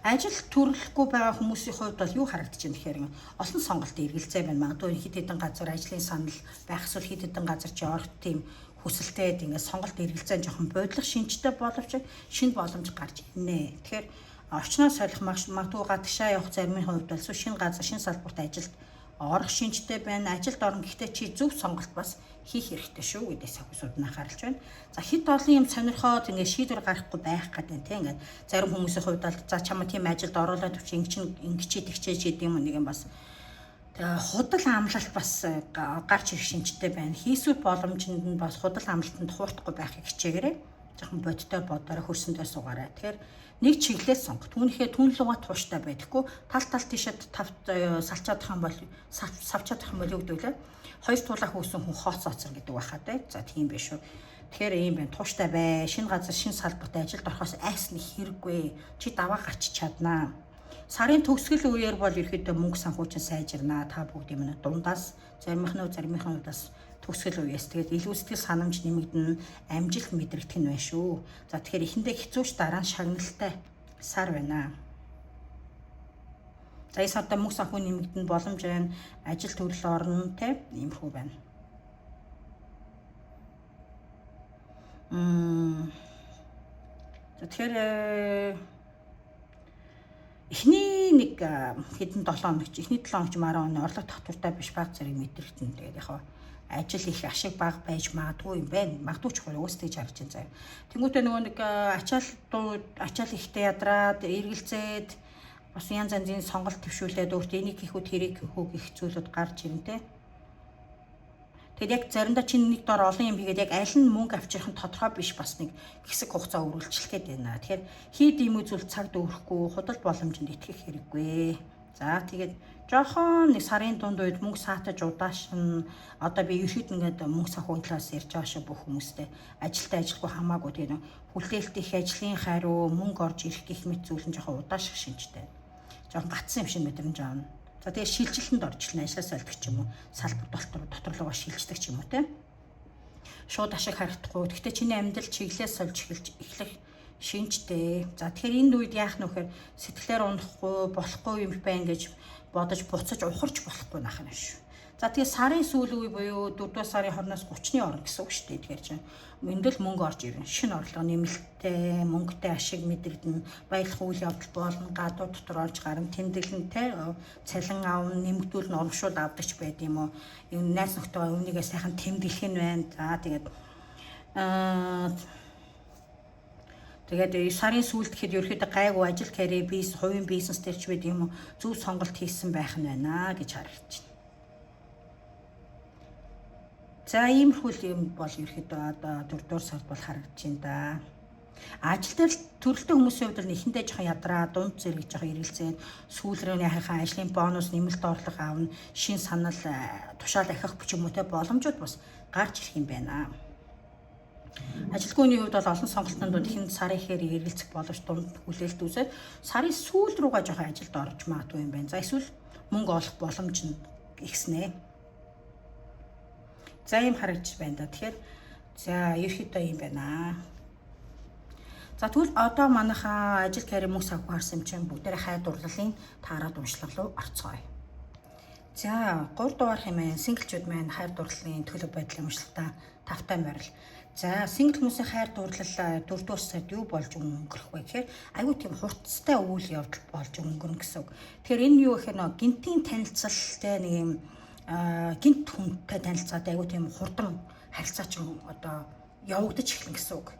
Ажил төрөлхгүй байгаа хүмүүсийн хувьд бол юу харагдаж байна гэхээр олон сонголт эргэлзээ байна. Магадгүй хэд хэдэн газар ажлын санал байх, эсвэл хэд хэдэн газар чи орох тийм хүсэлтэй, ингээд сонголт эргэлзээ, жоохон буудлах шинжтэй боловч шинэ боломж гарч ирнэ. Тэгэхээр орчноо солих, магадгүй гадагшаа явах заримын хувьд бол шинэ газар, шинэ салбарт ажилд орох шинжтэй байна. Ажилд орно, гэхдээ чи зөв сонголт бас хийх хэрэгтэй шүү гэдэг сахиусууд нь анхааралж байна. За, хэд олон юм сонирхоод ингээд шийдвэр гаргахгүй байх гэдэг тийм, ингээд зарим хүмүүсийн хувьд бол за чамаа тийм ажилд оруулаад өч, ингэ чин ингэчээ тэгчээ гэдэг юм, нэг юм бас. Тэгээ худал амлалт бас гарч ирэх шинжтэй байна. Хийсвэр боломжинд нь бас худал амлалтанд хууртахгүй байхыг хичээгээрэй. Жоохон бодтой бодорой, хөрсөндөө суугаарай. Тэгэхээр нэг чиглэлээс сонго. Түүнийхээ түн лугаа тууштай байдаггүй. Тал тал тийшээ тав салчаадах юм бол, савчаадах юм бол юу гэдэг вэ? Хоёр тулаа хөөсөн хүн хооц оцор гэдэг байхаа те. За, тийм биш үү. Тэгэхээр ийм байна. Тууштай бай. Шинэ газар, шинэ салбарт ажилд орохоос айсны хэрэггүй. Чи даваа гарч чаднаа. Сарын төгсгөл үеэр бол ерөөхдөө мөнгө санхүү чинь сайжирнаа. Та бүгд юм дундаас, заримх нь заримынхаа хувьд бас төгсгөл үеэс тэгээд илүү сэтгэл санамж нэмэгдэн, амжилт мэдрэгдэх нь байна шүү. За, тэгэхээр эхэндээ хэцүүч дараа нь шагналтай сар байна. За, энэ сарда мөнгө санхүү нэмэгдэн, боломж байна, ажил төрөл орно те, иймэрхүү байна. За, тэгэхээр эхний нэг хэдэн 7 хоног, эхний 7 хоног ч мараа оны орлого тогтвортой биш, баг зэрэг мэдрэгдэн. Тэгээд яг ажил их, ашиг бага байж магадгүй юм байна. Магадгүй ч хөө өөс тэгж харж байна заяа. Тэнгүүтээ нөгөө нэг ачаал дуу ачаал ихтэй ядраад эргэлзээд, бас янз янзын сонголт төвшүүлээд өөртөө энийг хийх үү, тэрийг хийх үү гэх зүйлүүд гарч ирнэ те. Тэгээд яг заримдаа чинь нэг дор олон юм хийгээд яг аль нь мөнгө авчрах нь тодорхой биш, бас нэг хэсэг хугацаа үргэлжлэх гээд байна. Тэгэхээр хийд юм зүйл цагт өрөхгүй, худал боломжинд итгэх хэрэггүй. За, тэгээд жоохон нэг сарын дунд үед мөнгө саатаж удаашин. Одоо би ерхэд ингээд мөнгө санхүүгийн талаас ярьж байгаа шиг бүх хүмүүстэй, ажилтай ажилгүй хамаагүй, тэгээд хүлээлт их, ажлын хариу, мөнгө орж ирэх гэх мэт зүйл нь жоохон удааших шинжтэй. Жоохон гатсан юм шиг мэдрэмж авна. За, тэгээ шилжилтэнд орж ирнэ, ажлаас олдог ч юм уу, салбар дотор доторлогоо шилждэг ч юм уу те. Шууд ашиг харагдахгүй. Гэхдээ чиний амьдрал чиглэлээ сольж эхэлж эхлэх шинжтэй. За, тэгэхээр энэ үед яах нь вэхээр сэтгэлээр унахгүй, болохгүй юм байна гэж бодож буцаж ухарч болохгүй нах юм шүү. За, тэгээ сарын сүүл үе буюу 4-р сарын 20-наас 30-ны орно гэсэн үг шүү дээ. Тэгэхээр чинь эндэл мөнгө орж ирнэ. Шинэ орлого нэмэлттэй, мөнгөтэй ашиг мэдрэгдэнэ, баялах үйл явдал болно, гадуур дотор орж гарна, тэмдэглэнтэй цалин авна, нэмэгдүүл нь урамшуул авдаг ч байд юм уу. Юм найз нөхдөйгөө үүнийгээ сайхан тэмдэглэх нь байна. За, тэгээд тэгээд сарын сүүлд гэхэд ерөөхдөө гайгүй ажил, карьер, бизнес, хувийн бизнес дээр ч байд юм уу, зөв сонголт хийсэн байх нь байна гэж харагдаж байна. За, иймэрхүү л юм бол ерөөхдөө одоо дөрөвдүгээр сард бол харагдаж байна да. Ажил дээр төрөлтөө хүмүүсийн хувьд бол эхэндээ жоохон ядраа, дунд зэрэг жоохон эргэлзээд, сүүл рүү яхахаа ажлын бонус, нэмэлт орлого авна, шин санал, тушаал ахих ч юм уу те, боломжууд бас гарч ирэх юм байна. Ажилгүйний хувьд бол олон сонголтын дунд ихэнд сарын ихээр эргэлзэх боломж, дунд хүлээлт үүсээд, сарын сүүл рүүгээ жоохон ажилд орж магадгүй юм байна. За, эсвэл мөнгө олох боломж нь ихснэ. За, ийм харагдаж байна да. Тэгэхээр за, ерөөхдөө ийм байна. За, тэгвэл одоо манайхаа ажил, карьер, мөнгө санхүү харсан юм чинь бүгдээрээ хайр дурлалын таарад уншлага руу орцгоё. За, 3 дугаар хэмээн single чүүд маань хайр дурлалын төлөв байдлын уншлагтаа тавтай морил. За, single хүмүүсийн хайр дурлал 4-р сард юу болж өнгөрөх вэ гэхээр айгүй тийм хурцтай үйл явдал болж өнгөрнө гэсэн үг. Тэгэхээр энэ юу гэхээр нөгөө гинтийн танилцал те, нэг юм гинт хүнтэй танилцаад айгүй тийм хурдан харилцаа чинь одоо явагдаж эхэлнэ гэсэн үг.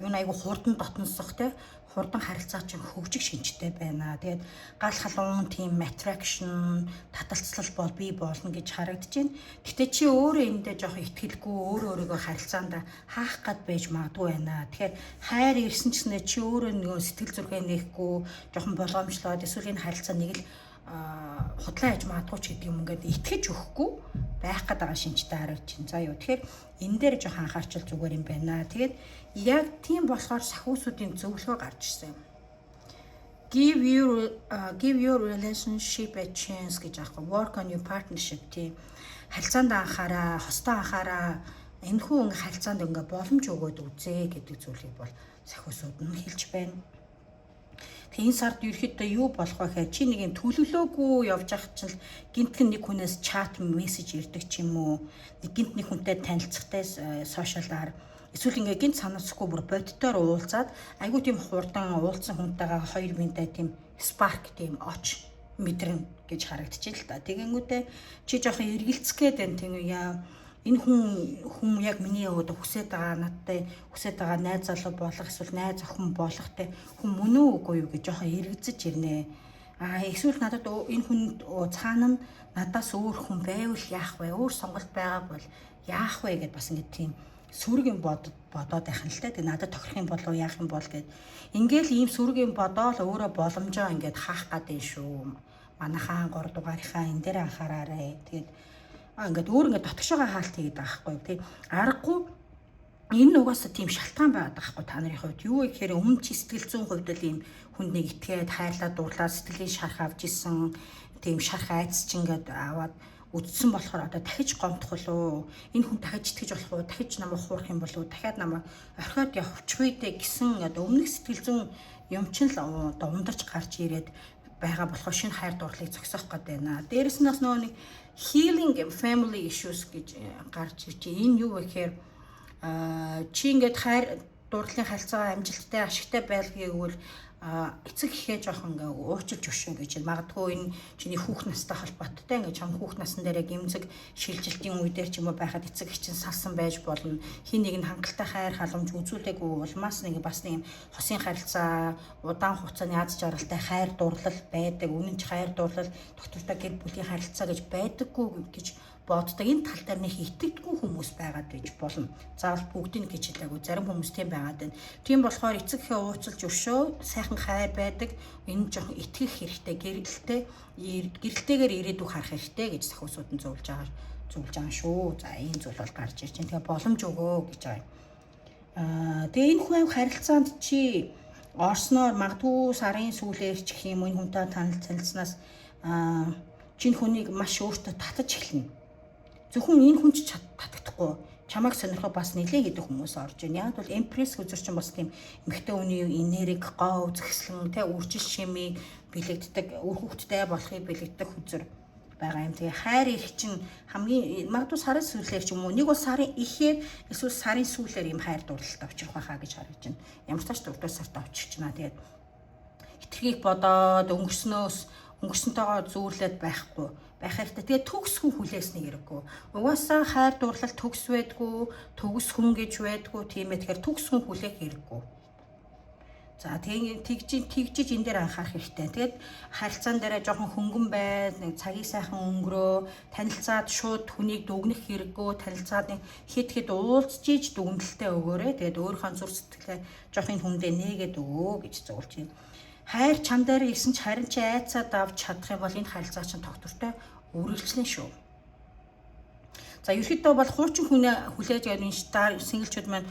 Юу н айгүй хурдан дотносох те, хурдан харилцаа чинь хөгжих шинжтэй байна. Тэгээд гал халуун тийм attraction, таталцлал бол бий болно гэж харагдаж байна. Гэтэ чи өөрөө эндээ жоох итгэлгүй, өөрөө өөрийгөө харилцаанд хаах гад байж магадгүй байна. Тэгэхээр хайр ирсэн ч гэснээр чи өөрөө нөгөө сэтгэл зүрхээ нээхгүй, жоохон болгоомжлоод, эсвэл энэ харилцаа нэг л худлаа яж магадгүй ч гэдэг юм, ингээд итгэж өгөхгүй байх гээд байгаа шинжтэй харагдаж байна. За юу. Тэгэхээр энэ дээр жоохон анхаарчвал зүгээр юм байна. Тэгээд яг тийм болохоор сахиусуудын зөвлөгөө гарч ирсэн юм. Give your relationship a chance гэж аахгүй. Work on your partnership, тийм. Харилцаанд анхаараа, хостой анхаараа. Энэхүү ингээ харилцаанд ингээ боломж өгөөд үзээ гэдэг зүйлийг бол сахиусууд нь хэлж байна. Тэгээ энэ сард ерөөхдөө юу болох вэ гэхээр чи нэг юм төлөвлөөгүй явж байхад чинь гинтхэн нэг хүнээс chat message ирдэг ч юм уу, нэг гинт нэг хүнтэй танилцахтай social аар, эсвэл ингээ гинт санаацгүй бүр боддоор уулзаад, айгүй тийм хурдан уулзсан хүнтэйгээ хоёр биентэй тийм spark, тийм оч мэдрэн гэж харагдчих л та. Тэгэнгүүтээ чи жоохон эргэлзэх гээд байна, тийм үү, яа, энэ хүн хүн яг миний одоо хүсэж байгаа, надтай хүсэж байгаа найз залуу болох эсвэл найз охин болох те хүн мөн үү, үгүй юу гэж жоохон эргэцэж ирнэ. А эсвэл надад энэ хүн цаана нь надаас өөр хүн байвал яах вэ? Өөр сонголт байгаа бол яах вэ гэд бас ингэ тийм сөрөг юм бодоод байх нь л те. Тэг надад тохирох юм болов, яах юм бол гэд. Ингээл ийм сөрөг юм бодоол өөрөө боломжоо ингээд хаах гэдэг шүү. Манайхаан 3 дугаарынхаа энэ дээр анхаараарай. Тэгээд ингээд өөр ингээд дотгошоогоо хаалт хийгээд байгаа байхгүй тий. Аргагүй энэ нь угаасаа тийм шалтгаан байгаад байгаа байхгүй та нарын хувьд. Юу гэхээр өмнө чи сэтгэл зүйн хувьд л ийм хүнд нэг итгээд, хайрлаад, дурлаад, сэтгэлийн шарх авч исэн, тийм шарх айдас чи ингээд аваад үдсэн болохоор одоо дахиж гомдох болов, энэ хүн дахиж итгэж болох уу, дахиж намайг хуурах юм болов уу, дахиад намайг орхиод явчих үү дээ гэсэн одоо өмнөх сэтгэл зүйн юм чинь л одоо ундарч гарч ирээд байгаа болохоор шинэ хайр дурлалыг зогсоох гээд байна. Дээрэс нь бас нөгөө нэг healing family issues гэж гарч ирж. Энэ юу вэ гэхээр чи ингээд хайр дурлалын харилцаагаа амжилттай, ашигтай байлгыг бол эцэг эхээ жоохон ингээ уучилж өшөө гэж. Магадгүй энэ чиний хүүхд настай холбоотой, ингээ чам хүүхд насн дээр яг эмзэг шилжилтийн үе дээр ч юм уу байхад эцэг эх чинь салсан байж болно. Хин нэг нь хангалттай хайр халамж үзүүлээгүй улмаас нэг бас нэг юм хосын харилцаа, удаан хугацааны аз жаргалтай хайр дурлал байдаг. Үнэн ч хайр дурлал, доктортой гэр бүлийн харилцаа гэж байдаггүй гэж боддог. Энэ тал дээр нэг итгэдэггүй хүмүүс байгаад байж болно. Заавал бүгдийг гэж хэлээгүй. Зарим хүмүүс тийм байгаад байна. Тийм болохоор эцэг эхээ уучлж өшөө, сайхан хайр байдаг. Энэ жоохон итгэх хэрэгтэй, гэрэлтэй гэрэлтэйгээр ирээдүйг харах хэрэгтэй гэж сахиусууд нь зөвлөж байгаа шүү. За, ийм зүйл бол гарч ирж байна. Тэгээ боломж өгөө гэж байгаа юм. Тэгээ энэ хүн харилцаанд чи орсноор магадгүй сарын сүүлээр ч гэх юм, энэ хүнтэй танилцсанаас чинь хүнийг маш өөртөө татаж эхэлнэ. Зөвхөн энэ хүн ч татагдахгүй, чамайг сонирхоо бас нэлээд хэдэн хүмүүс орж байна. Яг бол Empress хөзөр чинь бас тийм эмэгтэй хүний энерги, гоо үзэсгэлэн, тэ үржил шимийг бэлэгддэг, үр хүүхэдтэй болохыг бэлэгддэг хөзөр байгаа юм. Тэгээ хайр эрх чинь хамгийн магадгүй сарын сүүлээр ч юм уу, нэг бол сарын ихээр эсвэл сарын сүүлээр юм хайр дурлалт авчрах байхаа гэж харагдаж байна. Ямар ч тач дөрөвдүгээр сард авчирч байна. Тэгээд хэтэрхийг бодоод өнгөрснөөс өнгөрсөнтэйгоо зүүрлээд байхгүй байх хэрэгтэй. Тэгээ төгс хүн хүлээсний хэрэггүй. Угаасаа хайр дурлал төгс байдгүй, төгс хүн гэж байдгүй, тийм ээ. Тэгэхээр төгс хүн хүлээх хэрэггүй. За, тэгээ тэгж тэгжиж энэ дээр анхаарах хэрэгтэй. Тэгээд харилцаан дээрээ жоохон хөнгөн бай, нэг цагийг сайхан өнгөрөө, танилцаад шууд хүнийг дүгнэх хэрэггүй, танилцаад нэг хэд хэд уулзж иж дүгнэлтээ өгөөрэй. Тэгээд өөрийнхөө зүр сэтгэлээ жоохон хүндээ нээгээд өгөө гэж зөвлөж байна. Хайр чам дээр ирсэн ч харин чи айцаад авч чадах юм бол энэ харилцаа чинь тогтвортой үргэлжлэн шүү. За, ерөөхдөө бол хуучин хүнээ хүлээж авах энэ star single чүүд маань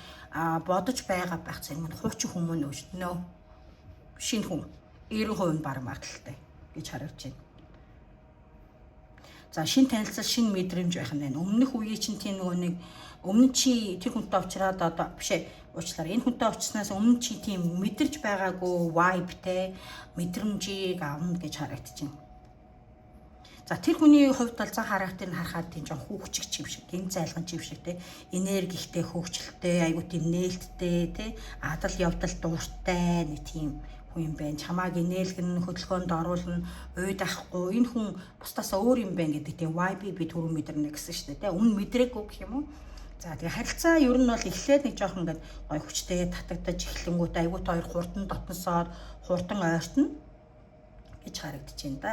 бодож байгаа байх зарим нь хуучин хүмүүн нөө шинэ хүн 90% нь баг магадлалтай гэж харагдаж байна. За, шинэ танилцал, шинэ мэдрэмж байх нь байна. Өмнөх үеийн чинь тийм нөгөө нэг өмнө чи тэр хүнтэй уулзраад, одоо биш ээ, уучлаарай. Энэ хүнтэй уулзсанаас өмнө чи тийм мэдэрч байгаагүй vibe те мэдрэмжийг авна гэж харагдаж байна. За, тэр хүний хувьд бол зан характерыг харахад тийм жоон хүүхчиг юм шиг, гин зайлган юм шиг те, энерги ихтэй, хөгжилтэй, айгуу тийм нээлттэй те, адал явдал дуртай нэг тийм хүн юм байна. Чамааг инээлгэн, хөдөлгөөнд оруулна, уйд ахгүй. Энэ хүн бусдаас өөр юм байна гэдэг тийм vibe би түрүү мэдэрнэ гэсэн шүү дээ те. Өмнө мэдрээгүй гэх юм уу? За, тэгээ харилцаа ер нь бол эхлээд нэг жоохон ингээд гой хүчтэй татагдаж эхлэнгүүт айгуу та хоёр хурдан дотносоод, хурдан ойртно гэж харагдаж байна да.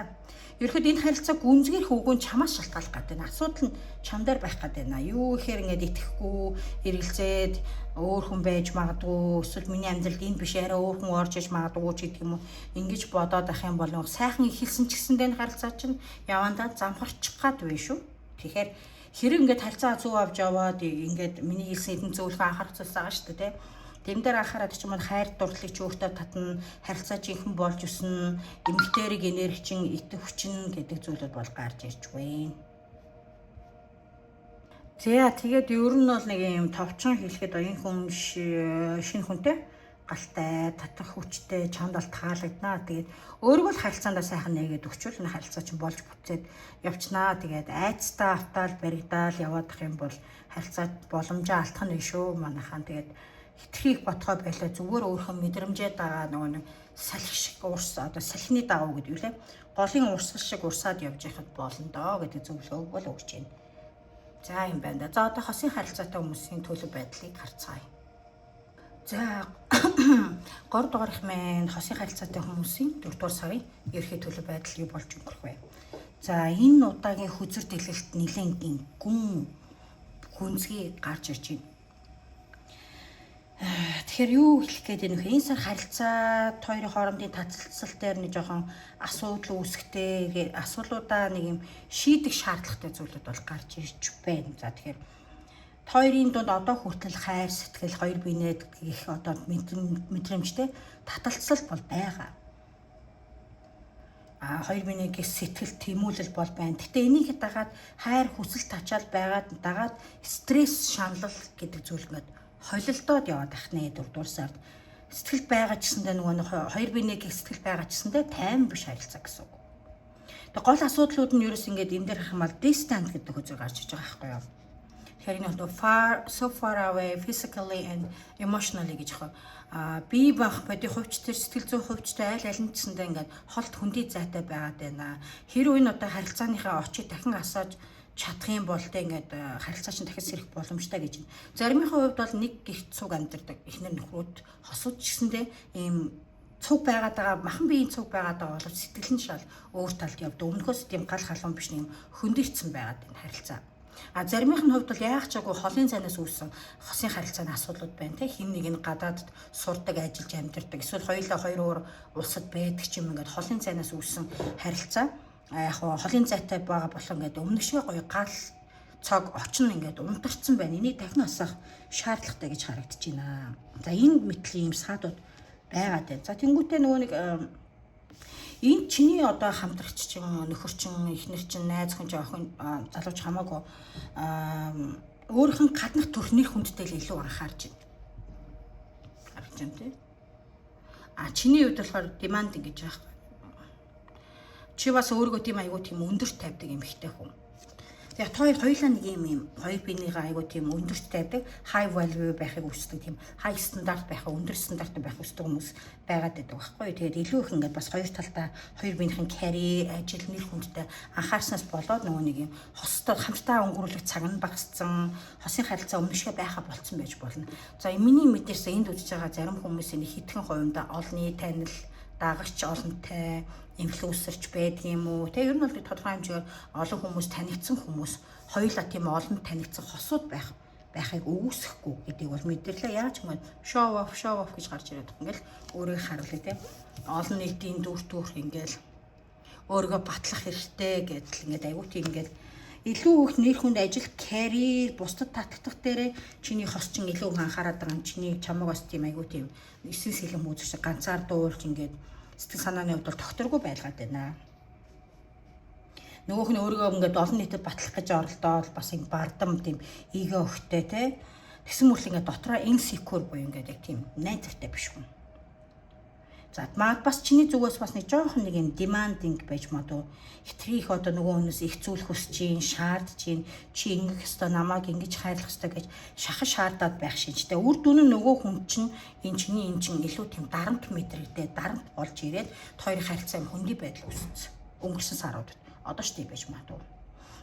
Ерхэд энэ харилцаа гүнзгийрх үгүй нь чамаас шалтгаалах гэдэг байна. Асуудал нь чам дээр байх гэдэг байна. Юу гэхээр ингээд итгэхгүй, эргэлзээд өөр хүн байж магадгүй, эсвэл миний амьдралд энэ биш, арай өөр хүн орж иж магадгүй ч гэдэг юм уу. Ингэж бодоод ах юм бол сайхан эхэлсэн ч гэсэндээ энэ харилцаа чинь явандаа замхарчих гад вэ шүү. Тэгэхээр хэрэг ингээд харилцаа зөв авч яваад, ингээд миний хэлсэн эдэн зөвлөгөө анхаарах зүйлс байгаа шүү дээ, тэ. Тэм дээр анхаарат ч юм уу, хайр дурлалыг чи өөртөө татна, харилцаа жинхэнэ болж өснө, эмэгтэйрэг энерги чин итгэвчин гэдэг зүйлүүд бол гарч ирж байна. За, тэгээд ер нь бол нэг юм товчхон хэлэхэд энэ хүн шинэ хүнтэй галтай, татах хүчтэй, чамд бол таалагдана. Тэгээд өөрийгөө л харилцаандаа сайхан нээгээд өгчвөл энэ харилцаа чинь болж бүтээд явчнаа. Тэгээд айцтай автаал баригдаал яваадах юм бол харилцаа боломжоо алдах нь шүү манайхаан. Тэгээд хитрхи их бодгой байлаа, зүгээр өөрхөн мэдрэмжээ дагаа нөгөө нэг салхи шиг уурс, одоо салхины дагуу гэдэг юу лээ. Голын урсгал шиг урсаад явж байхад болно доо гэдэг зөвлөгөөг бол өгч байна. За, юм байна да. За, одоо хосын харилцаатай хүмүүсийн төлөв байдлыг харцгаая. За, 3 дугаарх маань хосын харилцаатай хүмүүсийн 4 дугаар сарын ерөнхий төлөв байдал юу болж өнгөрөх вэ? За, энэ удаагийн хөзөр дэлгэлт нэлээд гүн гүнзгий гарч ирж байна. Тэгэхээр юу хэлэх гээд байна вэ? Энэ сар харилцаа хоёрын хоорондын таталцал дээр нэг жоохон асуудал үүсэхтэй, асуудлуудаа нэг юм шийдэх шаардлагатай зүйлүүд бол гарч ирж байна. За, тэгэхээр хоёрын дунд одоо хүртэл хайр сэтгэл, хоёр биенээ гэх одоо мэдрэмжтэй таталцал бол байгаа. А хоёр биенээ гэх сэтгэл тэмүүлэл бол байна. Гэтэ энийг дагаад хайр хүсэл тачаал байгаад дагаад стресс, шаналл гэдэг зүйл ингээд холилдоод яваад ах нэ. Дөрөвдүгээр сард сэтгэл байгаа ч гэсэндээ нөгөө нэг хоёр биенээ гэх сэтгэл байгаа ч гэсэндээ тайван биш харилцаа гэсэн үг. Тэгээ гол асуудлууд нь ерөөс ингээд энэ дээр харах юм бол distant гэдэг үзэг гарч иж байгаа байхгүй юу? Тэгэхээр энэ бол far, so far away physically and emotionally гэж байгаа. А бие бах боди хувьч тэр сэтгэл зүйн хувьчтай аль аль нь гэсэндээ ингээд холт хөндөй зайтай байгаад байна. Хэрвээ энэ одоо харилцааныхаа очийг дахин асааж чадах юм бол тэ ингээд харилцаа чинь дахиж сэрэх боломжтой гэж байна. Заримынхаа хувьд бол нэг гэрт цуг амьдардаг эхнэр нөхрүүд, хосууд ч гэсэндээ ийм цуг байгаад байгаа, махан биеийн цуг байгаад байгаа боловч сэтгэл нь шал өөр талд явдаг. Өмнөхөөс тийм гал халуун биш, нэг юм хөндөрцөн байгаад энэ харилцаа. А заримынх нь хувьд бол яах ч агуу холын цанаас үүссэн хосын харилцааны асуудлууд байна те. Хин нэг нь гадаадд сурдаг, ажиллаж амьдардаг, эсвэл хоёулаа хоёр өөр улсад байдаг ч юм, ингээд холын цанаас үүссэн харилцаа яг холын зайтай байгаа болох ингээд өмнөх шиг гоё гал цог очин ингээд унтарцсан байна. Энийг дахин асаах шаардлагатай гэж харагдаж байна. За, энэ мэтлийн юм саадууд байгаад байна. За, тэнгуүтээ нөгөө нэг энэ чиний одоо хамтрагч чинь, нөхөр чинь, эхнэр чинь, найз хүн чинь, охин залууч хамаагүй өөрийнх нь гаднах төрх нэр хүндтэй л илүү анхаарч байна. Харж байна тий. А чиний хувьд болохоор demanding гэж байгаа. Чи бас өөрийгөө тийм айгуу тийм өндөрт тавьдаг юм ихтэй хүн. Яг та хоёр хоёулаа нэг юм юм хоёр биенийгээ айгуу тийм өндөрт тавьдаг, high value байхыг хүсдэг, тийм high стандарт байх, өндөр стандарт байх хүсдэг хүмүүс байгаад байдаг байхгүй. Тэгээд илүү их ингээд бас хоёр талдаа хоёр биенийхэн career, ажил, нэр хүндтэй анхаарснаас болоод нөгөө нэг юм хостой хамтдаа өнгөрүүлэх цаг нь багассан, хосын харилцаа өмнө шиг байха болцсон байж болно. За, миний мэдээс энд үзэж байгаа зарим хүмүүсийн хэдхэн хувиндаа олонний танил, дагагч олонтой influencer ч байдаг юм уу. Тэ ер нь бол тодорхой хэмжээгээр олон хүмүүс танигдсан хүмүүс, хоёулаа тийм олон танигдсан хосууд байхыг өгөөсөхгүй гэдгийг бол мэдэрлээ. Яаж юм бэ? Show off, show off гэж гарч ирээд байгаа. Ингээл өөрийгөө харуулъя те. Олон нийтийн дүр төрх ингээл өөрийгөө батлах хэрэгтэй гэдэл ингээд аягүй тийм ингээд илүү их нэр хүнд, ажил, career, бусдад татагдах дээрээ чиний хос чин илүү их анхаарат байгаа юм. Чиний чамаг бас тийм аягүй тийм эсэн сэлэм үзэж ганцаар дуулж ингээд сэтгэл санааны хувьд бол тогтворгүй байлгаад байна. Нөгөөх нь өөрийгөө ингээд олон нийтэд батлах гэж оролдоод бас юм бардам, тийм эго өгтэй те. Тэгсэн мөрл ингээд дотроо insecure буюу ингээд яг тийм найдвартай биш хүн. За, маад бас чиний зүгээс бас нэг жоохон нэг юм demanding байж магадгүй. Хитрхи их одоо нөгөө хүнээс их зүйл хүсэж чинь, шаардж чинь, чи ингэх ёстой, намайг ингэж хайрлах ёстой гэж шахаж шаардаад байх шинжтэй. Үр дүн нь нөгөө хүн чинь энэ чиний энэ чинь илүү тийм дарамт мэдрэгдээ, дарамт болж ирээд хоёрын харилцаа юм хөндөй байдал үүссэн. Өнгөрсөн саруудад. Одоо ч тийм байж магадгүй.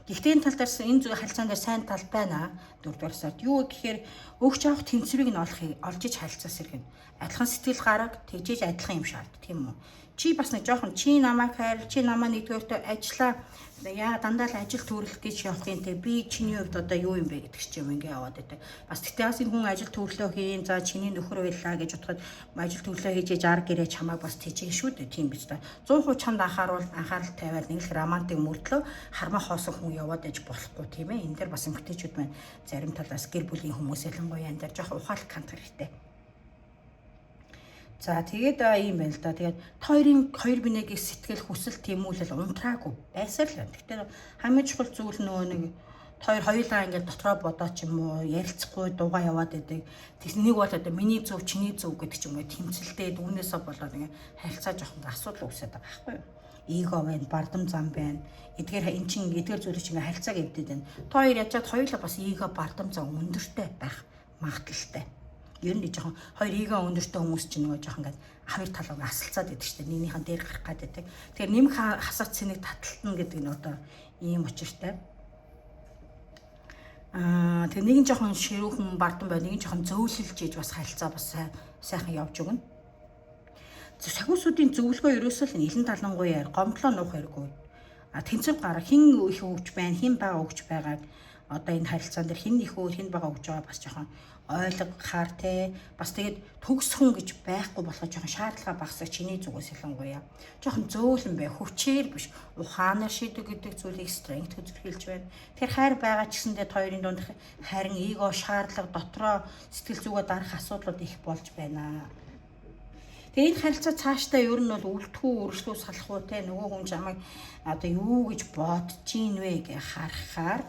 Гэхдээ энэ тал дээр, энэ зүг харилцаан дээр сайн тал байна. Дөрөвдүгээр сард юу гэхээр өгч авах тэнцвэрийг нь олохыг олж ич харилцаа сэргэн. Адилхан сэтгэл гараг тэгжээж адилхан юм шаард, тийм үү? Чи бас нэг жоохон чи намайг хайр, чи намаа нэгдүгээрт ажиллаа яа дандаа л ажил төрөлх гэж явах юм те, би чиний хувьд одоо юу юм бэ гэдэг чи юм ингээ яваад байдаг. Бас тэгтээ бас энэ хүн ажил төрлөө хийн, за чиний нөхөр байлаа гэж бодоход ажил төрлөө хийж ар гэрээ чамайг бас тэжээн шүү дээ, тийм биз дээ. 100% чамд анхаарал тавиад нэг л романтик мөртлөө хармаа хоосон хүн яваад аж болохгүй, тийм ээ. Энэ дээр бас эмгтээчүүд маань зарим талаас гэр бүлийн хүмүүс, ялангуяа энэ дээр жоох ухаалаг хандах хэрэгтэй. За, тэгээд ийм байна л да. Тэгээд хоёрын хоёр бинегийн сэтгэл хүсэл тэмүүлэл унтраагүй байсаар л байна. Гэхдээ хамгийн чухал зүйл нөгөө нэг Хоёр хоёулаа ингээд дотроо бодоо ч юм уу ярилцахгүй дуугаа яваад байдаг. Тэгс нэг бол одоо миний зөв чиний зөв гэдэг ч юм уу тэмцэлдээд үүнээсээ болоод ингээд харилцаа жоохон асуудал үүсээд байгаа байхгүй юу? Эго байна, бардам зам байна. Эдгээр эн чин эдгээр зүйлийг чинь ингээд харилцааг эвдээд байна. Та хоёр ячаад хоёулаа бас эго бардам зам өндөртэй байх магадлалтай. Ер нь жоохон хоёр эго өндөртэй хүмүүс чинь нөгөө жоохон ингээд хоёр талаа асалцаад байдаг шүү дээ. Нэгнийхэн дээр гарах гээд байдаг. Тэгэхээр нэмэх хасах цэнийг таталтна гэдэг нь одоо ийм учиртай. Тэгээ нэг нь жоохон ширүүхэн бардам бай, нэг нь жоохон зөөлөлж иж бас харилцаа бас сайхан явж өгнө. Сахиусуудын зөвлөгөө ерөөсөө л илэн талангуяар гомдлоо нуух хэрэггүй. А тэнцвэр гарах хин их өгч байна, хин бага өгч байгааг одоо энэ харилцаан дээр хин их өөр хин бага өгч байгаа бас жоохон ойлгохаар те бас тэгээд төгс хүн гэж байхгүй болохоор жоохон шаардлага багасах чиний зүгээс ялангуяа жоохон зөөлөн бай, хүчээр биш ухаанаар шийдэг гэдэг зүйлийг strength үзэрхийлж байна. Тэгэхээр хайр байгаа ч гэсэндээ хоёрын дунд харин эго шаардлага дотроо сэтгэл зүгээ дарах асуудлууд их болж байна. Тэгээ энэ харилцаа цаашдаа ер нь бол үлдэхүү, өршлүү, салах уу те нөгөө хүн чамайг одоо юу гэж бодож ийн вэ гэж харахаар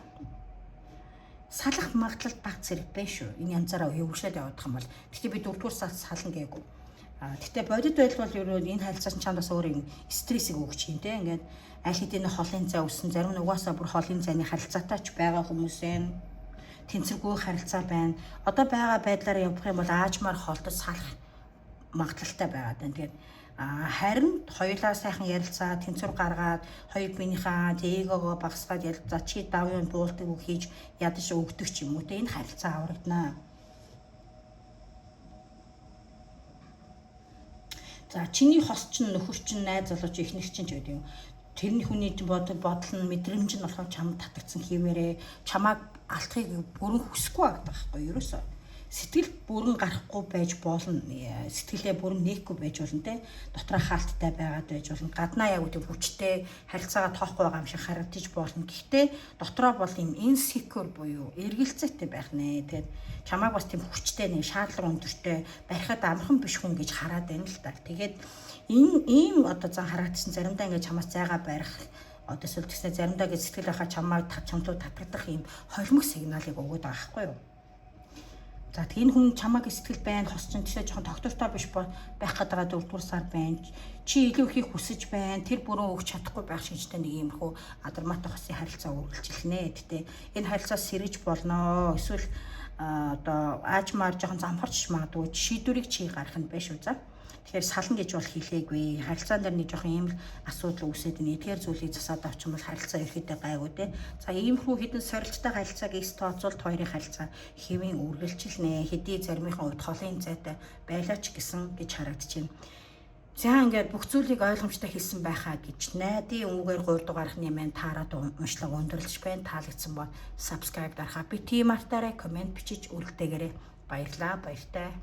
салах магадлал бага зэрэг байна шүү. Энэ янзаараа өвөршөөд явах юм бол. Гэхдээ би дөрөвдүгээр сард сална гээгүй. Гэхдээ бодит байдал бол ер нь энэ харилцаа чинь чамд бас өөр юм стрессийг өгч юм те. Ингээд аль хэдийн холын зай өссөн, зарим нь угаасаа бүр холын зайны харилцаатай ч байгаа хүмүүс юм. Тэнцвэргүй харилцаа байна. Одоо байгаа байдлаараа явах юм бол аажмаар холдож салах магадлалтай байгаа даа. Тэгээд харин хоёулаа сайхан ярилцаа, тэнцвэр гаргаад, хоёр биенийхээ эгогоо багасгаад ярилцаа, чи давын буултыг үг хийж ядаж өгдөг ч юм уу те энэ харилцаа аврагдана. За чиний хос чинь нөхөр чинь найз залуу чи эхнэр чинь ч гэдэг юм. Тэрний хүний бодол нь мэдрэмж нь болохоор чамд татагдсан хийвэрээ чамааг алдахыг бүрэн хүсэхгүй байгаа байхгүй юу ерөөсөө. Сэтгэл бүрэн гарахгүй байж болно. Сэтгэлээ бүрэн нээхгүй байж болно те. Дотроо хаалттай байгаад байж болно. Гаднаа яг үгүй хүчтэй харилцаагаа тоохгүй байгаа юм шиг харагдаж болно. Гэхдээ дотроо бол юм insecure буюу эргэлзээтэй байх нэ. Тэгээд чамааг бас тийм хүчтэй нэг шаардлага өндөртэй барихад амархан биш хүн гэж хараад байна л да. Тэгээд энэ ийм одоо зан харагдсан заримдаа ингээд чамаас зайгаа барих одоо эсвэл тэгснэ заримдаа гэж сэтгэл байхаа чамааг чамд руу татагдах ийм холимог сигналыг өгөөд байгаа байхгүй юу? За тэг энэ хүн чамааг сэтгэл байна, хос чинь тийшээ жоохон тогтвортой биш байх гэдэг байгаа дөрөвдүгээр сар байна. Чи илүү ихийг хүсэж байна. Тэр бүрэн өгч чадахгүй байх шинжтэй нэг иймэрхүү адармаатай хосын харилцаа үргэлжилнэ. Гэтэ энэ харилцаа сэрэж болно. Эсвэл одоо аажмаар жоохон замхарч магадгүй шийдвэрийг чи гаргах нь байх шүү за. Тэгэхээр сална гэж бол хэлээгүй. Харилцаан дээр нэг жоохон ийм л асуудал үүсээд байна. Эдгээр зүйлийг засаад авчих юм бол харилцаа ерөөдөө гайгүй те. За иймэрхүү хэдэн сорилттой харилцааг эс тооцоолт хоёрын харилцаа хэвийн үргэлжилнэ. Хэдий заримынхаа хувьд холын зайтай байлаа ч гэсэн гэж харагдаж байна. За ингээд бүх зүйлийг ойлгомжтой хэлсэн байхаа гэж найдын үүгээр 3 дугаархны маань таарад уншлага өндөрлөж байна. Таалагдсан бол subscribe дарахаа бити мартаарай, комент бичиж үлдээгээрэй. Баярлалаа, баяртай.